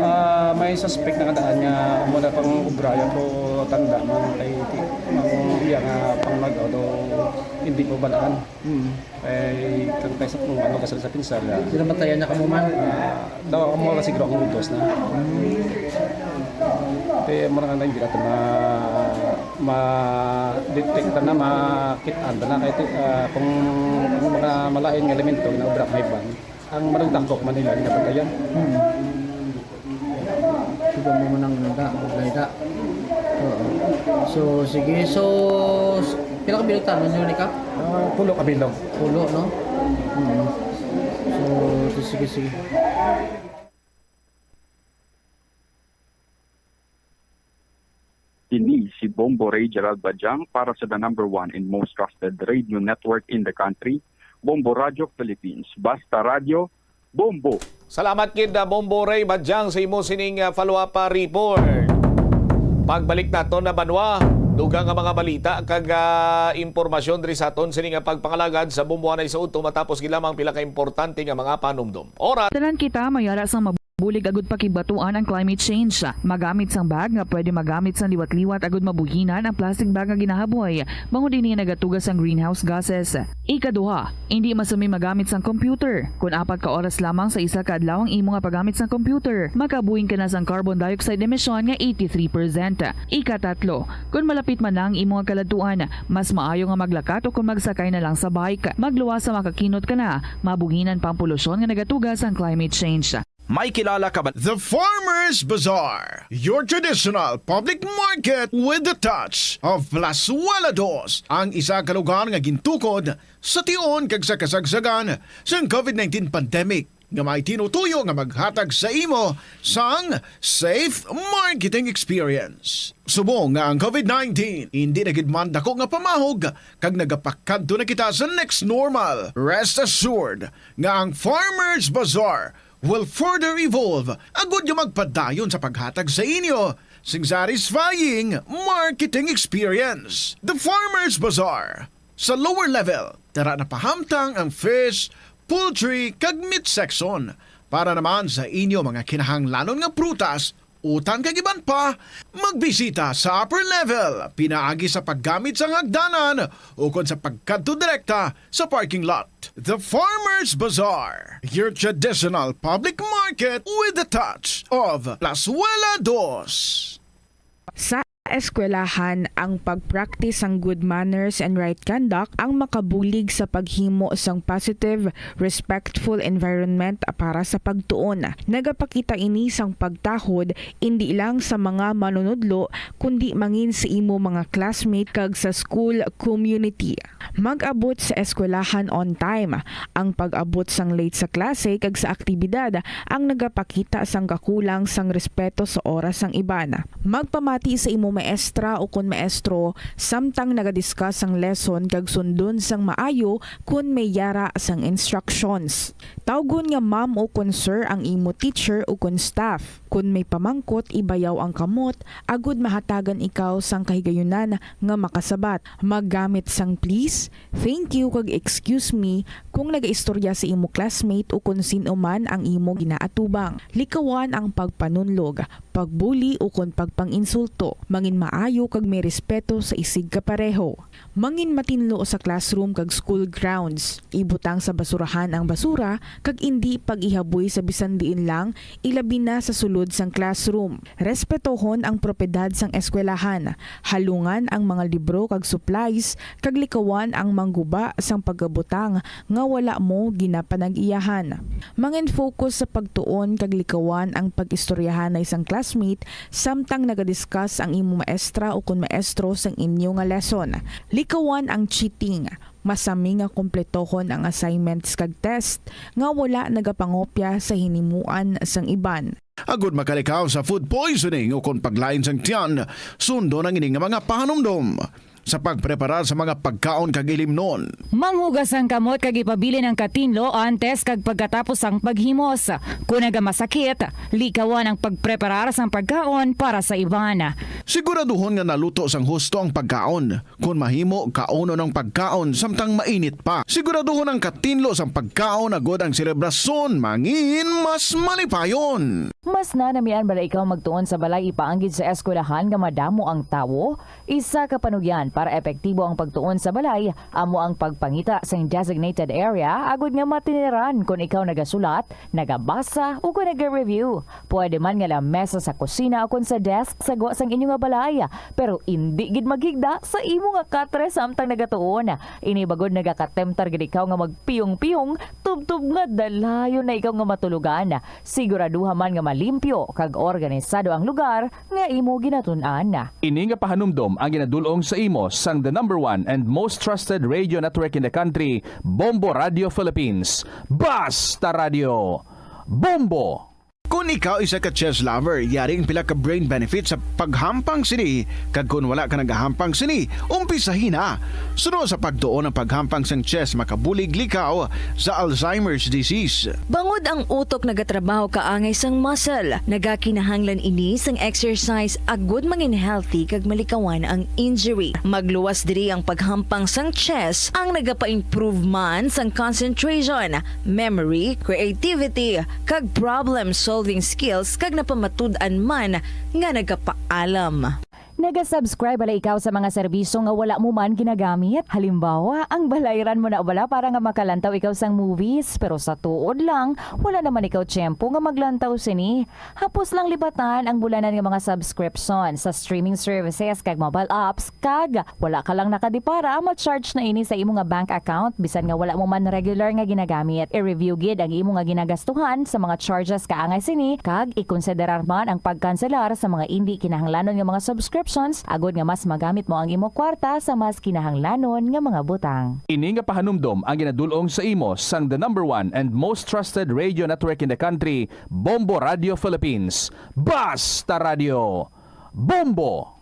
Ah, may suspect na kadaan nga muna pang obra, yan po tanda, mga kay, mga iya nga pang mag-, although hindi po balaan. Mm. Ay, kang tayo sa kung ano ka sa, sa pinsar, ah. Sila matayan na kamo man? Ah, daw, ang mga siguro ang utos na. Mm. Kaya mo nga na hindi natin ma-, ma-detect na, makit-an na kay, ah, kung, kung mga malain nga elemento na obra may ban, ang managdakop man nila, ginapatayan. Hmm. Suga mo man ang nanda, nanda. Oo. So, sige. So, s-, pila ka bilog tanon nyo ni ka? Ah, pulo ka bilog. Pulo, no? Mm. So, sige, sige. Kini si Bombo Ray Gerald Bajang para sa the number one and most trusted radio network in the country, Bombo Radio Philippines. Basta Radio, Bombo. Salamat gid, ah, Bombo Ray Bajang, sa imo sining, ah, follow-up, ah, report. Pagbalik nato na banwa, dugang nga mga balita kag, ah, impormasyon diri sa aton sini nga pagpangalagad sa Bombo anay sa udto matapos gid lamang pila ka importante nga mga panumdom. Oras. Tanan kita mayara sang mabulig agud pakigbatuan ang climate change. Magamit sang bag nga pwede magamit sang liwat-liwat agud mabuhinan ang plastic bag nga ginahaboy, bangod ini nagatuga sang greenhouse gases. Ikaduha, indi masumi magamit sang computer. Kon apat ka oras lamang sa isa ka adlaw ang imo nga paggamit sang computer, makabuhin ka na sang carbon dioxide emission nga eighty-three percent. Ikatatlo, kon malapit man na ang imo nga kaladtuan, mas maayo nga maglakat o kon magsakay na lang sa bike. Magluwas sa makakinot ka na, mabuhinan pa ang polusyon nga nagatuga sang climate change. May kilala ka ba? The Farmers Bazaar, your traditional public market with the touch of Plazuela Dos, ang isa ka lugar nga gintukod sa tion kag sa kasagsagan sang covid nineteen pandemic, nga may tinutuyo nga maghatag sa imo sang safe marketing experience. Subong nga ang covid nineteen indi na gid man dako nga pamahog kag nagapakadto na kita sa next normal, rest assured nga ang Farmers Bazaar will further evolve agud nga magpadayon sa paghatag sa inyo sing satisfying marketing experience. The Farmers Bazaar. Sa lower level, tara na pahamtang ang fish, poultry, kag meat section. Para naman sa inyo mga kinahanglanon nga prutas, utan kag iban pa, magbisita sa upper level pinaagi sa paggamit sang hagdanan ukon sa pagkadto direkta sa parking lot. The Farmers Bazaar, your traditional public market with the touch of Plazuela Dos. Sa eskwelahan, ang pag-practice sang good manners and right conduct ang makabulig sa paghimo sang positive, respectful environment para sa pagtuon. Nagapakita ini sang pagtahod indi lang sa mga manunudlo, kundi mangin sa imo mga classmate kag sa school community. Mag-abot sa eskwelahan on time. Ang pag-abot sang late sa klase kag sa aktibidad ang nagapakita sang kakulang sang respeto sa oras sang iban. Magpamati sa imo maestra ukon maestro samtang nagadiscuss sang lesson kag sundon sang maayo kon may yara sang instructions. Tawgon nga ma'am ukon sir ang imo teacher ukon staff. Kon may pamangkot, ibayaw ang kamot agod mahatagan ikaw sang kahigayunan nga makasabat. Maggamit sang please, thank you, kag excuse me kung nagaistorya sa imo classmate ukon sin-o man ang imo ginaatubang. Likawan ang pagpanunlog, pagbuli, ukon pagpang-insulto. Mangin maayo kag may respeto sa isigkapareho. Mangin matinlo sa classroom kag school grounds. Ibutang sa basurahan ang basura kag indi pag-ihaboy sa bisan diin lang, ilabi na sa sulod sang classroom. Respetohon ang propiedad sang eskwelahan. Halungan ang mga libro kag supplies, kag likawan ang mangguba sang pagabutang nga wala mo ginapanag-iyahan. Mangin-focus sa pagtuon kag likawan ang pag-istoryahanay sang classmate samtang nagadiscuss ang imo maestra ukon maestro sang inyo nga lesson. Likawan ang cheating. Masami nga kompletohon ang assignments kag test nga wala nagapangopya sa hinimuan sang iban. Agod makalikaw sa food poisoning ukon paglain sang tiyan, sundon ang ini nga mga pahanumdom sa pagpreparar sa mga pagkaon kag ilimnon. Manghugas ang kamot kag ipabilin ang katinlo antes kag pagkatapos sang paghimos. Kon nagamasakit, likawan ang pagpreparar sang pagkaon para sa iban. Siguraduhon nga naluto sang husto ang pagkaon. Kon mahimo, kaunon ang pagkaon samtang mainit pa. Siguraduhon ang katinlo sang pagkaon agod ang selebrasyon mangin mas malipayon. Mas nanamian bala ikaw magtuon sa balay ipaanggid sa eskwelahan nga madamo ang tawo? Isa ka panugyan para epektibo ang pagtuon sa balay amo ang pagpangita sing designated area agud nga matiniran kon ikaw nagasulat, nagabasa, o kon naga-review. Pwede man nga lamesa sa kusina o kon sa desk sa gwa sang inyo nga balay, pero indi gid maghigda sa imo nga katre samtang nagatuon. Ini bagod nagakatemptar gid ikaw nga magpiyong-piyong tubtob nga dalayon na ikaw nga matulogan. Siguraduha man nga malimpyo kag organisado ang lugar nga imo ginatun-an. Ini nga pahanumdom ang ginadul-ong sa imo sang the number one and most trusted radio network in the country, Bombo Radio Philippines. Basta Radio, Bombo! Kon ikaw isa ka chess lover, yari ang pila ka brain benefits sa paghampang sini, kag kon wala ka nagahampang sini, umpisahi na. Suno sa pagtuon, ang paghampang sang chess makabulig likaw sa Alzheimer's disease. Bangod ang utok nagatrabaho kaangay sang muscle, nagakinahanglan ini sang exercise agud mangin healthy kag malikawan ang injury. Magluwas diri ang paghampang sang chess, ang nagapa-improve man sang concentration, memory, creativity, kag problem-solving skills, kag napamatud-an man nga nagapaalam. Naga-subscribe bala ikaw sa mga serbisyo nga wala mo man ginagamit? Halimbawa, ang balayran mo na bala para nga makalantaw ikaw sang movies, pero sa tuod lang, wala naman ikaw tiyempo nga maglantaw sini. Hapos lang libatan ang bulanan nga mga subscription sa streaming services kag mobile apps, kag wala ka lang nakadipara, ma-charge na ini sa imo nga bank account bisan nga wala mo man regular nga ginagamit. I-review gid ang imo nga ginagastuhan sa mga charges kaangay sini, kag ikonsiderar man ang pagkanselar sa mga indi kinahanglanon nga mga subscriptions agud nga mas magamit mo ang imo kwarta sa mas kinahanglanon nga mga butang. Ini nga pahanumdom ang ginadul-ong sa imo sang the number one and most trusted radio network in the country, Bombo Radio Philippines. Basta Radio, Bombo!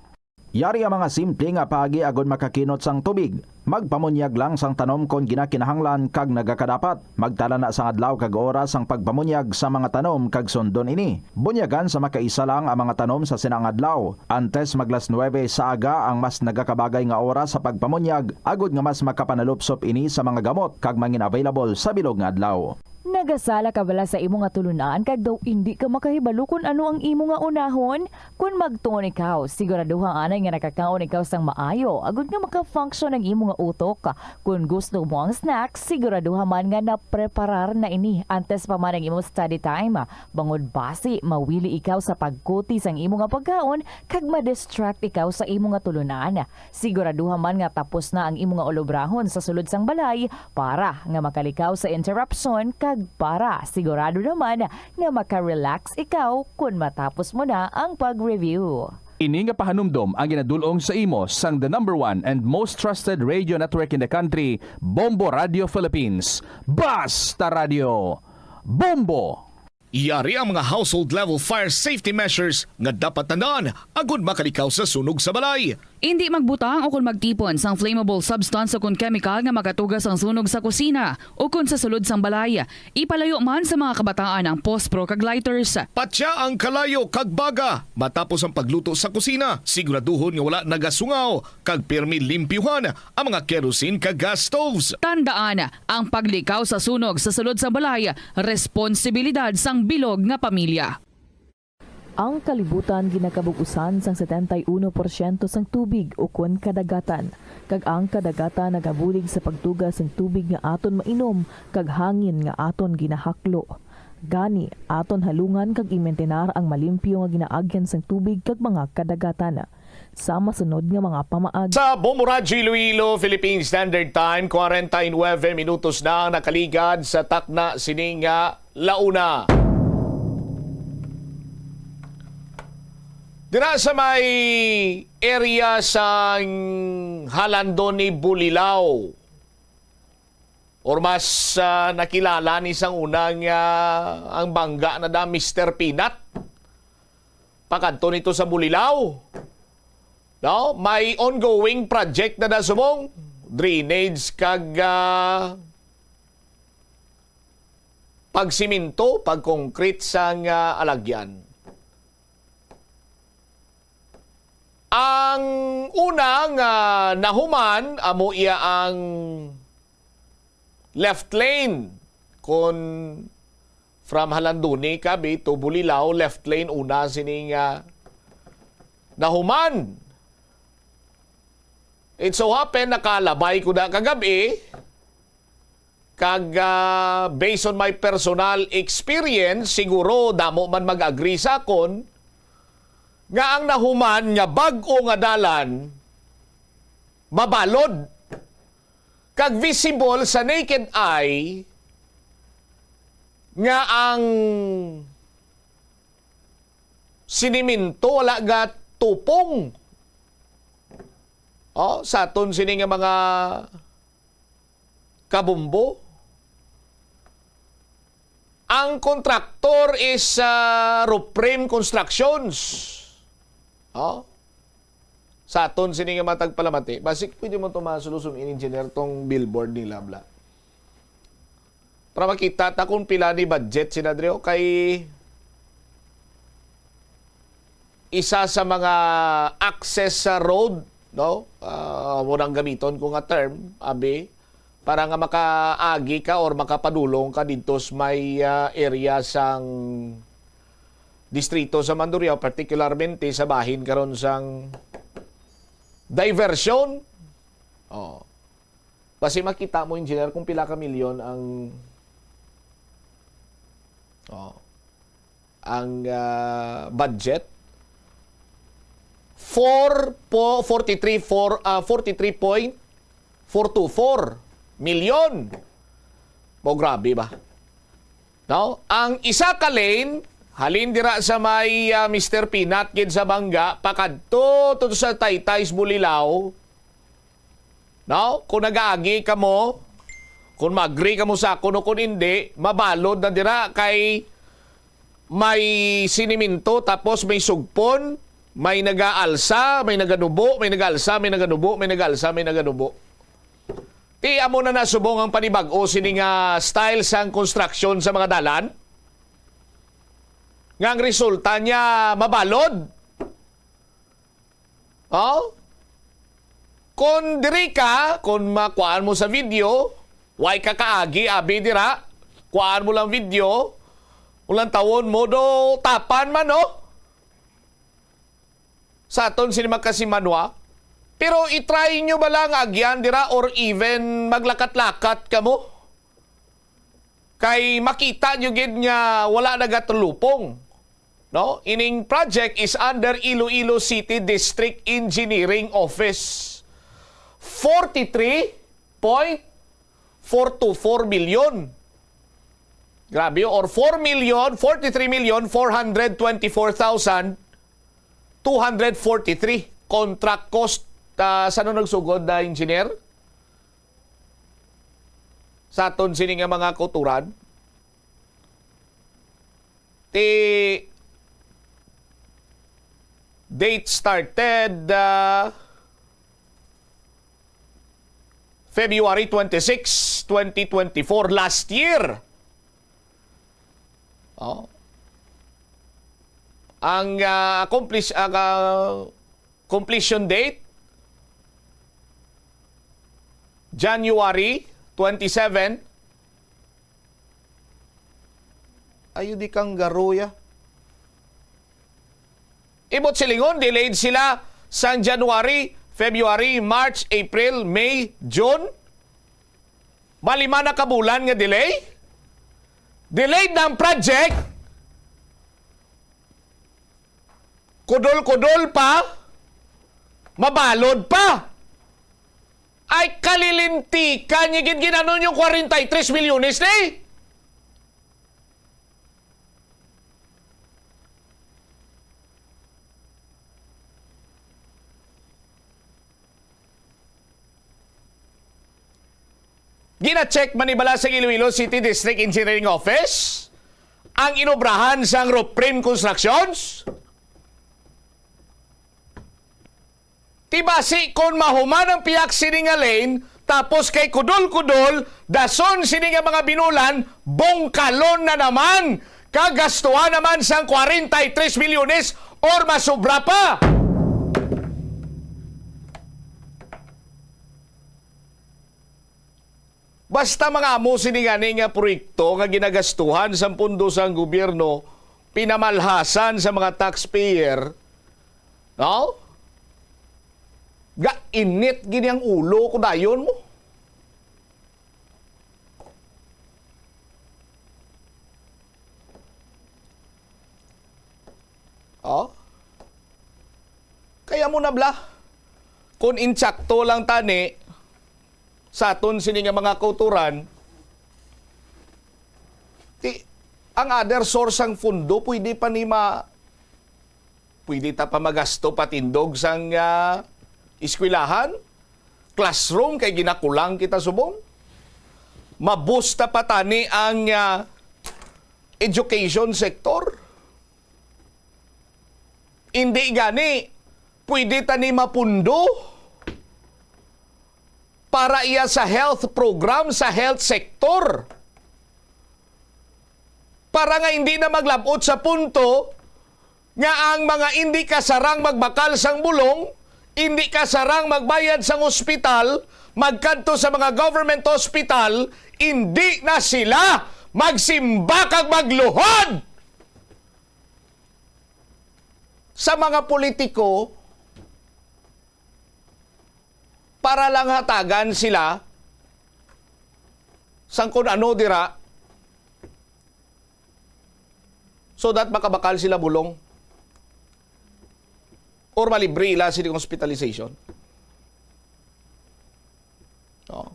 Yari ang mga simple nga paagi agud makakinot sang tubig. Magpamunyag lang sang tanom kon ginakinahanglan kag nagakadapat. Magtala na sang adlaw kag oras sang pagpamunyag sa mga tanom kag sundon ini. Bunyagan sa makaisa lang ang mga tanom sa sina nga adlaw. Antes maglas nuebe sa aga ang mas nagakabagay nga oras sa pagpamunyag, agud nga mas makapanalupsop ini sa mga gamot kag mangin-available sa bilog nga adlaw. Nagasala ka bala sa imo nga tulunan kag daw indi ka makahibalo kon ano ang imo nga unahon? Kon magtuon ikaw, siguraduha anay nga nakakaon ikaw sang maayo agod nga maka-function ang imo nga utok. Kon gusto mo ang snacks, siguraduha man nga napreparar na ini antes pa man ang imo study time, bangod basi mawili ikaw sa pagkuti sang imo nga pagkaon kag ma-distract ikaw sa imo nga tulunan. Siguraduha man nga tapos na ang imo nga ulobrahon sa sulod sang balay para nga makalikaw sa interruption kag para sigurado naman nga maka-relax ikaw kon matapos mo na ang pag-review. Ini nga pahanumdom ang ginadul-ong sa imo sang the number one and most trusted radio network in the country, Bombo Radio Philippines. Basta Radio, Bombo! Yari ang mga household level fire safety measures nga dapat tandaan agud makalikaw sa sunog sa balay. Indi magbutang o kon magtipon sang flammable substance o kon chemical nga makatuga sang sunog sa kusina o kon sa sulod sang balay. Ipalayo man sa mga kabataan ang pospro kag lighters. Patya ang kalayo kag baga matapos ang pagluto sa kusina. Siguraduhon nga wala nagasungaw kag pirmi limpyuhan ang mga kerosene kag gas stoves. Tandaan, ang paglikaw sa sunog sa sulod sang balay, responsibilidad sang bilog nga pamilya. Ang kalibutan ginakabug-usan sang setenta y uno porsyento sang tubig ukon kadagatan, kag ang kadagatan nagabulig sa pagtuga sang tubig nga aton mainom kag hangin nga aton ginahaklo. Gani, aton halungan kag imintinar ang malimpyo nga ginaagyan sang tubig kag mga kadagatan. Sa masunod nga mga pamaagi. Sa Bombo Radyo Iloilo, Philippine Standard Time, kwarenta y nuebe minutos na ang nakaligad sa takna sini nga launa. Dira sa may area sang Halandoni, Bulilao, or mas, ah, nakilala ni sang una nga ang bangga na da Mister Peanut. Pakadto nito sa Bulilao. No? May ongoing project na da subong, drainage kag, ah, pagsiminto, pag-concrete sang, ah, alagyan. Ang una nga nahuman, amo iya ang left lane, kon from Halandoni ka, abi, to Bulilao, left lane una sini nga nahuman. It so happen, nakalabay ko na kagab-i, kag, ah, based on my personal experience, siguro damo man mag-agree sa akon nga ang nahuman nga bag-o nga dalan mabalod kag visible sa naked eye nga ang siniminto wala gatupong. Oh, sa aton sini nga mga kabumbo, ang kontraktor is, ah, Ruprem Constructions. Oh. Sa aton sini nga matag palamati, basig pwede mo to masulusong in engineer tong billboard nila, bla. Para makita ta kung pila ni budget sina diri, o kay isa sa mga access sa road, no? Ah, mo nang gamiton ko nga term, abi, para nga makaagi ka or makapadulong ka didto sa may, ah, area sang distrito sa Mandurriao, particularmente sa bahin karon sang diversion. Oh. Basi makita mo, engineer, kung pila ka milyon ang, oh, ang, ah, budget. Four po, forty-three, four, ah, forty-three point four two four milyon. Mo, grabe ba? No? Ang isa ka lane, halin dira sa may, ah, Mister Peanut gid sa Bangga, pakadto to sa Taytay sa Bulilao. No? Kung nagaagi kamo, kung mag-agree kamo sa akon o kung hindi, mabalod na dira kay may siniminto, tapos may sugpon, may nagaalsa, may naganubo, may nagaalsa, may naganubo, may nagaalsa, may naganubo. Ti amo na nasubong ang panibag-o sini nga style sang construction sa mga dalan, nga ang resulta niya mabalod. Oh? Kon diri ka, kon makuhaan mo sa video, way ka kaagi, abi dira. Kuhaan mo lang video, ulang tawon mo do tapan man, no? Sa aton sini magkasimanwa. Pero i-try nyo ba lang agyan dira or even maglakat-lakat kamo? Kay makita nyo gid nga wala nagatalupong. No? Ining project is under Iloilo City District Engineering Office. Forty-three point four two four million. Grabe, or four million, forty-three million four hundred twenty-four thousand two hundred forty-three contract cost. Ah, sa ano nagsugod na engineer? Sa aton sini nga mga kauturan? Ti date started, ah, February twenty-six, twenty twenty-four, last year. Oh. Ang, ah, accomplish-, ang, ah, completion date, January twenty-seven. Ayo di kang garuya. Ibot silingon, delayed sila sang January, February, March, April, May, June. Malima na ka bulan nga delay. Delayed na ang project. Kudol-kudol pa, mabalod pa. Ay, kalilintikan niya gid, ginano yung forty-three milyones ni. Gina-check man ni bala sa Iloilo City District Engineering Office ang inobrahan sang Ruprim Constructions? Ti basi kon mahuman ang piyak sini nga lane, tapos kay kudol-kudol, dason sini nga mga binulan, bungkalon na naman, kag gastuhan naman sang forty-three milyones or masobra pa. Basta mga amo sini gani nga proyekto nga ginagastuhan sang pondo sang gobyerno, pinamalhasan sa mga taxpayer, no? Ga init gini ang ulo ko dayon mo. Oh? Kaya mo na bla, kung insakto lang tani sa aton sini nga mga kauturan, ti, ang other source sang fundo, pwede pa ni ma-, pwede ta pa magasto patindog sang, ah, eskwelahan, classroom, kay ginakulang kita subong. Mabusta pa tani ang, ah, education sector. Indi gani, pwede ta ni mapundo para iya sa health program sa health sector. Para nga hindi na maglabot sa punto nga ang mga indi kasarang magbakal sang bulong, indi kasarang magbayad sang ospital, magkadto sa mga government hospital, indi na sila magsimba kag magluhod sa mga politiko para lang hatagan sila sang kun ano dira, so that makabakal sila bulong or malibre ila sini hospitalization. Oh.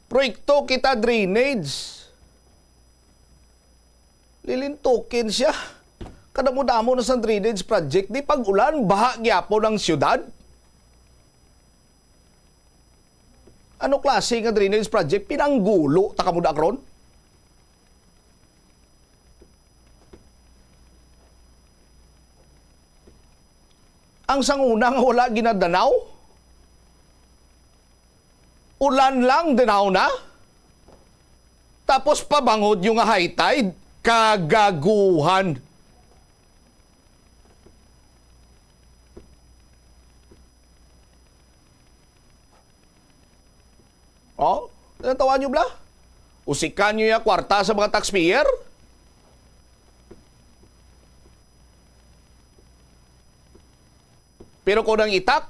Proyekto kita drainage. Lilintukin siya. Kadamo-damo na sang drainage project. Di pag-ulan, baha gyapon ang siyudad. Ano klase nga drainage project? Pinanggulo ta kamo da karon? Ang sanguna nga wala ginadanaw? Ulan lang, danaw na? Tapos pabangod yung nga high tide? Kagaguhan. Oh, ano tawag nyo bala? Usikan nyo yung kwarta sa mga taxpayer? Pero kung ang i-tax,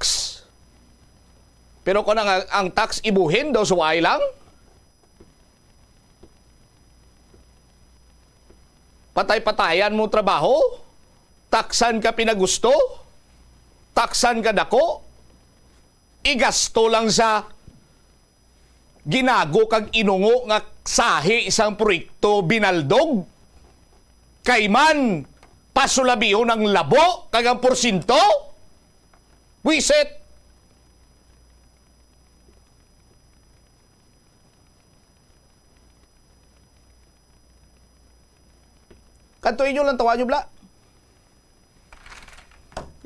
pero kung ang, ang tax ibuhin daw sa waay lang, patay-patayan mo trabaho, taksan ka pinagusto, taksan ka dako, igasto lang sa ginago kag inungo nga sahi sang proyekto binaldog. Kay man, pasulabihon ang labo kag ang porsyento. Buisit! Kadto inyo lang, tawa nyo bala.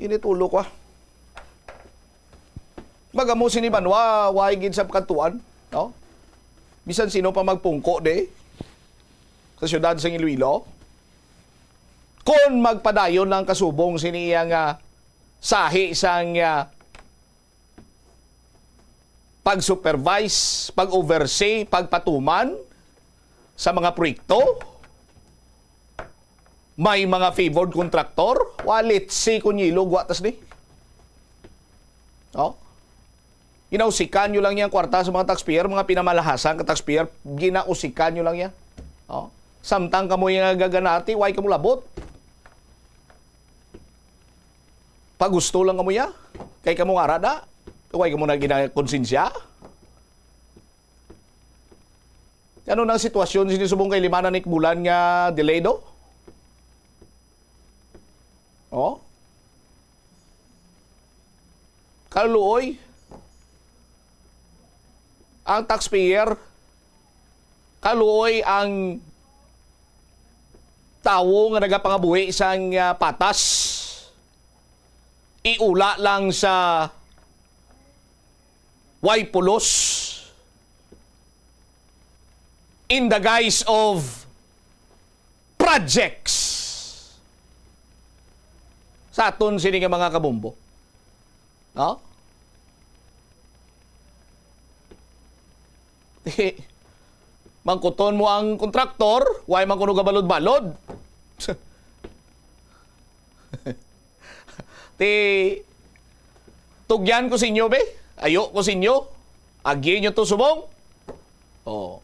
Init ulo ko, ah. Magamo sini banwa, way gid sa pagkatuan, no? Bisan sino pa magpungko di sa siyudad sa Iloilo, kon magpadayon lang kasubong sini iya nga sahi sang, ah, pag-supervise, pag-oversee, pagpatuman sa mga proyekto, may mga favored contractor, walit si Kunyilo guwatas ni. Oh? Ginausikan nyo lang yang kwarta sa mga taxpayer, mga pinamalahasan ka taxpayer, ginausikan nyo lang yan. Oh? Samtang kamo yung nagaganati, why kamo labot? Pagusto lang kamo ya? Kay kamo nga arada? Why kamo na ginakonsensya? Ano na ang sitwasyon sini subong kay lima na ni bulan nga delay, do? Oh? Kaluoy ang taxpayer, kaluoy ang tawo nga nagapangabuhi sang, ah, patas. Iula lang sa way pulos in the guise of projects sa aton sini nga mga kabombo. No? Mangkuton mo ang kontraktor, way man kuno gabalod-balod. Ti, tugyan ko sa inyo, be. Ayo ko sa inyo. Agi nyo to subong. Oh.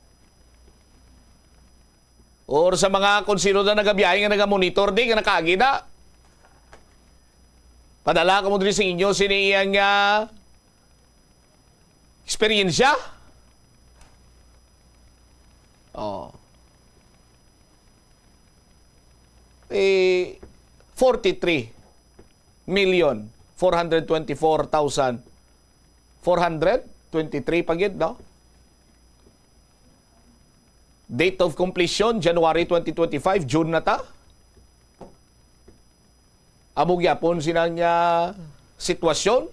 Or sa mga kung sino na nagabiyahe nga nagamonitor di, nga nakaagi na. Padala ko mo diri sa inyo sini iyang, ah, eksperyensya. Oh. Eh, forty-three million four hundred twenty-four thousand four hundred twenty-three pa gid, no? Date of completion, January twenty twenty-five, June na ta. Amo gyapon sina nga sitwasyon.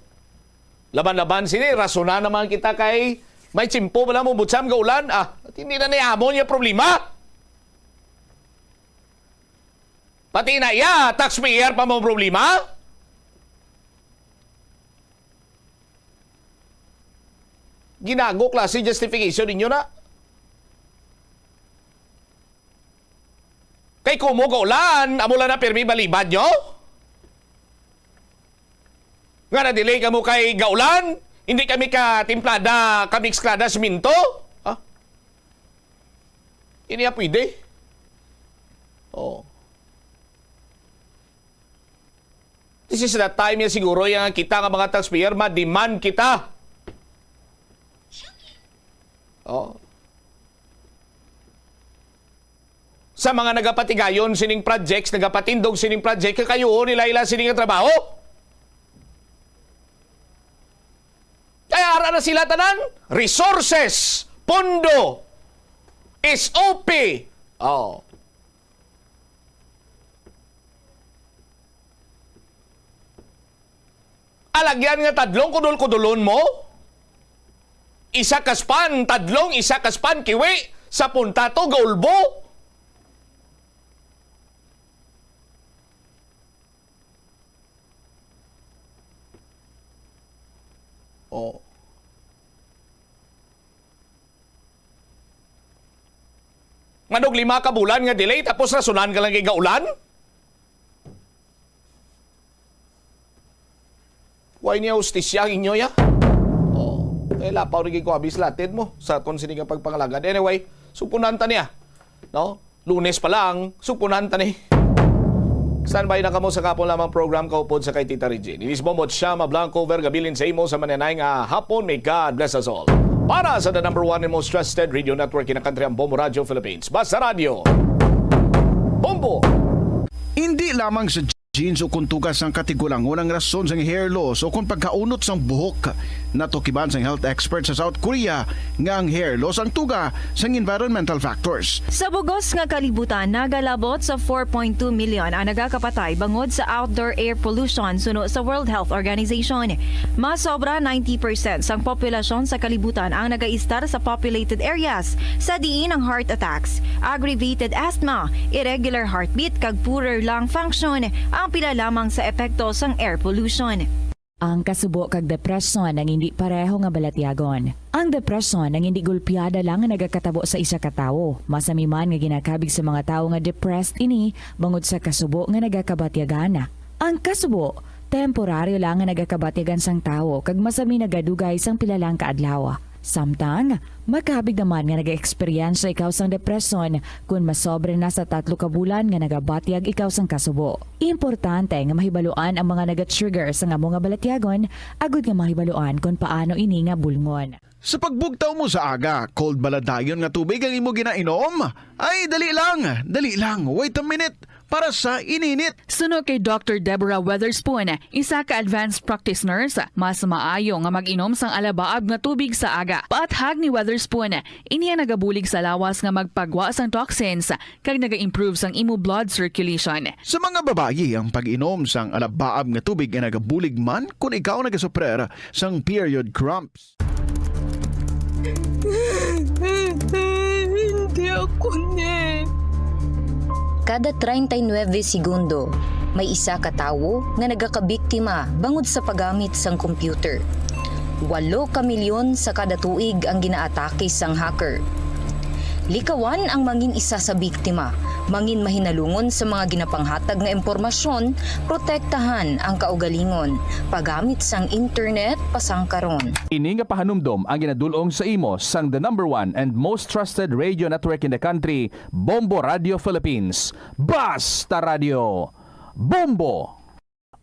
Laban-laban sini, rasuna naman kita kay may tsimpo bala mo butsam nga ulan. Ah, hindi na ni amon nga problema. Pati na iya, taxpayer pa mo problema. Ginago klase justification ninyo na. Kay kumo gaulan, amo lang na pirmi balibad nyo? Nga na-delay kamo kay gaulan, hindi kami ka timplada, ka mixklada semento? Ha? Hindi na pwede. Oh. This is the time niya siguro yang kita nga mga taxpayer, ma-demand kita. Oh. Sa mga nagapatigayon sining projects, nagapatindog sining project, kakayuon nila ila sining nga trabaho. Kaya ara na sila tanan, resources, pondo, S O P. Oh. Alagyan nga tadlong kudol-kudulon mo? Isa ka span tadlong, isa ka span kiwi, sa punta to gaulbo. Oh. Nganong lima ka bulan nga delay tapos rasunan ka lang kay gaulan? Way niya hustisya ang inyo, ya? Oh, eh, lapaw rin ko abis latid mo sa kung sini nga pagpangalagad. Anyway, supunan ta niya. No? Lunes pa lang, supunan ta ni. Standby na kamo sa kapon lamang program kaupod sa kay Tita Regine. Inis Bombo at Shama Blanco, Verga Bilin sa imo sa mananay nga hapon. May God bless us all. Para sa the number one and most trusted radio network in the country, ang Bombo Radio Philippines. Basta Radio. Bombo! Hindi lamang sa jeans o kung tugas sang katigulangon ang rason sang hair loss o kung pagkaunot sang buhok. Natukiban sang health expert sa South Korea nga ang hair loss ang tuga sang environmental factors. Sa bugos nga kalibutan, nagalabot sa four point two million ang nagakapatay bangod sa outdoor air pollution, suno sa World Health Organization. Mas sobra ninety percent sang populasyon sa kalibutan ang nagaistar sa populated areas, sa diin ang heart attacks, aggravated asthma, irregular heartbeat, kag poorer lung function ang pila lamang sa epekto sang air pollution. Ang kasubo kag depresyon ang hindi pareho nga balatyagon. Ang depresyon ang hindi gulpiada lang nga nagakatabo sa isa ka tawo. Masami man nga ginakabig sa mga tawo nga depressed ini bangod sa kasubo nga nagakabatyagan. Ang kasubo, temporaryo lang nga nagakabatyagan sang tawo kag masami nagadugay sang pila lang ka adlaw. Samtang, makabig naman nga nag-eksperyensya ikaw sang depresyon kon masobra na sa tatlo ka bulan nga nagabatyag ikaw sang kasubo. Importante nga mahibaluan ang mga naga-trigger sang amo nga balatyagon agud nga mahibaluan kon paano ini nga bulngon. Sa pagbugtaw mo sa aga, cold bala dayon nga tubig ang imo ginainom? Ay, dali lang, dali lang, wait a minute, para sa ininit. Suno kay Doctor Deborah Weatherspoon, isa ka advanced practice nurse, mas maayo nga mag-inom sang alabaab nga tubig sa aga. Paathag ni Weatherspoon, ini ang nagabulig sa lawas nga magpagwa sang toxins kag naga-improve sang imo blood circulation. Sa mga babayi, ang pag-inom sang alabaab nga tubig ay nagabulig man kon ikaw nagasuprer sang period cramps. Hindi ako ni. Kada treinta y nueve segundo, may isa ka tawo nga nagakabiktima bangod sa paggamit sang computer. Walo ka milyon sa kada tuig ang ginaatake sang hacker. Likawan ang mangin isa sa biktima, mangin mahinalungon sa mga ginapanghatag nga impormasyon, protektahan ang kaugalingon, paggamit sang internet pasangkaron. Ini nga pahanumdom ang ginadul-ong sa imo sang the number one and most trusted radio network in the country, Bombo Radio Philippines. Basta Radio Bombo!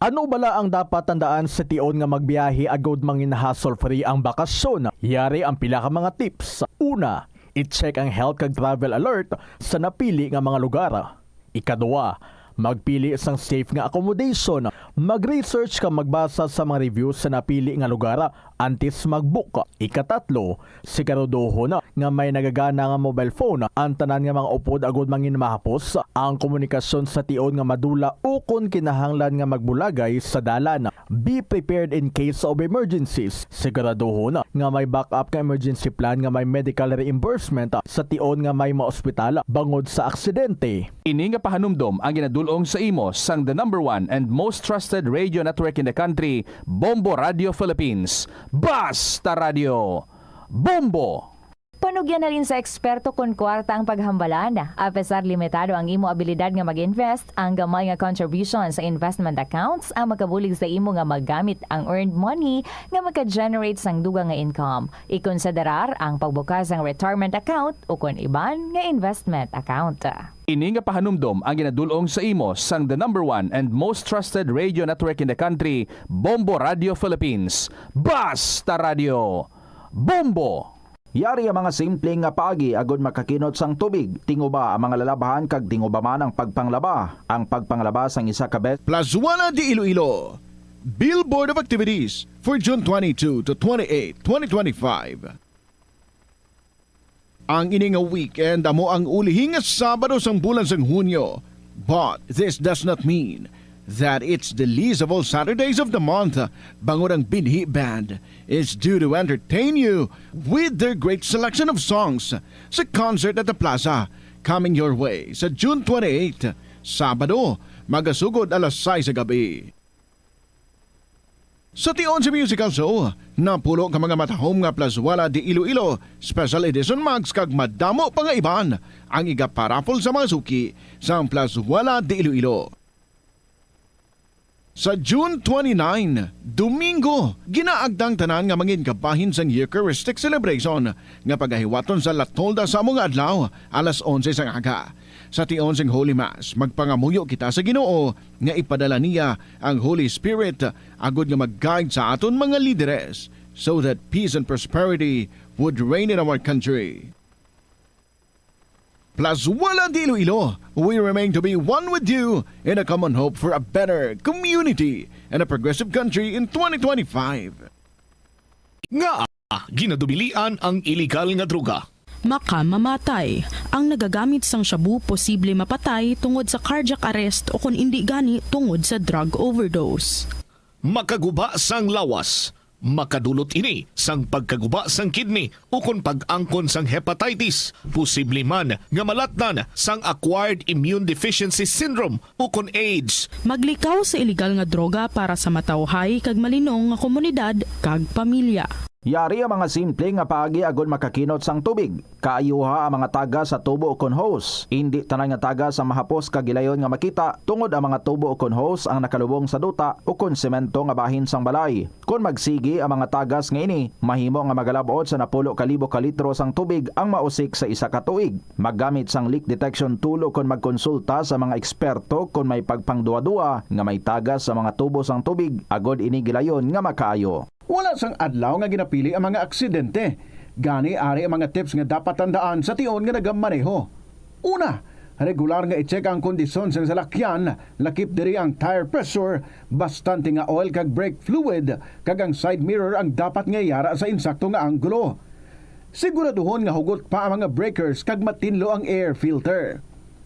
Ano bala ang dapat tandaan sa tion nga magbiyahe agud mangin hassle-free ang bakasyon? Yari ang pila ka mga tips. Una, i-check ang health kag travel alert sa napili nga mga lugar. Ikadua, magpili sang safe nga accommodation. Mag-research kag magbasa sa mga reviews sa napili nga lugar antes mag-book. Ikatatlo, siguraduhon nga may nagagana nga mobile phone ang tanan nga mga upod agud mangin mahapos ang komunikasyon sa tion nga madula ukon kinahanglan nga magbulagay sa dalan. Be prepared in case of emergencies. Siguraduhon nga may backup nga emergency plan nga may medical reimbursement sa tion nga may maospital bangod sa aksidente. Ini nga pahanumdom ang ginadul-ong sa imo sang the number one and most trusted radio network in the country, Bombo Radio Philippines. Basta Radio Bombo! Panugyan halin sa eksperto kon kwarta ang paghambalan. Apesar limitado ang imo abilidad nga mag-invest, ang gamay nga contribution sa investment accounts ang makabulig sa imo nga magamit ang earned money nga maka-generate sang dugang nga income. Ikonsiderar ang pagbukas sang retirement account ukon iban nga investment account. Ini nga pahanumdom ang ginadul-ong sa imo sang the number one and most trusted radio network in the country, Bombo Radio Philippines. Basta Radio Bombo! Yari ang mga simple nga paagi agud makakinot sang tubig. Tinguba ang mga lalabhan kag tinguba man ang pagpanglaba. Ang pagpanglaba sang isa ka bes- Plazuela de Iloilo. Billboard of activities for June twenty-two to twenty-eight, twenty twenty-five. Ang ini nga weekend amo ang ulihi nga Sabado sang bulan sang Hunyo. But this does not mean that it's the least of all Saturdays of the month, bangod ang Binhi Band is due to entertain you with their great selection of songs sa concert at the plaza coming your way sa June twenty-eight, Sabado, magasugod alas sais sa gabi. Sa tion sa musical show, napulo ka mga matahom nga Plazuela de Iloilo Special Edition mugs kag madamo pa nga iban ang igaparaffle sa mga suki sang Plazuela de Iloilo. Sa June twenty-nine, Domingo, ginaagda ang tanan nga mangin kabahin sang Eucharistic Celebration nga pagahiwaton sa La Tolda sa amo nga adlaw, alas onse sang aga. Sa tion sing Holy Mass, magpangamuyo kita sa Ginoo nga ipadala niya ang Holy Spirit agud nga mag-guide sa aton mga lideres, so that peace and prosperity would reign in our country. Plazuela de Iloilo, we remain to be one with you in a common hope for a better community and a progressive country in twenty twenty-five. Nga ginadubilian ang iligal nga droga. Makamamatay. Ang nagagamit sang shabu posible mapatay tungod sa cardiac arrest o kon indi gani tungod sa drug overdose. Makaguba sang lawas. Makadulot ini sang pagkaguba sang kidney ukon pag-angkon sang hepatitis, posible man nga malatnan sang acquired immune deficiency syndrome ukon AIDS. Maglikaw sa iligal nga droga para sa matawhay kag malinong nga komunidad kag pamilya. Yari ang mga simple nga paagi agud makakinot sang tubig. Kaayuha ang mga tagas sa tubo ukon hose. Indi tanan nga tagas ang mahapos kag gilayon nga makita, tungod ang mga tubo ukon hose ang nakalubong sa duta ukon semento nga bahin sang balay. Kon magsigi ang mga tagas nga ini, mahimo nga magalab-ot sa napulo ka libo ka litro sang tubig ang mausik sa isa ka tuig. Maggamit sang leak detection tool ukon magkonsulta sa mga eksperto kon may pagpangduha-duha nga may tagas sa mga tubo sang tubig, agud ini gilayon nga makaayo. Wala sang adlaw nga ginapili ang mga aksidente. Gani, ari ang mga tips nga dapat tandaan sa tion nga nagamaneho. Una, regular nga i-check ang kondisyon sang salakyan, lakip diri ang tire pressure, bastante nga oil kag brake fluid, kag ang side mirror ang dapat nga yara sa insakto nga anggulo. Siguraduhon nga hugot pa ang mga breakers kag matinlo ang air filter.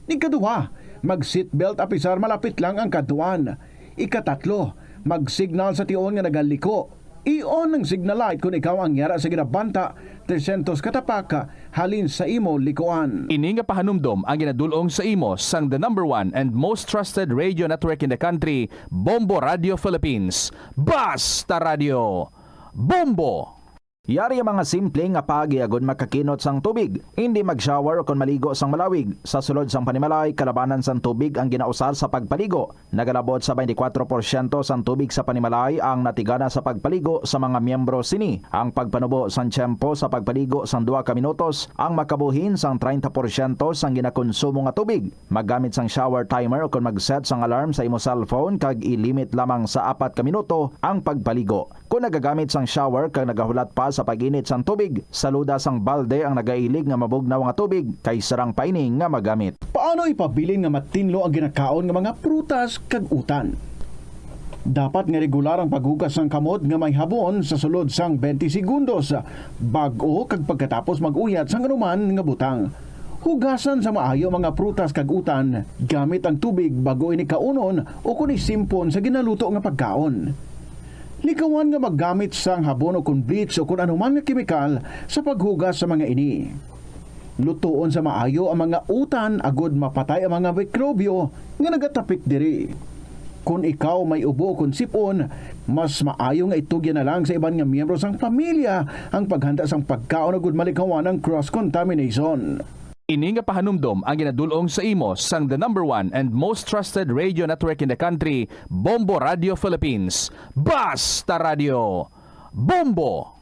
Ikaduha, mag-seatbelt apisar malapit lang ang kadtuan. Ikatatlo, mag-signal sa tion nga nagaliko. I-on ang signal light kon ikaw ang yara sa ginabanta tresyentos ka tapak halin sa imo likuan. Ini nga pahanumdom ang ginadul-ong sa imo sang the number one and most trusted radio network in the country, Bombo Radio Philippines. Basta Radio! Bombo! Yari ang mga simple nga paagi agud makakinot sang tubig. Indi mag-shower ukon maligo sang malawig. Sa sulod sang panimalay, kalabanan sang tubig ang ginausar sa pagpaligo. Nagalabot sa twenty-four porsyento sang tubig sa panimalay ang natigana sa pagpaligo sa mga miyembro sini. Ang pagpanubo sang tiyempo sa pagpaligo sang duha ka minutos ang makabuhin sang treinta porsyento sang ginakonsumo nga tubig. Maggamit sang shower timer ukon mag-set sang alarm sa imo cellphone kag i-limit lamang sa apat ka minuto ang pagpaligo. Kon nagagamit sang shower kag nagahulat pa sa pag-init sang tubig, saluda sang balde ang nagailig nga mabugnaw nga tubig kay sarang pa ini nga magamit. Paano ipabilin nga matinlo ang ginakaon nga mga prutas kag utan? Dapat nga regular ang paghugas sang kamot nga may habon sa sulod sang twenty segundos bag-o kag pagkatapos mag-uyat sang anuman nga butang. Hugasan sa maayo ang mga prutas kag utan gamit ang tubig bag-o ini kaunon ukon isimpon sa ginaluto nga pagkaon. Likawan nga maggamit sang habon ukon bleach ukon anuman nga kemikal sa paghugas sa mga ini. Lutoon sa maayo ang mga utan agud mapatay ang mga mikrobyo nga nagatapik diri. Kon ikaw may ubo ukon sip-on, mas maayo nga itugyan na lang sa iban nga miyembro sang pamilya ang paghanda sang pagkaon agud malikawan ang cross-contamination. Ini nga pahanumdom ang ginadul-ong sa imo sang the number one and most trusted radio network in the country, Bombo Radio Philippines. Basta Radio! Bombo!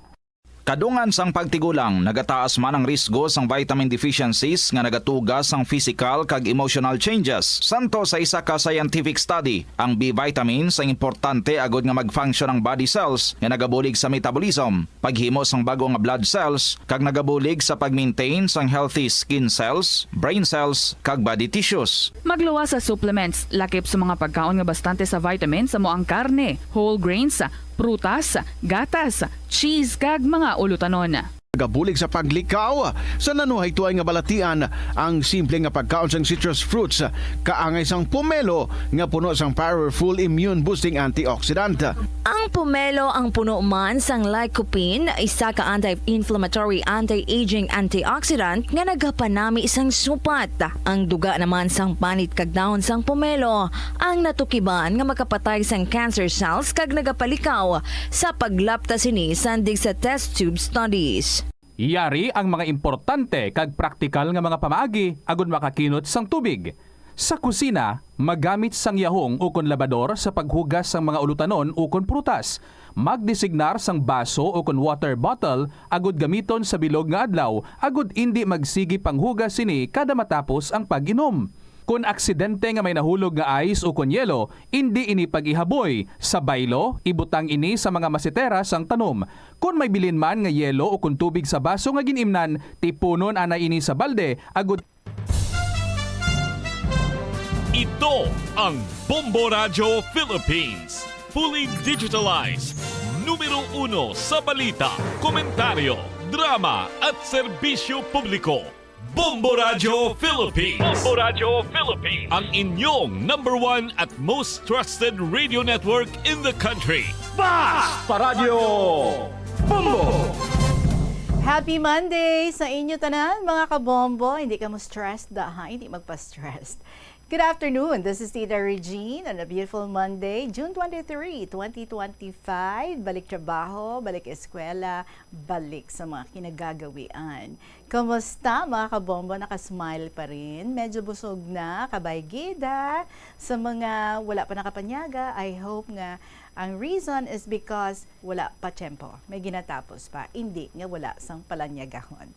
Kadungan sang pagtigulang, nagataas man ang risgo sang vitamin deficiencies nga nagatuga sang physical kag emotional changes. Santo sa isa ka scientific study, ang B vitamins ang importante agud nga mag-function ang body cells nga nagabulig sa metabolism, paghimo sang bag-o nga blood cells, kag nagabulig sa pag-maintain sang healthy skin cells, brain cells, kag body tissues. Magluwas sa supplements, lakip sa mga pagkaon nga bastante sa vitamins, amo ang karne, whole grains, prutas, gatas, cheese, kag mga ulutanon. Gabulig sa paglikaw sa nanuhay tuay nga balatian, ang simple nga pagkaon sang citrus fruits kaangay sang pomelo nga puno sang powerful immune boosting antioxidant. Ang pomelo ang puno man sang lycopene, isa ka anti-inflammatory, anti-aging antioxidant nga nagapanami sang supat. Ang duga naman sang panit kag dahon sang pomelo ang natukiban nga makapatay sang cancer cells kag nagapalikaw sa paglapta sini sandig sa test tube studies. Yari ang mga importante kag praktikal nga mga pamaagi agud makakinot sang tubig. Sa kusina, magamit sang yahong ukon labador sa paghugas sang mga ulutanon ukon prutas. Magdesignar sang baso ukon water bottle agud gamiton sa bilog nga adlaw agud indi magsigi panghugas sini kada matapos ang pag-inom. Kon aksidente nga may nahulog nga ice ukon yelo, indi ini pag-ihaboy. Sa baylo, ibutang ini sa mga masetera sang tanom. Kon may bilin man nga yelo ukon tubig sa baso nga gin-imnan, tipunon anay ini sa balde agud. Ito ang Bombo Radyo Philippines, fully digitalized, numero uno sa balita, komentaryo, drama at serbisyo publiko. Bombo Radyo Philippines. Bombo Radyo Philippines. Ang inyong number one at most trusted radio network in the country. Bas pa Radyo Bombo! Happy Monday sa inyo tanan, mga kabombo. Hindi ka mo stressed, da, ha? Hindi magpa-stressed. Good afternoon. This is Tita Regine on a beautiful Monday, June twenty-three, twenty twenty-five. Balik trabaho, balik eskwela, balik sa mga kinagagawian. Kumusta, mga kabombo? Nakasmile pa rin? Medyo busog na, kabaygida. Sa mga wala pa nakapanyaga, I hope nga ang reason is because wala pa tiyempo. May ginatapos pa. Hindi nga wala sang palanyagahon.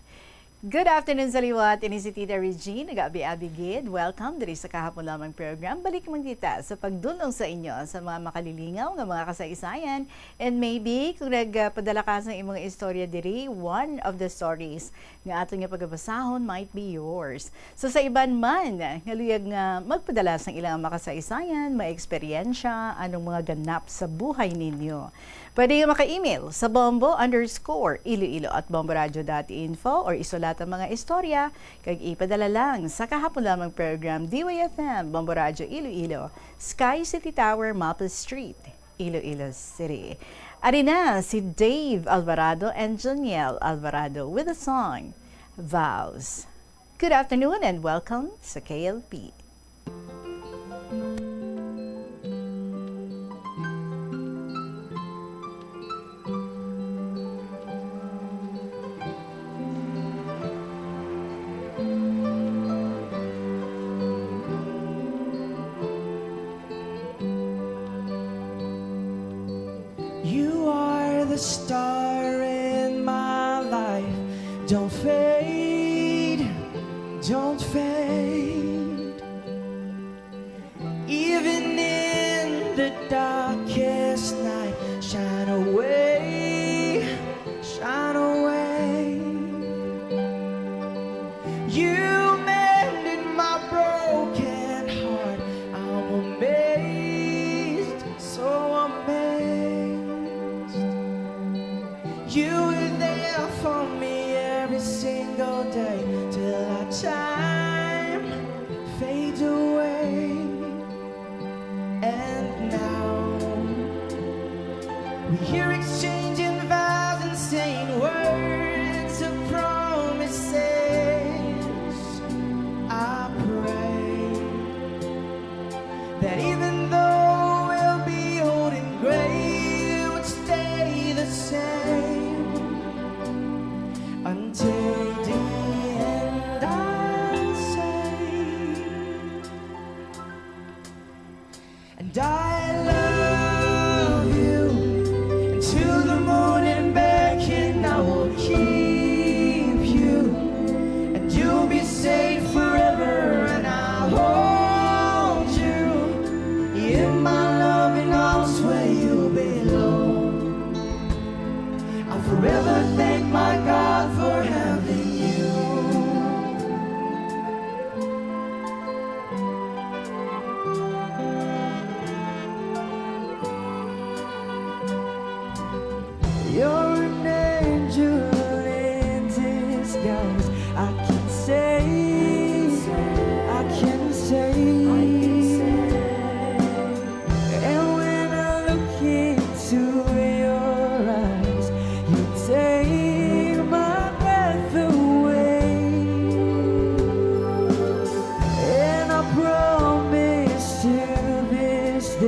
Good afternoon sa liwat. Ini si Tita Regine, nag-abi-abi gid. Welcome diri sa kahapon lamang program. Balik man kita sa pagdulong sa inyo sa mga makalilingaw nga mga kasaysayan. And maybe, kung nagpadala ka sa imong istorya diri, one of the stories nga aton nga pagabasahon might be yours. So, sa iban man nga luyag nga magpadala sang ilang makasaysayan, may eksperyensya, anong mga ganap sa buhay ninyo, pwede nga maka-email sa bombo underscore iloilo at bomboradio dot info or isulat ang mga istorya kag ipadala lang sa kahapon lamang program, D Y F M, Bombo Radyo Iloilo, Sky City Tower, Maples Street, Iloilo City. Ari na si Dave Alvarado and Joniel Alvarado with the song Vows. Good afternoon and welcome sa K L P. You are the star in my life. Don't fade, don't fade. Even in the darkest night, shine away, shine away. You mended my broken heart. I'm amazed, so amazed. You were there for me every single day till our time fades away. And now we hear exchanging vows and saying words of promises. I pray that even though we'll be old and gray, we'll stay the same until the end, I'll say. And I love you until the morning back, and I will keep you, and you'll be safe forever, and I'll hold you in my loving arms where you belong. I'll forever thank my God for having you.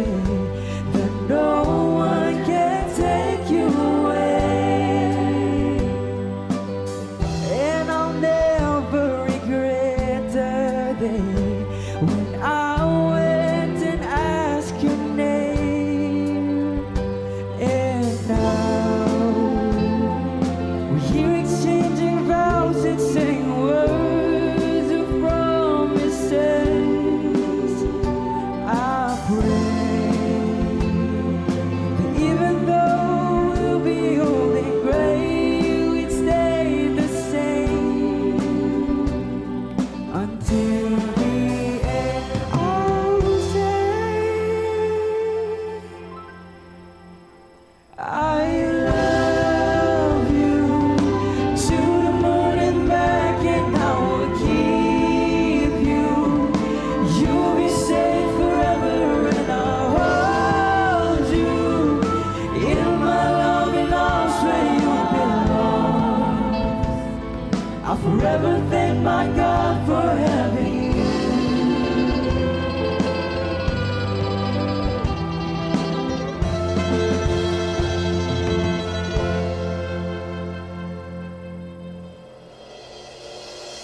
that no one can take you away. And I'll never regret the day when I went and asked your name. And now we're here exchanging vows and saying words of promises. I pray that even though we'll be old and gray, we'd stay the same until the end. I'll say I love you to the moon and back, and I will keep you. You'll be safe forever, and I'll hold you in my loving arms where you belong. I'll forever thank my God for having you.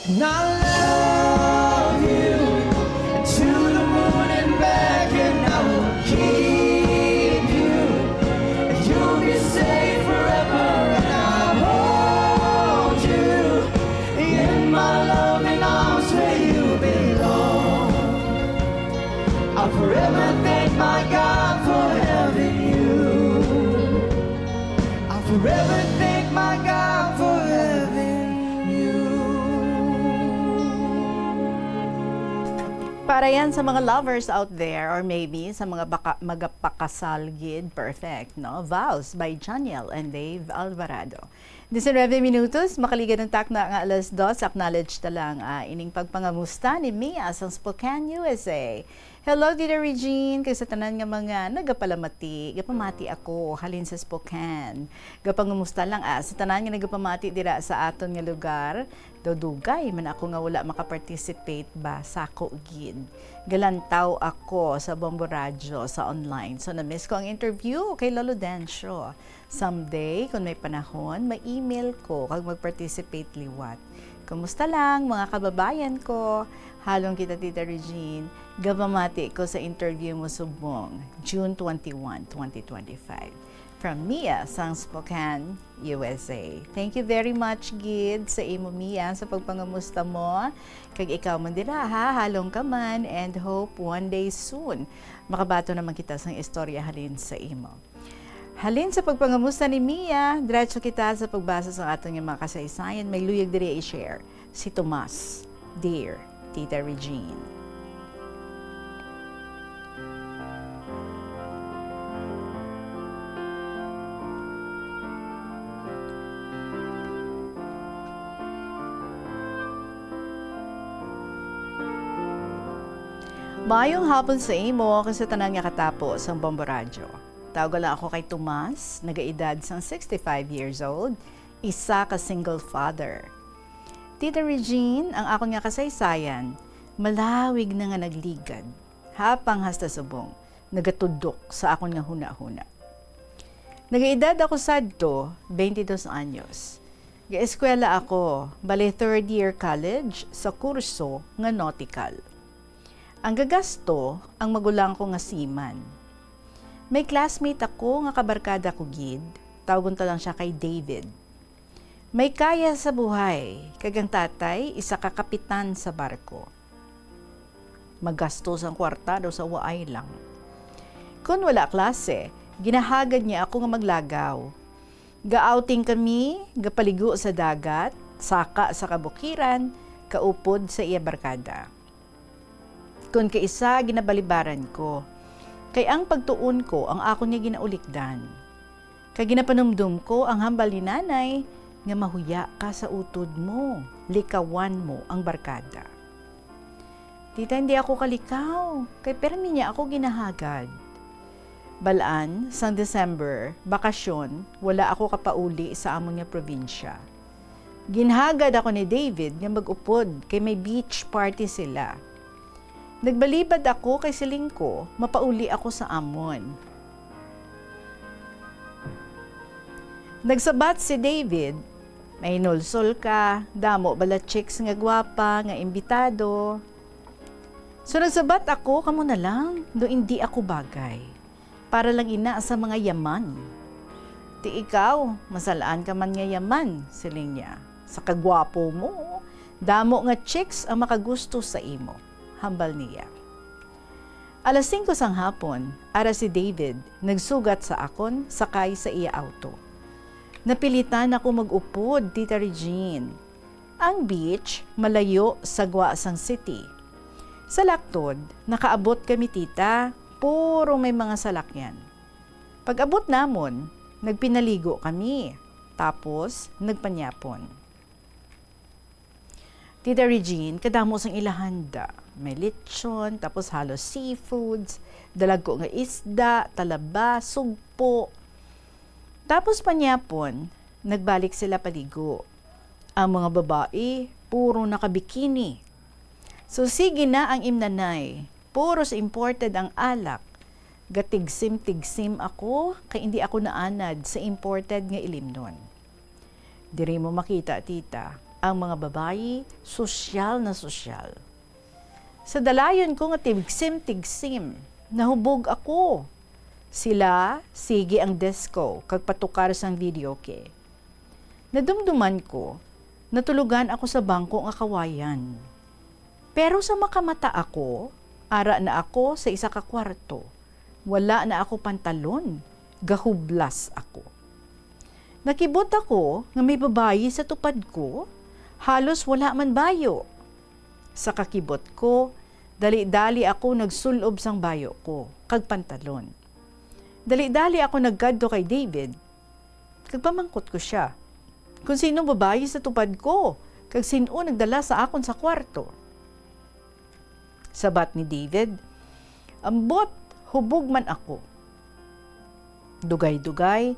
And I love you to the moon and back, and I will keep you. You'll be safe forever, and I'll hold you in my loving arms where you belong. I'll forever thank my God for having you. I'll forever thank my God for having you. Para yan sa mga lovers out there, or maybe sa mga baka, magapakasal gid, perfect, no? Vows by Janiel and Dave Alvarado. Diecinueve minutos, makaligad ang takna nga alas dos. Acknowledge ta lang, ah, ining pagpangamusta ni Mia sang Spokane, U S A. Hello, Tita Regine, kag sa tanan nga mga nagapalamati, gapamati ako halin sa Spokane. Gapangumusta lang, ah, sa tanan nga nagapamati dira sa aton nga lugar. Daw dugay man ako nga wala makaparticipate ba, sako gid. Galantaw ako sa Bombo Radyo sa online. So, na-miss ko ang interview kay Lolo Dencio. Someday, kung may panahon, ma-email ko kag mag-participate liwat. Kumusta lang, mga kababayan ko? Halong kita, Tita Regine. Gapamati ko sa interview mo subong, June twenty-one, twenty twenty-five. From Mia, sang Spokane, U S A. Thank you very much, gid, sa imo, Mia, sa pagpangamusta mo. Kag ikaw man dira, ha, halong ka man, and hope one day soon makabaton naman kita sang istorya halin sa imo. Halin sa pagpangamusta ni Mia, diretso kita sa pagbasa sang aton nga mga kasaysayan. May luyag diri i-share si Tomas. Dear Tita Regine. Maayong hapon sa imo kag sa tanan nga katapo sang Bombo Radyo. Tawga lang ako kay Tomas, nagaedad sang sixty-five years old, isa ka single father. Tita Regine, ang akon nga kasaysayan, malawig na nga nagligad, hapang hasta subong, nagatudok sa akon nga hunahuna. Nagaedad ako sadto, twenty-dos anyos. Gaeskwela ako, bali third year college, sa kurso nga nautical. Ang gagasto, ang magulang ko nga seaman. May classmate ako nga kabarkada ko gid, tawgon ta lang siya kay David. May kaya sa buhay, kag ang tatay isa ka kapitan sa barko. Magastos ang kwarta daw sa waay lang. Kon wala klase, ginahagad niya ako nga maglagaw. Ga-outing kami, gapaligo sa dagat, saka sa kabukiran, kaupod sa iya barkada. Kon kaisa, ginabalibaran ko, kay ang pagtuon ko ang akon nga ginaulikdan. Kay ginapanumdom ko ang hambal ni Nanay nga mahuya ka sa utod mo, likawan mo ang barkada. Tita, hindi ako kalikaw, kay permi niya ako ginahagad. Balaan, sang December, bakasyon, wala ako kapauli sa amon nga probinsya. Ginhagad ako ni David nga mag-upod kay may beach party sila. Nagbalibad ako kay siling ko, mapauli ako sa amon. Nagsabat si David, "Mahinulsol ka, damo bala chicks nga gwapa nga imbitado." So nagsabat ako, "Kamo na lang, no indi ako bagay. Para lang ina sa mga yaman." "Ti ikaw, masalaan ka man nga yaman," siling niya. "Sa kagwapo mo, damo nga chicks ang makagusto sa imo," hambal niya. Alas singko sang hapon, ara si David nagsugat sa akon sakay sa iya auto. Napilitan ako mag-upod, Tita Regine. Ang beach malayo sa gwa sang city. Sa laktod, nakaabot kami, Tita, puro may mga salakyan. Pag-abot namon, nagpinaligo kami, tapos nagpanyapon. Tita Regine, kadamo sang ila handa. May lechon, tapos halos seafoods, dalagko nga isda, talaba, sugpo. Tapos panyapon, nagbalik sila paligo. Ang mga babae, puro nakabikini. So sige na ang imnanay, puros imported ang alak. Gatigsim-tigsim ako, kay indi ako naanad sa imported nga ilimnon. Diri mo makita, Tita, ang mga babayi, sosyal na sosyal. Sa dalayon ko nga tigsim-tigsim, nahubog ako. Sila, sige ang disco, kag patukar sang videoke. Nadumduman ko, natulugan ako sa bangko nga kawayan. Pero sa makamata ako, ara na ako sa isa ka kwarto. Wala na ako pantalon, gahublas ako. Nakibot ako nga may babayi sa tupad ko, halos wala man bayo. Sa kakibot ko, dali-dali ako nagsul-ob sang bayo ko kag pantalon. Dali-dali ako nagkadto kay David, kag pamangkot ko sia kon sino babayi sa tupad ko kag sin-o nagdala sa akon sa kwarto. Sabat ni David, "Ambot, hubog man ako." Dugay-dugay,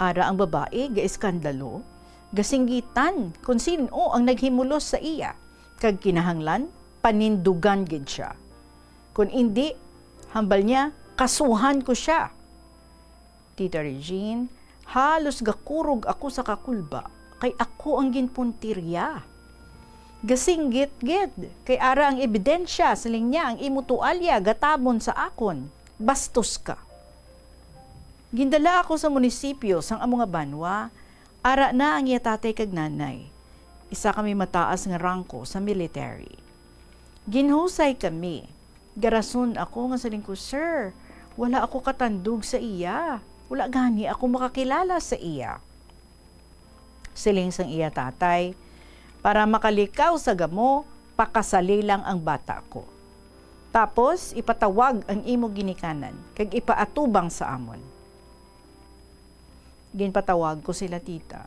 ara ang babayi gaeskandalo, gasinggitan kon sin-o ang naghimulos sa iya, kag kinahanglan panindugan gid sia. Kon indi, hambal niya, kasuhan ko sia. Tita Regine, halos gakurog ako sa kakulba, kay ako ang ginpuntirya. Gasinggit gid, kay ara ang ebidensya, siling niya, ang imo tualya gatabon sa akon. Bastos ka. Gindala ako sa munisipyo sang amo nga banwa, ara na ang iya tatay kag nanay. Isa kami mataas nga rangko sa military. Ginhusay kami. Garason ako nga siling ko, "Sir, wala ako katandog sa iya. Wala gani ako makakilala sa iya." Siling sang iya tatay, "Para makalikaw sa gamo, pakasali lang ang bata ko. Tapos ipatawag ang imo ginikanan kag ipaatubang sa amon." Ginpatawag ko sila, Tita.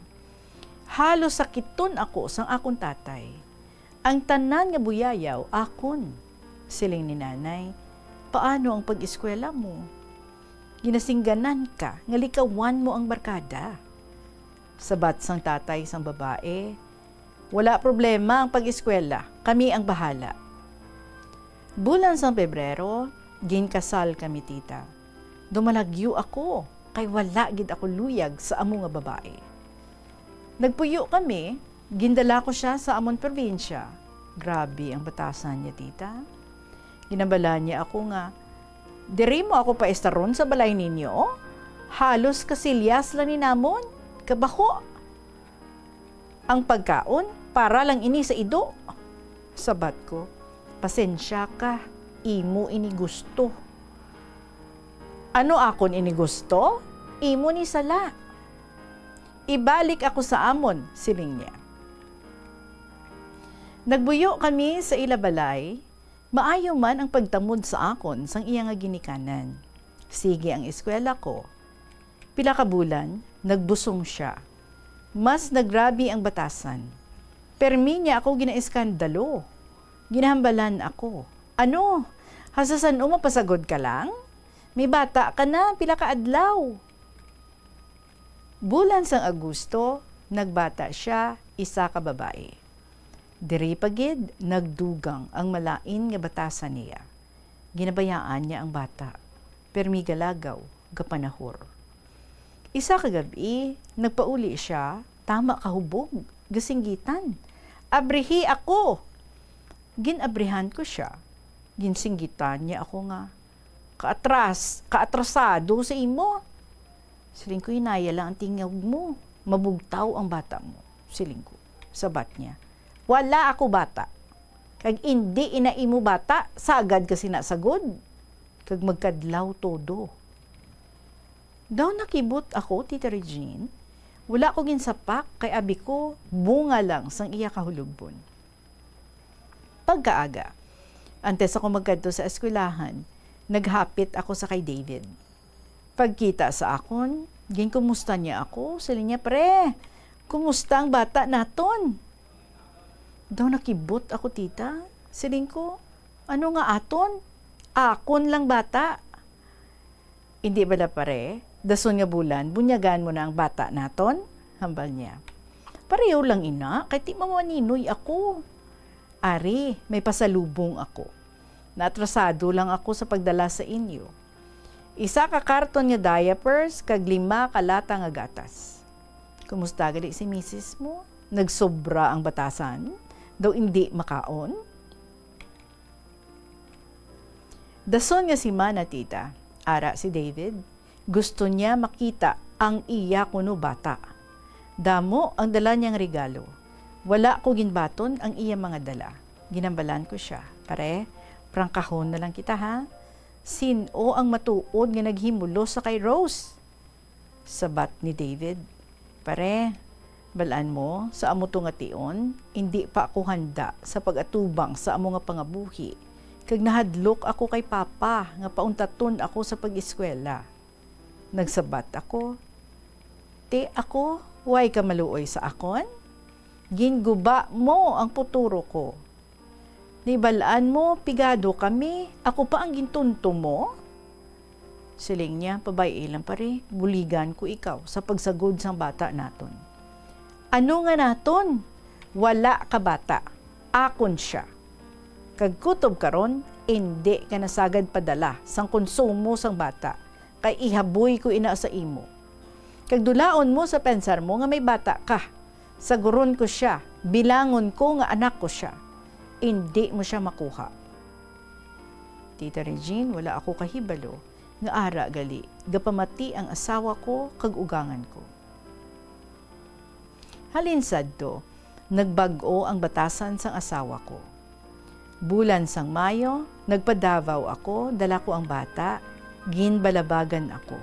Halos sakiton ako sang akon tatay. "Ang tanan nga buyayaw akon," siling ni Nanay. "Paano ang pag-eskwela mo? Ginasingganan ka nga likawan mo ang barkada." Sabat sang tatay sang babae, "Wala problema ang pag-eskwela, kami ang bahala." Bulan sang Pebrero, ginkasal kami, Tita. Dumalagyo ako, kay wala gid ako luyag sa amo nga babae. Nagpuyo kami, gindala ko sia sa amon probinsya. Grabe ang batasan niya, Tita. Ginhambalan niya ako nga, "Diri mo ako paestaron sa balay ninyo? Halos kasilyas lang ni namon, kabaho. Ang pagkaon, para lang ini sa ido." Sabat ko, "Pasensya ka, imo ini gusto." "Ano akon ini gusto? Imo ni sala." "Ibalik ako sa amon," siling niya. Nagbuyo kami sa ila balay. Maayo man ang pagtamod sa akon sang iya nga ginikanan. Sige ang eskwela ko. Pila ka bulan, nagbusong sia. Mas nagrabi ang batasan. Permi niya ako ginaeskandalo. Ginahambalan ako, "Ano? Hasta san-o mapasagod ka lang? May bata ka na, pila ka adlaw." Bulan sang Agosto, nagbata sia, isa ka babayi. Diri pa gid nagdugang ang malain nga batasan niya. Ginabayaan niya ang bata, pirmi galagaw, gapanahor. Isa ka gab-i, nagpauli sia, tama kahubog, gasinggitan, "Abrihi ako!" Gin-abrihan ko sia. Ginsinggitan niya ako nga, "Kaatras-, kaatrasado sa imo." Siling ko, "Hinaya lang ang tingog mo. Mabugtaw ang bata mo," siling ko. Sabat niya, "Wala ako bata. Kag indi ina imo bata, sagad ka sina sagod. Kag magkadlaw todo." Daw nakibot ako, Tita Regine. Wala ko ginsapak kay abi ko, bunga lang sang iya kahulogbon. Pagkaaga, antes ako magkadto sa eskwelahan, naghapit ako sa kay David. Pagkita sa akon, ginkumusta niya ako. Siling niya, "Pre, kumusta ang bata naton?" Daw nakibot ako, tita. Siling ko, "Ano nga aton? Akon lang bata." "Indi bala, pare, dason nga bulan, bunyagan mo na ang bata naton?" hambal niya. "Pareho lang ina, kay ti mamaninoy ako. Ari, may pasalubong ako. Naatrasado lang ako sa pagdala sa inyo. Isa ka karton nga diapers kag lima ka lata nga gatas. Kumusta gali si misis mo? Nagsobra ang batasan? Daw indi makaon?" Dason nga semana, tita, ara si David, gusto niya makita ang iya kuno bata. Damo ang dala niyang regalo. Wala ko ginbaton ang iya mga dala. Ginhambalan ko sia, "Pare, prangkahon na lang kita, ha? Sin-o ang matuod nga naghimulos sa kay Rose?" Sabat ni David, "Pare, bal-an mo, sa amo to nga tion, indi pa ako handa sa pag-atubang sa amo nga pangabuhi, kag nahadlok ako kay Papa nga pauntaton ako sa pag-eskwela." Nagsabat ako, "Ti ako, way ka maluoy sa akon? Ginguba mo ang puturo ko. Nibal-an mo, pigado kami, ako pa ang gintunto mo?" Siling niya, "Pabay-i lang, pare, buligan ko ikaw sa pagsagod sang bata naton." "Ano nga naton? Wala ka bata. Akon sia. Kag kutob karon, indi ka na sagad padala sang konsumo sang bata, kay ihaboy ko ina sa imo. Kag dulaon mo sa pensar mo nga may bata ka. Saguron ko sia, bilangon ko nga anak ko sia. Indi mo sia makuha." Tita Regine, wala ako kahibalo nga ara gali gapamati ang asawa ko kag ugangan ko. Halin sadto, nagbag-o ang batasan sang asawa ko. Bulan sang Mayo, nagpa-Davao ako, dala ko ang bata, ginbalabagan ako.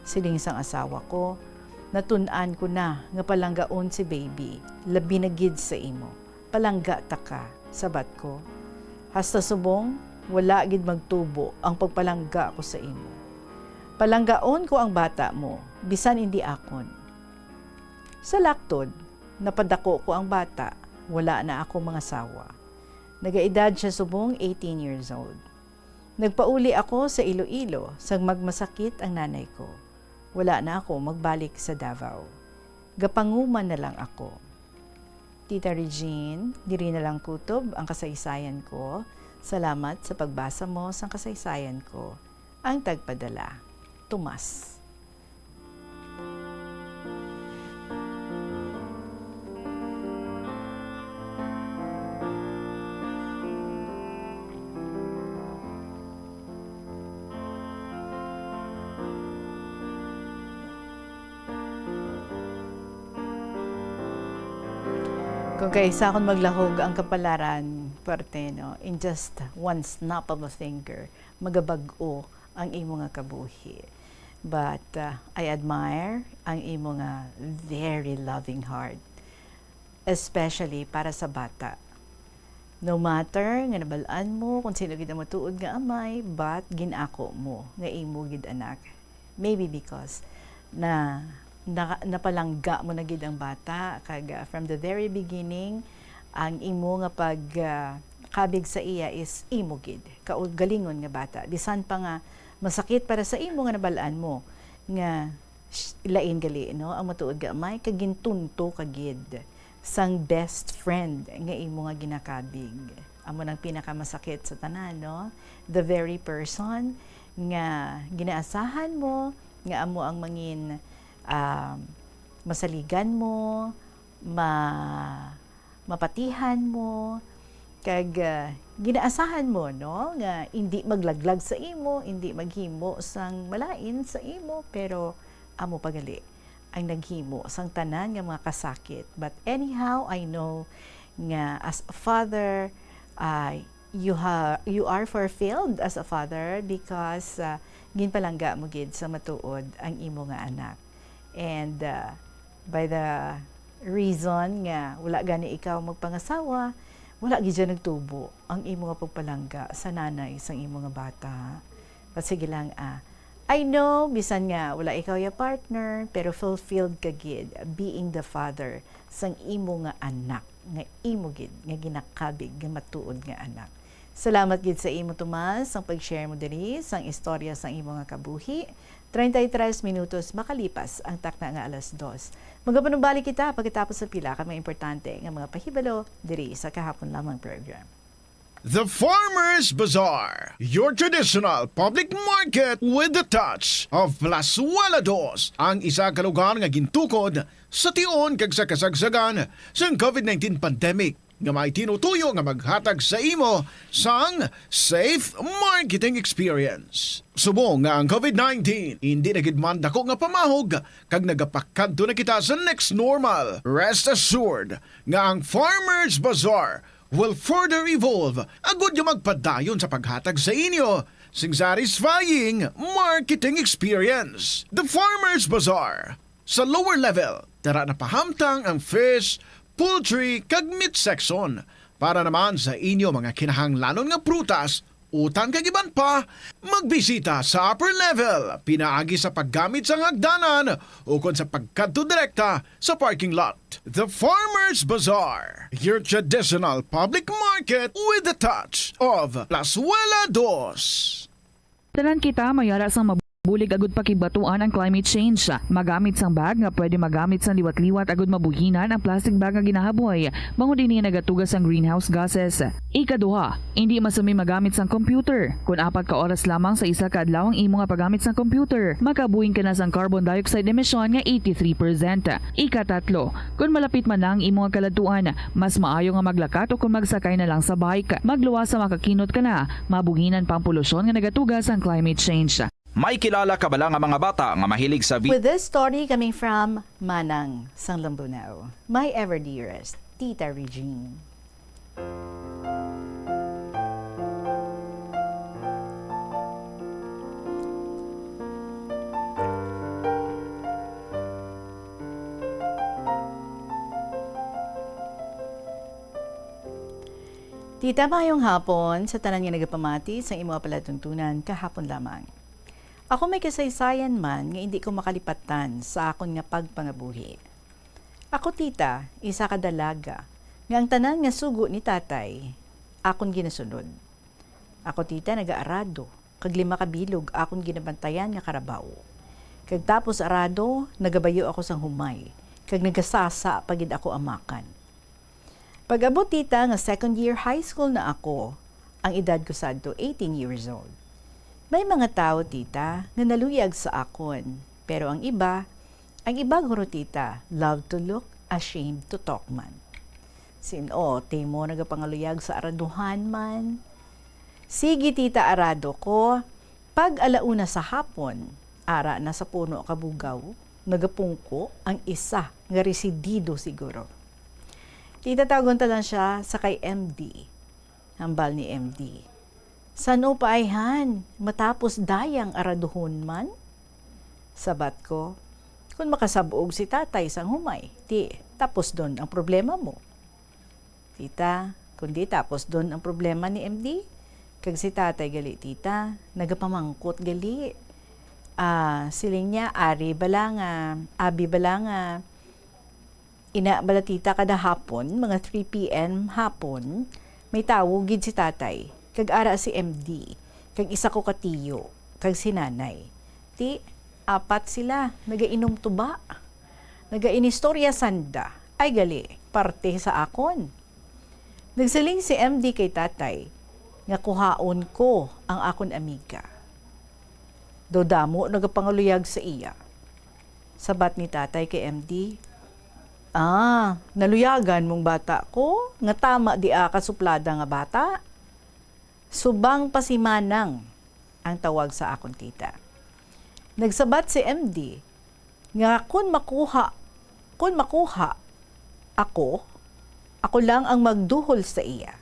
Siling sang asawa ko, "Natun-an ko na nga palanggaon si baby, labi na gid sa imo. Palangga ta ka," sabat ko. "Hasta subong, wala gid magtubo ang pagpalangga ko sa imo. Palanggaon ko ang bata mo, bisan indi akon." Sa laktod, napadako ko ang bata, wala na ako mangasawa. Nagaedad sia subong eighteen years old. Nagpauli ako sa Iloilo sang magmasakit ang nanay ko. Wala na ako magbalik sa Davao. Gapanguman na lang ako. Tita Regine, diri na lang kutob ang kasaysayan ko. Salamat sa pagbasa mo sang kasaysayan ko. Ang tagpadala, Tomas. Kung kaisa kon maglahog ang kapalaran, parte, no, in just one snap of a finger, magabag-o ang imo nga kabuhi. But, uh, I admire ang imo nga very loving heart, especially para sa bata. No matter nga nabal-an mo kung sino gid ang matuod nga amay, but gin-ako mo nga imo gid anak. Maybe because na, na, napalangga mo na gid ang bata, kag, uh, from the very beginning, ang imo nga pag, uh, kabig sa iya is imo gid, kaugalingon nga bata. Bisan pa nga masakit para sa imo nga nabal-an mo nga sh-, lain gali, no, ang matuod nga amay, kag gintunto ka gid sang best friend nga imo nga ginakabig. Amo nang pinakamasakit sa tanan, no? The very person nga ginaasahan mo nga amo ang mangin, um, masaligan mo, ma-, mapatihan mo, kag, ah, ginaasahan mo, no, nga indi maglaglag sa imo, indi maghimo sang malain sa imo, pero amo pa gali ang naghimo sang tanan nga mga kasakit. But anyhow, I know nga as a father, ah, you ha-, you are fulfilled as a father because, ah, ginpalangga mo gid sa matuod ang imo nga anak. And, ah, by the reason nga wala gani ikaw magpangasawa, wala gid siya nagtubo ang imo nga pagpalangga sa nanay sang imo nga bata. But sige lang, ah, I know, bisan nga wala ikaw ya partner, pero fulfilled ka gid being the father sang imo nga anak, nga imo gid nga ginakabig nga matuod nga anak. Salamat gid sa imo, Tomas, ang pag-share mo diri sang istorya sang imo nga kabuhi. Treinta y tres minutos makalipas ang takna nga alas dos. Magapanumbalik kita pagkatapos sa pila ka mga importante nga mga pahibalo diri sa Kahapon Lamang program. The Farmers Bazaar, your traditional public market with the touch of Plazuela Dos, ang isa ka lugar nga gintukod sa tion kag sa kasagsagan sang COVID nineteen pandemic, nga may tinutuyo nga maghatag sa imo sang safe marketing experience. Subong nga ang COVID nineteen indi na gid man dako nga pamahog kag nagapakadto na kita sa next normal, rest assured nga ang Farmers Bazaar will further evolve agud nga magpadayon sa paghatag sa inyo sing satisfying marketing experience. The Farmers Bazaar. Sa lower level, tara na pahamtang ang fish, poultry, kag meat section. Para naman sa inyo mga kinahanglanon nga prutas, utan kag iban pa, magbisita sa upper level pinaagi sa paggamit sang hagdanan ukon sa pagkadto direkta sa parking lot. The Farmers Bazaar, your traditional public market with the touch of Plazuela Dos. Tanan kita mayara sang mabulig agud pakigbatuan ang climate change. Magamit sang bag nga pwede magamit sang liwat-liwat agud mabuhinan ang plastic bag nga ginahaboy, bangod ini nagatuga sang greenhouse gases. Ikaduha, indi masumi magamit sang computer. Kon apat ka oras lamang sa isa ka adlaw ang imo nga paggamit sang computer, makabuhin ka na sang carbon dioxide emission nga eighty-three percent. Ikatatlo, kon malapit man na ang imo nga kaladtuan, mas maayo nga maglakat o kon magsakay na lang sa bike. Magluwas sa makakinot ka na, mabuhinan pa ang polusyon nga nagatuga sang climate change. May kilala ka bala nga mga bata nga mahilig sa vi- With this story coming from Manang sang Lambunao, my ever dearest, Tita Regine. Tita, maayong hapon sa tanan nga nagapamati sa imo palatuntunan kahapon lamang. Ako may kasaysayan man nga indi ko makalipatan sa akon nga pagpangabuhi. Ako, tita, isa ka dalaga, nga ang tanan nga sugo ni tatay, akon ginasunod. Ako, tita, nagaarado, kag lima ka bilog akon ginabantayan nga karabaw. Kag tapos arado, nagabayo ako sang humay, kag nagasasa pa gid ako amakan. Pag-abot, tita, nga second year high school na ako, ang edad ko sadto eighteen years old. May mga tawo, tita, nga naluyag sa akon, pero ang iba, ang iba guro, tita, love to look, ashamed to talk man. Sin-o, ti mo nagapangaluyag sa araduhan man? Sige, tita, arado ko. Pag alauna sa hapon, ara na sa puno ka bugaw, nagapungko ang isa nga residido siguro. Tita, tawgon ta lang siya sa kay M D. Hambal ni M D, "San-o pa ayhan, matapos dayang araduhon man?" Sabat ko, "Kon makasab-og si tatay sang humay, ti tapos don ang problema mo." Tita, kundi tapos don ang problema ni M D. Kag si tatay gali, tita, nagapamangkot gali. Ah, siling niya, ari bala nga, abi bala nga, ina bala, tita, kada hapon, mga three P M hapon, may tawo gid si tatay, kag ara si M D, kag isa ko ka tiyo, kag si nanay. Ti, apat sila, nagainom tuba. Nagainistorya sanda, ay gali, parte sa akon. Nagsiling si M D kay tatay nga kuhaon ko ang akon amiga. Daw damo nagapangaluyag sa iya. Sabat ni tatay kay M D, "Ah, naluyagan mong bata ko, nga tama di ka suplada nga bata?" Subang pa si Manang ang tawag sa akon tita. Nagsabat si M D nga kun makuha, kun makuha ako, ako lang ang magduhol sa iya.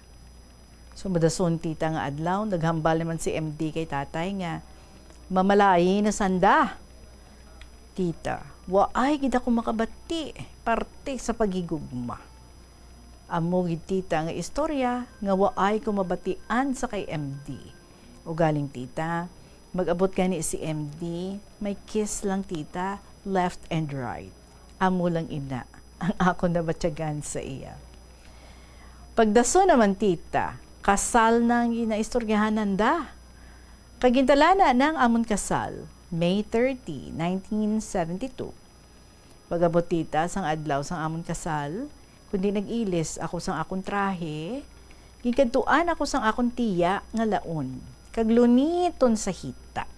So, madason tita nga adlaw, naghambal naman si M D kay tatay nga mamalayi na sanda. "Tita, waay gid ako makabati parte sa paghigugma." Amo gid, tita, nga istorya nga waay ko mabatian sa kay M D. Ugaling, tita, mag-abot gani si M D, may kiss lang, tita, left and right. Amo lang ina ang akon nabatyagan sa iya. Pagdason naman, tita, kasal na ang ginaistoryahan nanda. Kag gintalana na ang amon kasal, May thirty, nineteen seventy-two. Pag-abot, tita, sang adlaw sang amon kasal, kundi nag-ilis ako sang akon trahe, ginkadtuan ako sang akon tiya nga laon, kag luniton sa hita.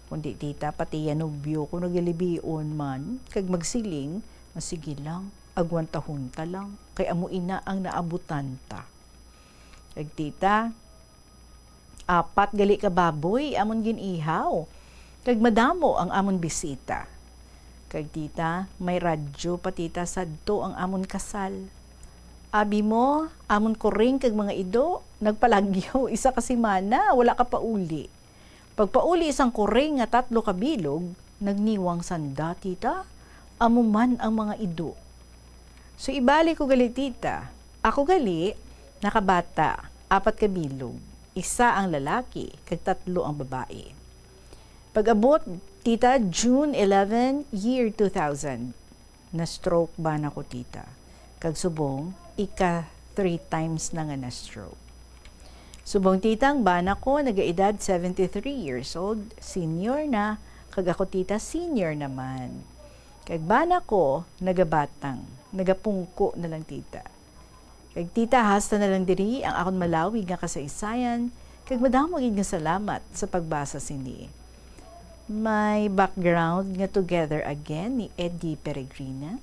Kundi, tita, pati ya nobyo ko nagalibion man, kag magsiling nga, "Sige lang, agwantahon ta lang, kay amo ina ang naabutan ta." Kag, tita, apat gali ka baboy amon gin-ihaw, kag madamo ang amon bisita. Kag, tita, may radyo pa, tita, sadto ang amon kasal. Abi mo, amon kuring kag mga ido nagpalagyo isa ka semana, wala ka pauli. Pagpauli sang kuring nga tatlo ka bilog, nagniwang sanda, tita, amo man ang mga ido. So, ibalik ko gali, tita. Ako gali, nakabata, apat ka bilog, isa ang lalaki, kag tatlo ang babayi. Pag-abot, tita, June eleven, year two thousand, na-stroke bana ko, tita. Kag subong, ika three times na nga na-stroke. Subong, tita, ang bana ko nagaedad seventy-three years old, senior na, kag ako, tita, senior naman. Kag bana ko nagabatang, nagapungko na lang, tita. Kag, tita, hasta na lang diri ang akon malawig nga kasaysayan, kag madamo gid nga salamat sa pagbasa sini. May background nga Together Again ni Eddie Peregrina.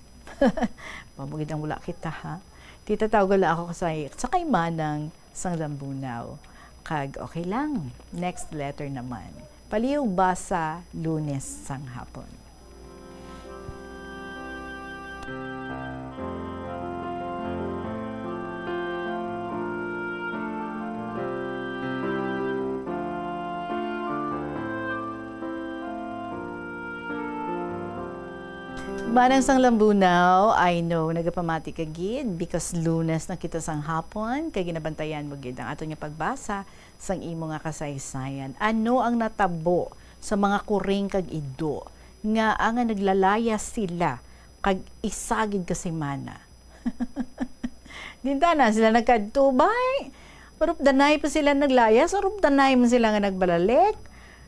Mao gid ang wala kita, ha? Tita, tawga lang ako sa, sa kay Manang sang Lambunaw. Kag okay lang. Next letter naman. Palihog basa Lunes sang hapon. Manang sang Lambunaw, I know, nagapamati ka gid because Lunes na kita sang hapon, kay ginabantayan mo gid ang aton nga pagbasa sang imo nga kasaysayan. Ano ang natabo sa mga kuring kag ido nga, nga naglalayas sila kag isa gid ka semana? Dintana sila nagkadto, bay. Urupdanay pa sila naglayas, urupdanay man sila nga nagbalalik.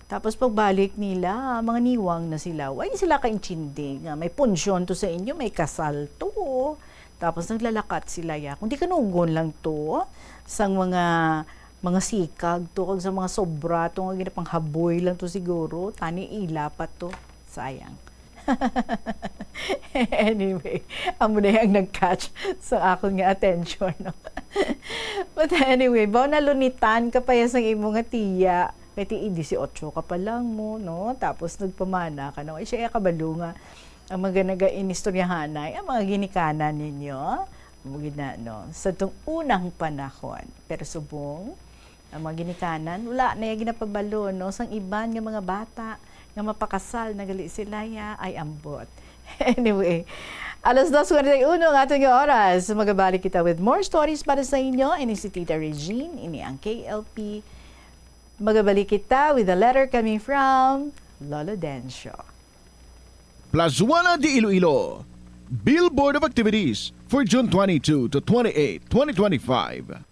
Tapos pagbalik nila, mga niwang na sila. Way sila kaintindi nga may punsyon to sa inyo, may kasal to. Tapos naglalakat sila, ya. Kung di kanugon lang to, sang mga, mga sikag to, kag sa mga sobra to, nga ginapanghaboy lang to siguro, tani ila pa to. Sayang. Anyway, amo na ang nag-catch sa akon nga attention, no? But anyway, baw nalunitan ka pa ya sang imo nga tiya. Kay ti, eh, dieciocho ka pa lang mo, no? Tapos nagpamana ka, no? Ay, siya kabalo nga ang mga naga-inistoryahanay, ang mga ginikanan ninyo. Amo gid na, no? Sa tong unang panahon. Pero subong, ang mga ginikanan, wala na yung ginapabalo, no? Sang iban nga mga bata nga mapakasal na gali sila, ya, ay ambot. Anyway, alas dos cuarenta y uno ang aton nga oras. Magabalik kita with more stories para sa inyo. Ini si Tita Regine, ini ang K L P. Magabalik kita with a letter coming from Lolo Dencio. Plazuela de Iloilo. Billboard of activities for June twenty-two to twenty-eight, twenty twenty-five.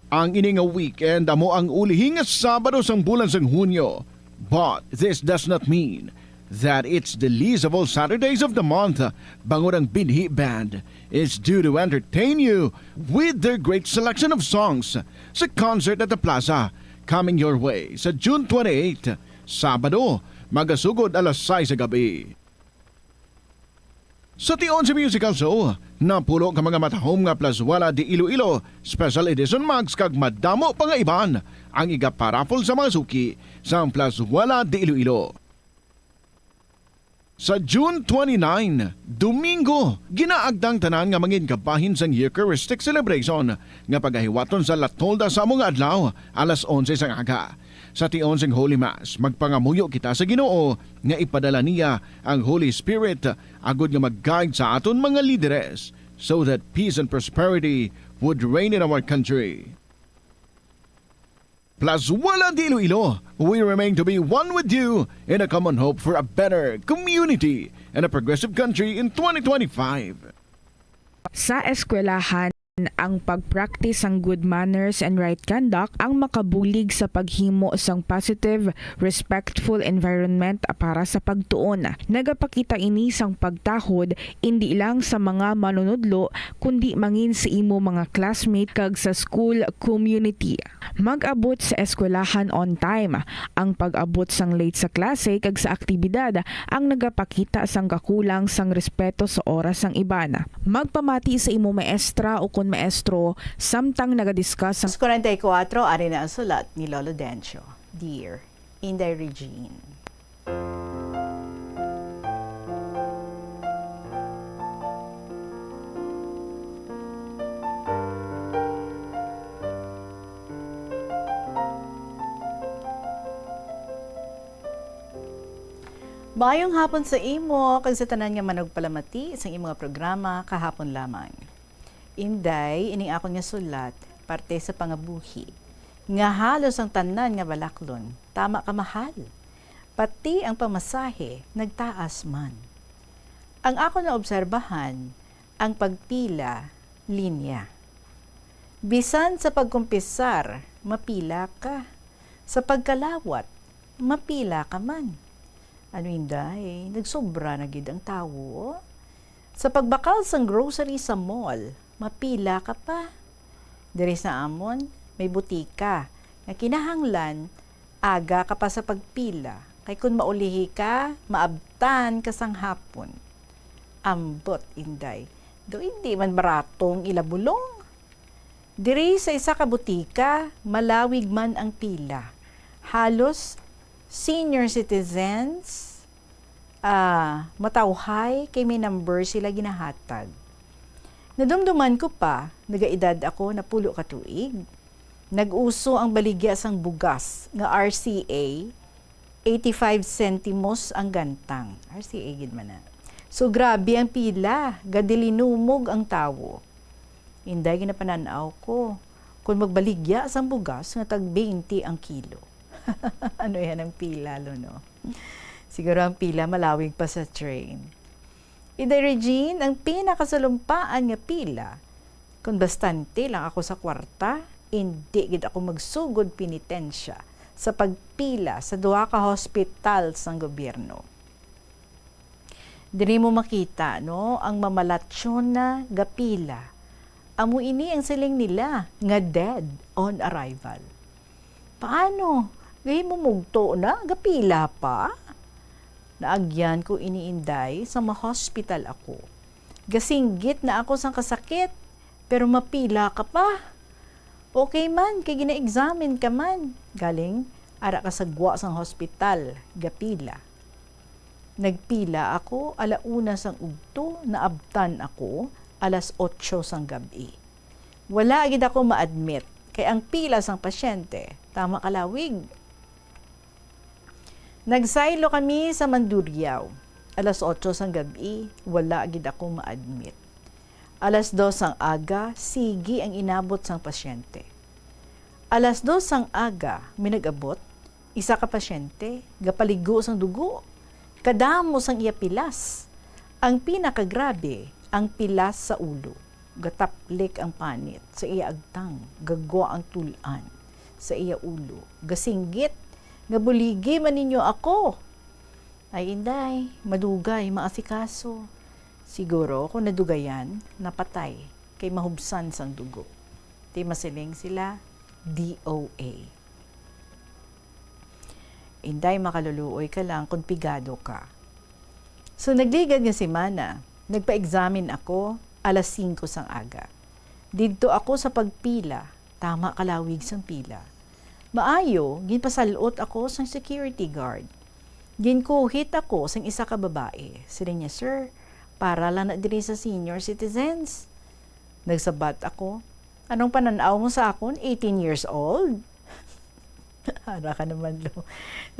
Ang ini nga weekend amo ang ulihi nga Sabado sang bulan sang Hunyo. But this does not mean that it's the least of all Saturdays of the month, Bangurang Binhi Band is due to entertain you with their great selection of songs sa concert at the Plaza, coming your way sa June twenty-eight, Sabado, magasugod alas sais sa gabi. Sa tion sa musical show, napulo ka mga matahom nga Plazuela de Iloilo Special Edition mugs kag madamo pa nga iban ang igaparaffle sa mga suki sang Plazuela de Iloilo. Sa June twenty-nine, Domingo, ginaagda ang tanan nga mangin kabahin sang Eucharistic celebration nga pagahiwaton sa alas tolda sa amo nga adlaw, alas onse sang aga. Sa tion sing Holy Mass, magpangamuyo kita sa Ginoo nga ipadala niya ang Holy Spirit agod nga mag-guide sa aton mga lideres, so that peace and prosperity would reign in our country. Plazuela de Iloilo, we remain to be one with you in a common hope for a better community and a progressive country in twenty twenty-five. Sa eskwelahan, ang pag-practice sang good manners and right conduct ang makabulig sa paghimo sang positive, respectful environment para sa pagtuon. Nagapakita ini sang pagtahod indi lang sa mga manunudlo, kundi mangin sa imo mga classmate kag sa school community. Mag-abot sa eskwelahan on time. Ang pag-abot sang late sa klase kag sa aktibidad ang nagapakita sang kakulang sang respeto sa oras sang iban. Magpamati sa imo maestra ukon maestro samtang nagadiskas sang Alas kuwarenta y kuwatro, ari na ang sulat ni Lolo Dencio. Dear Inday Regine. Maayong hapon sa imo kag sa tanan nga manugpalamati sa imong mga programa kahapon lamang. Inday, ining akon nga sulat parte sa pangabuhi nga halos ang tanan nga balaklon tama ka mahal. Pati ang pamasahe nagtaas man. Ang akon naobserbahan, ang pagpila linya. Bisan sa pagkumpisar, mapila ka. Sa pagkalawat, mapila ka man. Ano, Inday, nagsobra na gid ang tawo? Sa pagbakal sang grocery sa mall, mapila ka pa. Diri sa amon, may butika nga kinahanglan aga ka pa sa pagpila, kay kon maulihi ka, maabtan ka sang hapon. Ambot, Inday, daw indi man barato ang ila bulong. Diri sa isa ka butika, malawig man ang pila. Halos senior citizens, ah, matawhay kay may number sila ginahatag. Nadumduman ko pa, nagaedad ako napulo ka tuig. Nag-uso ang baligya sang bugas nga R C A, eighty-five centimos ang gantang. R C A gid man na. So, grabe ang pila, gadilinumog ang tawo. Inday, ginapanan-aw ko kon magbaligya sang bugas nga tag twenty ang kilo. Ano yan ang pila, lo, no? Siguro ang pila malawig pa sa train. Inday Regine, ang pinakasulumpaan nga pila, kon bastante lang ako sa kwarta, indi gid ako magsugod penitensya sa pagpila sa duha ka hospital sang gobyerno. Diri mo makita, no, ang mamalatsyona gapila. Amo ini ang siling nila nga dead on arrival. Paano? Gahimumugto na? Gapila pa? Naagyan ko ini, Inday, sa ma-hospital ako. Gasinggit na ako sang kasakit, pero mapila ka pa. Okay man, kay gina-examine ka man. Galing, ara ka sa gwa sang hospital, gapila. Nagpila ako, ala una sang ugto, naabtan ako, alas otso sang gab-i. Wala gid ako ma-admit, kay ang pila sang pasyente, tama ka lawig. Nagsaylo kami sa Mandurriao. Alas otso sang gab-i, wala gid ako ma-admit. Alas dos sang aga, sige ang inabot sang pasyente. Alas dos sang aga, may nag-abot, isa ka pasyente, gapaligo sang dugo. Kadamo sang iya pilas. Ang pinakagrabe, ang pilas sa ulo. Gataplik ang panit sa iya agtang, gagwa ang tul-an sa iya ulo. Gasinggit nga, "Buligi man ninyo ako!" Ay, Inday, madugay maasikaso. Siguro kung nadugayan, napatay, kay mahubsan sang dugo. Ti masiling sila, D O A. Inday, makaluluoy ka lang kung pigado ka. So, nagligad nga semana, nagpa-examine ako alas singko sang aga. Didto ako sa pagpila, tama kalawig sang pila. Maayo, ginpasal-ot ako sang security guard. Ginkuhit ako sang isa ka babae. Siling niya, "Sir, para lang na diri sa senior citizens." Nagsabat ako, "Anong panan-aw mo sa akon? Eighteen years old?" Ara ka naman, lo.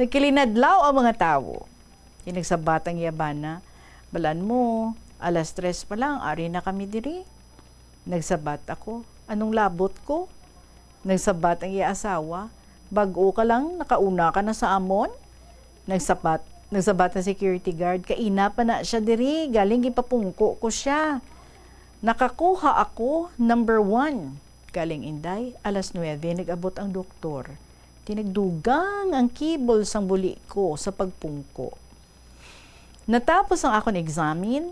Nagkilinadlaw ang mga tawo. Di nagsabat ang iya bana, "Balan mo, alas tres pa lang, ari na kami diri." Nagsabat ako, "Anong labot ko?" Nagsabat ang iya asawa, "Bag-o ka lang, nakauna ka na sa amon." Nagsabat, nagsabat ang security guard, "Kaina pa na siya diri, galing gipapungko ko siya. Nakakuha ako number one." Galing, Inday, alas nuwebe nag-abot ang doktor. Tinagdugang ang kibol sang buli ko sa pagpungko. Natapos ang akon examine,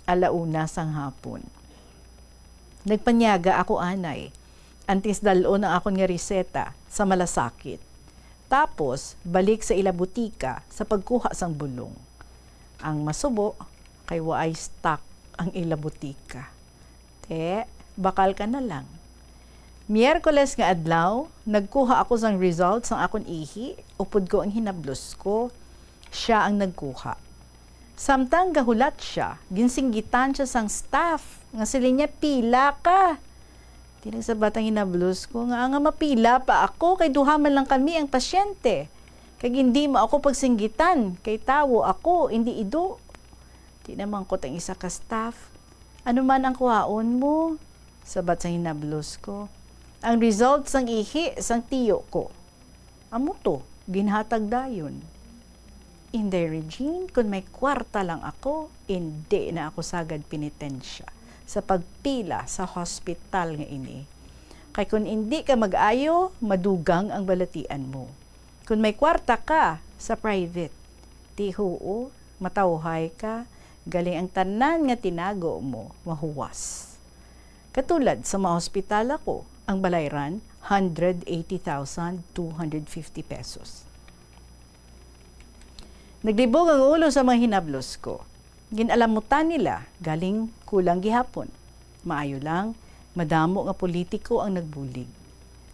ala una sang hapon. Nagpanyaga ako anay, antes dal-on ang akon nga reseta sa malasakit. Tapos, balik sa ila butika sa pagkuha sang bulong. Ang masubo, kay waay stock ang ila butika. Te, bakal ka na lang. Miyerkules nga adlaw, nagkuha ako sang result sang akon ihi, upod ko ang hinablos ko. Siya ang nagkuha. Samtang gahulat siya, ginsinggitan siya sang staff, nga siling niya, "Pila ka?" Di nagsabat ang hinablos ko, nga, nga mapila pa ako, kay duha man lang kami ang pasyente. Kag hindi mo ako pagsinggitan, kay tawo ako, hindi ido. Di namangkot ang isa ka staff, "Ano man ang kuhaon mo?" Sabat sang hinablos ko, "Ang result sang ihi sang tiyo ko." Amo to, ginhatag dayon. Inday Regine, kun may kwarta lang ako, indi na ako sagad pinitensya sa pagpila sa hospital nga ini. Kay kun indi ka mag-ayo, madugang ang balatian mo. Kun may kwarta ka sa private, ti huo, matawhay ka, galing ang tanan nga tinago mo mahuwas. Katulad sa mga hospital ako, ang balayran, hundred eighty thousand two hundred fifty pesos. Naglibog ang ulo sa mga hinablos ko. Gin-alamutan nila, galing kulang gihapon. Maayo lang, madamo nga politiko ang nagbulig.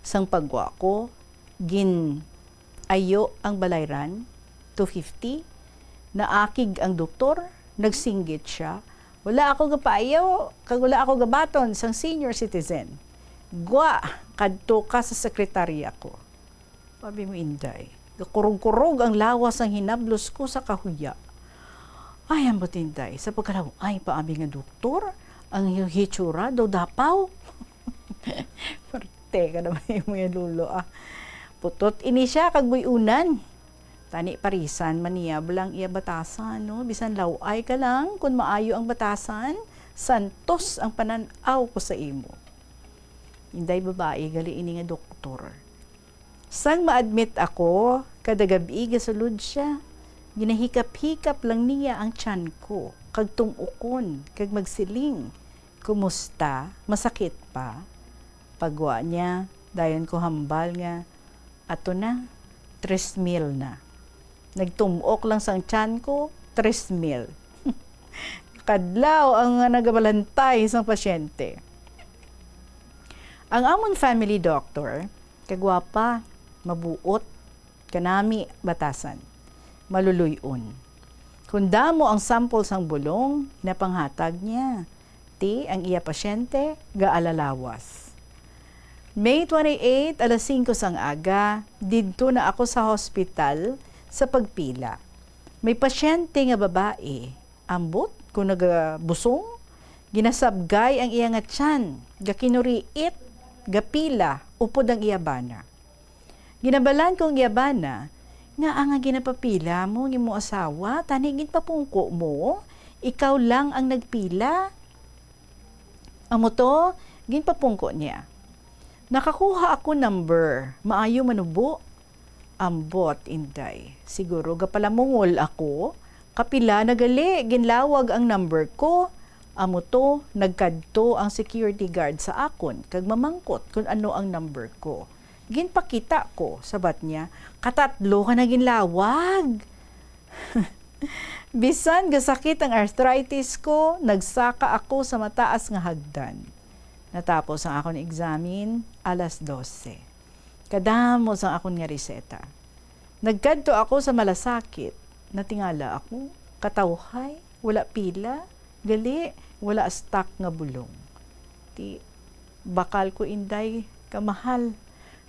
Sang pagwa ko, gin-ayo ang balayran, two fifty. Naakig ang doktor, nagsinggit siya, "Wala ako gapaayo, kag wala ako gabaton sang senior citizen. Gwa, kadto ka sa sekretarya ko." Abi mo, Inday, gakurog-kurog ang lawas sang hinablos ko sa kahuya. Ay, ambot, Inday, sa pagkalaw-ay pa abi nga doktor, ang hi-, hitsura daw dapaw. Parte ka naman yung mga lolo, ah. Putot ini siya kag buy-unan. Tani parisan man niya bala ang iya batasan, no? Bisan law-ay ka lang, kun maayo ang batasan, santos ang panan-aw ko sa imo. Inday, babae gali ini nga doktor. Sang ma-admit ako, kada gab-i gasulod siya. Ginahikap-hikap lang niya ang tiyan ko, kag tum-ukon, kag magsiling, "Kumusta? Masakit pa?" Pagwa niya, dayon ko hambal nga, "Ato na, tres mil na." Nagtum-ok lang sang tiyan ko, tres mil. Kadlaw ang nga nagabalantay sang pasyente. Ang amon family doctor, kagwapa, mabuot, kanami batasan, maluluy-on. Kon damo ang sample sang bulong, ginapanghatag niya, ti ang iya pasyente gaalalawas. May twenty-eight, alas singko sang aga, didto na ako sa hospital sa pagpila. May pasyente nga babae, ambot kon nagabusong, ginasabgay ang iya nga tiyan, gakinuriit, gapila, upod ang iya bana. Ginabalan ko ang iya bana, "Ngaa nga ginapapila mo ang imo asawa, tani ginpapungko mo? Ikaw lang ang nagpila." Amo to, ginpapungko niya. "Nakakuha ako number, maayo manubo." Ambot, Inday, siguro gapalamungol ako, Kapila na gali ginlawag ang number ko. Amo to, nagkadto ang security guard sa akon kag mamangkot kon ano ang number ko. Ginpakita ko, sabat niya, "Katatlo ka na ginlawag." Bisan gasakit ang arthritis ko, nagsaka ako sa mataas nga hagdan. Natapos ang akon examen alas dose. Kadamo sang akon nga reseta. Nagkadto ako sa malasakit. Natingala ako, katawhay, wala pila, gali, wala stock nga bulong. Ti, bakal ko, Inday, kamahal.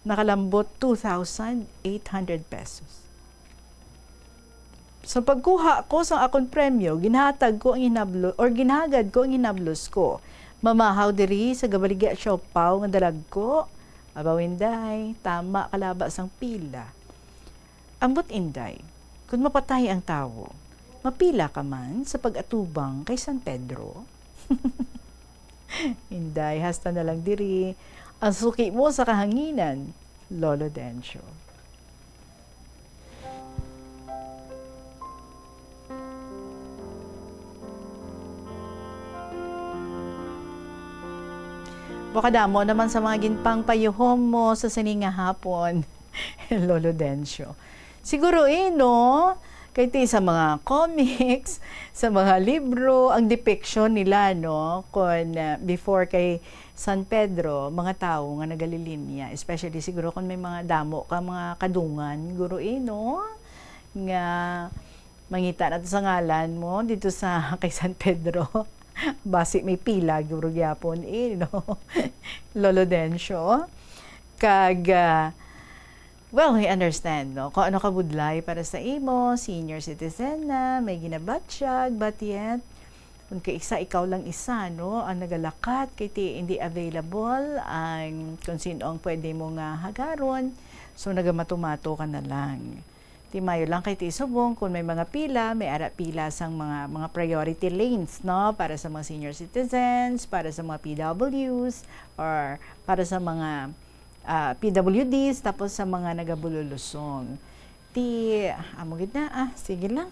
Nakalambot two thousand eight hundred pesos. Sa pagkuha ko sang akon premyo, ginhatag ko ang hinablo-, or ginhagad ko ang hinablos ko. Mamahaw diri sa gabaligya siopaw nga dalagko. Abaw, Inday, tama ka laba sang pila. Ambot, Inday, kon mapatay ang tawo, mapila ka man sa pag-atubang kay San Pedro? Inday, hasta na lang diri ang suki mo sa kahanginan, Lolo Dencio. Baka damo naman sa mga ginpangpayuhom mo sa sini nga hapon, Lolo Dencio. Siguro, eh, no? Kay ti sa mga comics, sa mga libro, ang depiction nila, no? Kon, ah, before kay San Pedro, mga tawo nga nagalilinya, especially siguro kung may mga damo ka mga kadungan, guro, eh, no? Nga mangita na to sa ngalan mo dito sa kay San Pedro. Basi may pila, guro, gyapon, eh, no? Lolo Dencio. Kag, ah, well, we understand, no? Kung ano kabudlay para sa imo, senior citizen na, may ginabatyag, but yet, kung kaisa, ikaw lang isa, no, ang nagalakat, kay ti hindi available ang kung sino ang pwede mo nga hagaron, so nagamatumato ka na lang. Ti mayo lang kay ti subong kung may mga pila, may ara pila sang mga, mga priority lanes, no, para sa mga senior citizens, para sa mga P Ws, or para sa mga, ah, P W Ds, tapos sa mga nagabululusong. Ti, amo gid na, ah, sige lang.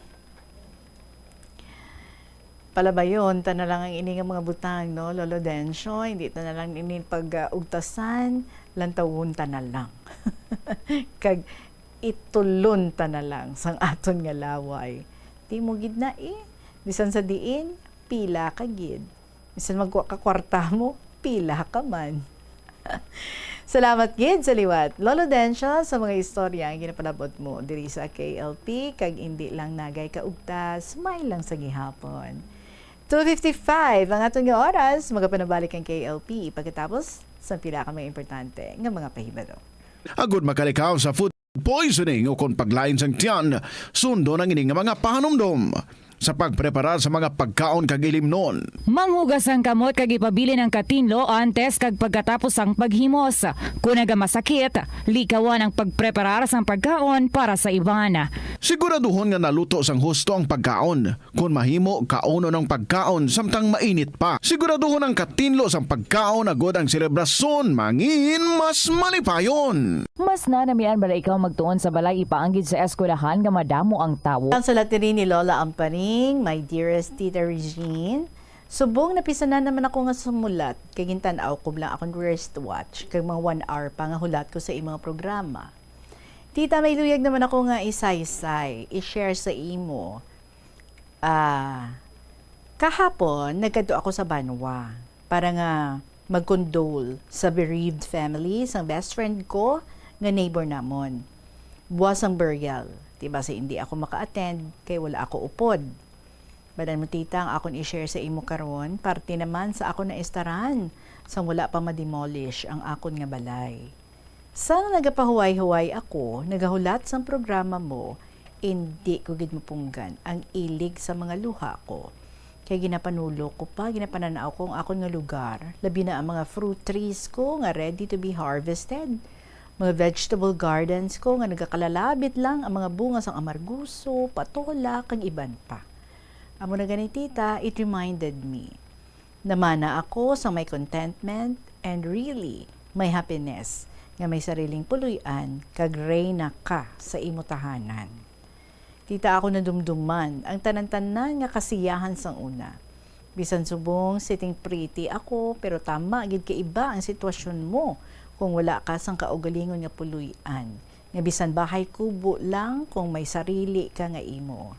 Palabayon ta na lang ang ini nga mga butang, no, Lolo Dencio? Hindi ta na lang ini pag, ah, ugtasan, lantawon ta na lang. Kag itulon ta na lang sang aton nga laway. Ti mo gid na, eh. Bisan sa diin, pila ka gid. Bisan magwa ka kwarta mo, pila ka man. Salamat gid sa liwat, Lolo Dencio, sa mga istorya nga ginapalabot mo diri sa K L P, kag indi lang nagay kaugta, smile lang sa gihapon. Two fifty-five ang aton nga oras, magapanabalik ang K L P pagkatapos sa pila ka mga importante nga mga pahibalo. Agud makalikaw sa food poisoning o kon paglain sang tiyan, sundon ang ini nga mga pahanumdom sa pagpreparar sa mga pagkaon kag ilimnon. Manghugas ang kamot kag ipabilin ang katinlo antes kag pagkatapos sang paghimos. Kon nagamasakit, likawan ang pagpreparar sang pagkaon para sa iban. Siguraduhon nga naluto sang husto ang pagkaon. Kon mahimo, kaunon ang pagkaon samtang mainit pa. Siguraduhon ang katinlo sang pagkaon agud ang selebrasyon mangin mas malipayon. Mas nanamian bala ikaw magtuon sa balay ipaanggid sa eskwelahan nga madamo ang tawo? Ang sulat diri ni Lola Amparing, "My dearest Tita Regine, subong napisanan naman ako nga sumulat, kay gintan-aw ko lang akong wristwatch, kag mga one hour pa nga hulat ko sa imong programa. Tita, may luyag naman ako nga isaysay, i-share sa imo." Ah, kahapon, nagkadto ako sa Banwa para nga mag-condole sa bereaved family sang best friend ko nga neighbor namon. Buwas ang burial, di ba, sa hindi ako maka-attend kay wala ako upod. Badan mo, tita, ang akon i-share sa imo karon, parte naman sa akon naistaran sang wala pa ma-demolish ang akon nga balay. Sang nagapahuway-huway ako, nagahulat sang programa mo, indi ko gid mapunggan ang ilig sa mga luha ko. Kay ginapanulok ko pa, ginapananaw ko ang akon nga lugar, labi na ang mga fruit trees ko nga ready to be harvested, mga vegetable gardens ko nga nagakalalabit lang ang mga bunga sang amarguso, patola, kag iban pa. Amo na gani, tita, it reminded me. Namana ako sa may contentment and really may happiness nga may sariling puloy-an kag reyna ka sa imo tahanan. Tita, ako nadumduman ang tanan-tanan nga kasiyahan sang una. Bisan subong sitting pretty ako, pero tama gid kaiba ang sitwasyon mo kung wala ka sang kaugalingon nga puloy-an, nga bisan bahay kubo lang kung may sarili ka nga imo.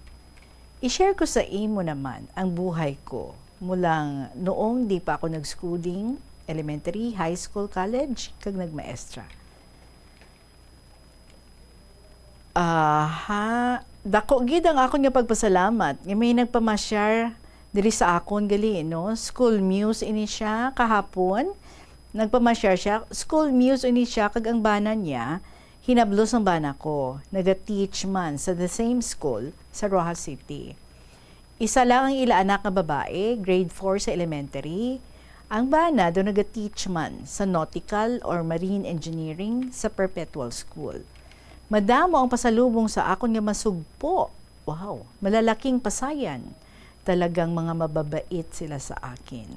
I-share ko sa imo naman ang buhay ko, mulang noong di pa ako nag-schooling, elementary, high school, college, kag nagmaestra. Aha, dako gid ang akon nga pagpasalamat nga may nagpamasyar diri sa akon gali, no? School muse ini siya kahapon. Nagpamasyar siya. School muse ini siya kag ang bana niya, hinablos ang bana ko. Naga-teach man sa the same school sa Roxas City. Isa lang ang ila anak nga babae, grade four sa elementary. Ang bana daw naga-teach man sa nautical or marine engineering sa Perpetual School. Madamo ang pasalubong sa akon nga masugpo. Wow, malalaking pasayan. Talagang mga mababait sila sa akin.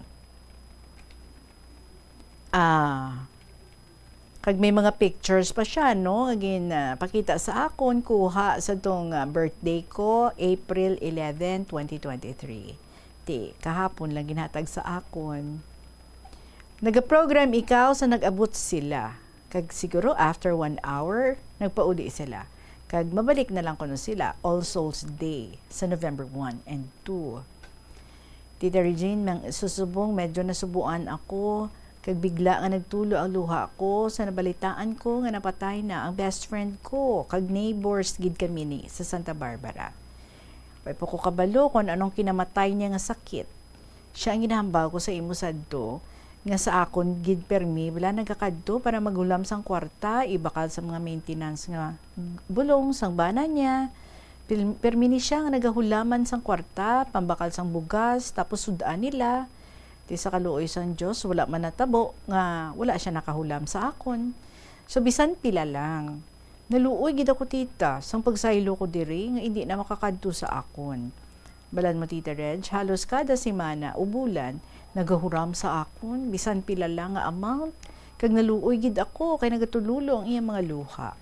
Ah, kag may mga pictures pa siya, no? Nga gin, ah, pakita sa akon, kuha sa tong, ah, birthday ko, April eleven, twenty twenty-three. Ti, kahapon lang ginhatag sa akon. Nagaprogram ikaw sa nag-abot sila. Kag siguro after one hour, nagpauli sila. Kag mabalik na lang kuno sila, All Souls Day, sa November one and two. Tita Regine, mang susubong, medyo nasubuan ako. Kag bigla nga nagtulo ang luha ko sa nabalitaan ko nga napatay na ang best friend ko, kag neighbors gid kami ni sa Santa Barbara. Way pa ko kabalo kung anong kinamatay niya nga sakit. Siya ang ginahambal ko sa imo sadto, nga sa akon gid permi bala nagakadto para maghulam sang kwarta, ibakal sa mga maintenance nga bulong sang bana niya. Pil-, permi ni siya nga nagahulaman sang kwarta, pambakal sang bugas, tapos sud-an nila. Ti sa kaluoy sang Dios, wala man natabo nga wala siya nakahulam sa akon. So, bisan pila lang. Naluoy gid ako, tita, sang pagsaylo ko diri nga indi na makakadto sa akon. Balan mo, Tita Reg, halos kada semana o bulan, nagahuram sa akon, bisan pila lang nga amount, kag naluoy gid ako kay nagatulolo ang iyang mga luha.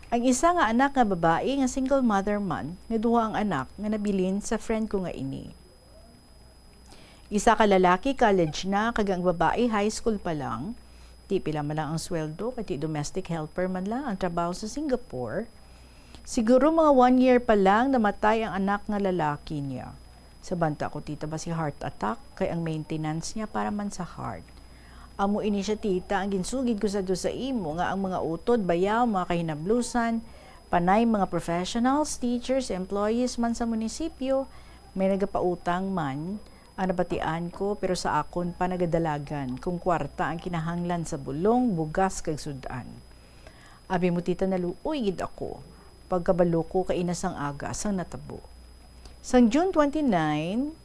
Ang isa nga anak nga babayi nga single mother man, nga duha ang anak nga nabilin sa friend ko nga ini. Isa ka lalaki, college na, kag ang babayi, high school pa lang. Ti pila man lang ang sweldo, kay ti domestic helper man lang ang trabaho sa Singapore. Siguro mga one year pa lang, namatay ang anak nga lalaki niya. Sa banta ko, tita, ba si heart attack, kay ang maintenance niya para man sa heart. Amo ini siya, tita, ang ginsugid ko sadto sa imo, nga ang mga utod, bayaw, mga kahinablusan, panay mga professionals, teachers, employees man sa munisipyo, may nagapautang man, ang nabatian ko, pero sa akon pa nagadalagan kung kwarta ang kinahanglan sa bulong, bugas, kag sud-an. Abi mo, tita, naluoy gid ako pagkabalo ko kaina sang aga sang natabo. Sang June twenty-nine,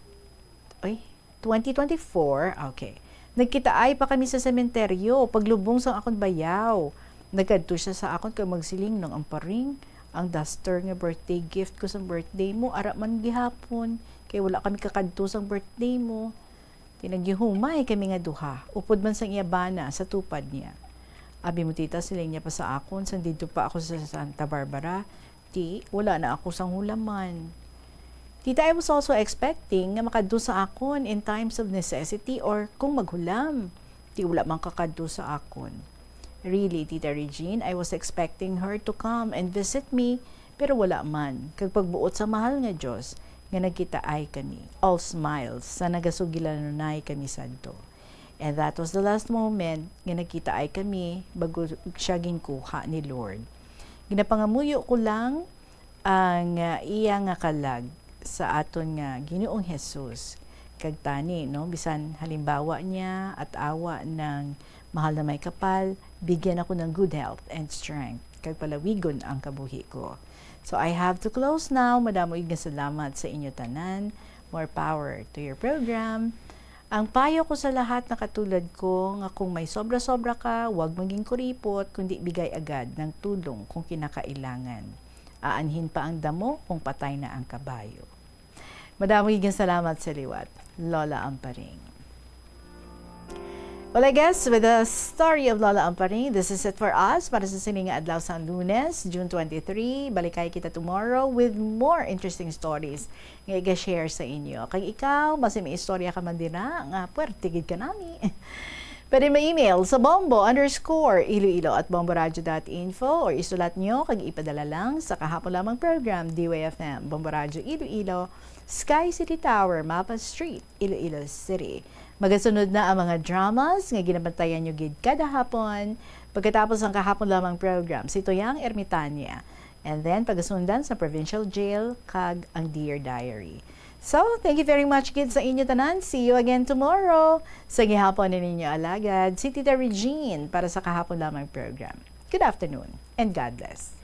ay, twenty twenty-four, okay. Nagkitaay pa kami sa sementeryo, paglubong sang akon bayaw. Nagkadto siya sa akon kag magsiling, "Nang Amparing, ang duster nga birthday gift ko sang birthday mo, ara man gihapon, kay wala kami kakadto sang birthday mo." Ti naghihumay kami nga duha, upod man sang iya bana sa tupad niya. Abi mo, tita, siling niya pa sa akon, sang didto pa ako sa Santa Barbara, ti wala na ako sang hulaman. Tita, I was also expecting nga makadto sa akon in times of necessity or kung maghulam. Ti wala man kakadto sa akon. Really, Tita Regine, I was expecting her to come and visit me, pero wala man. Kag pagbuot sa mahal nga Dios, nga nagkitaay kami, all smiles, sa nagasugilanunay kami sadto. And that was the last moment nga nagkitaay kami bago siya ginkuha ni Lord. Ginapangamuyo ko lang ang, ah, iya nga kalag sa aton nga Ginoong Jesus. Kag tani, no, bisan halimbawa niya at awa ng mahal na may kapal, bigyan ako ng good health and strength, kag palawigon ang kabuhi ko. So I have to close now. Madamo gid nga salamat sa inyo tanan. More power to your program. Ang payo ko sa lahat na katulad ko, nga kung may sobra-sobra ka, wag maging kuripot, kundi bigay agad ng tulong kung kinakailangan. Aanhin pa ang damo kung patay na ang kabayo. Madamo gid nga salamat sa liwat, Lola Amparing. Well, I guess with the story of Lola Amparing, this is it for us para sa sining nga adlaw sa Lunes, June twenty-three. Balikay kita tomorrow with more interesting stories nga iga-share sa inyo. Kag ikaw, basi may istorya ka man dira nga puwerte gid ka nami. Pwede ma-email sa bombo underscore iloilo at bomboradio dot info or isulat nyo kag ipadala lang sa Kahapon Lamang Program, D Y F M, Bombo Radio Iloilo, Sky City Tower, Mapa Street, Iloilo City. Magasunod na ang mga dramas nga ginabantayan nyo gid kada hapon pagkatapos ang Kahapon Lamang Program, si Toyang Ermitania. And then, pagasundan sa Provincial Jail kag ang Dear Diary. So, thank you very much gid sa inyo tanan. See you again tomorrow. Sa gihapon ni ninyo alagad, si Tita Regine para sa Kahapon Lamang Program. Good afternoon and God bless.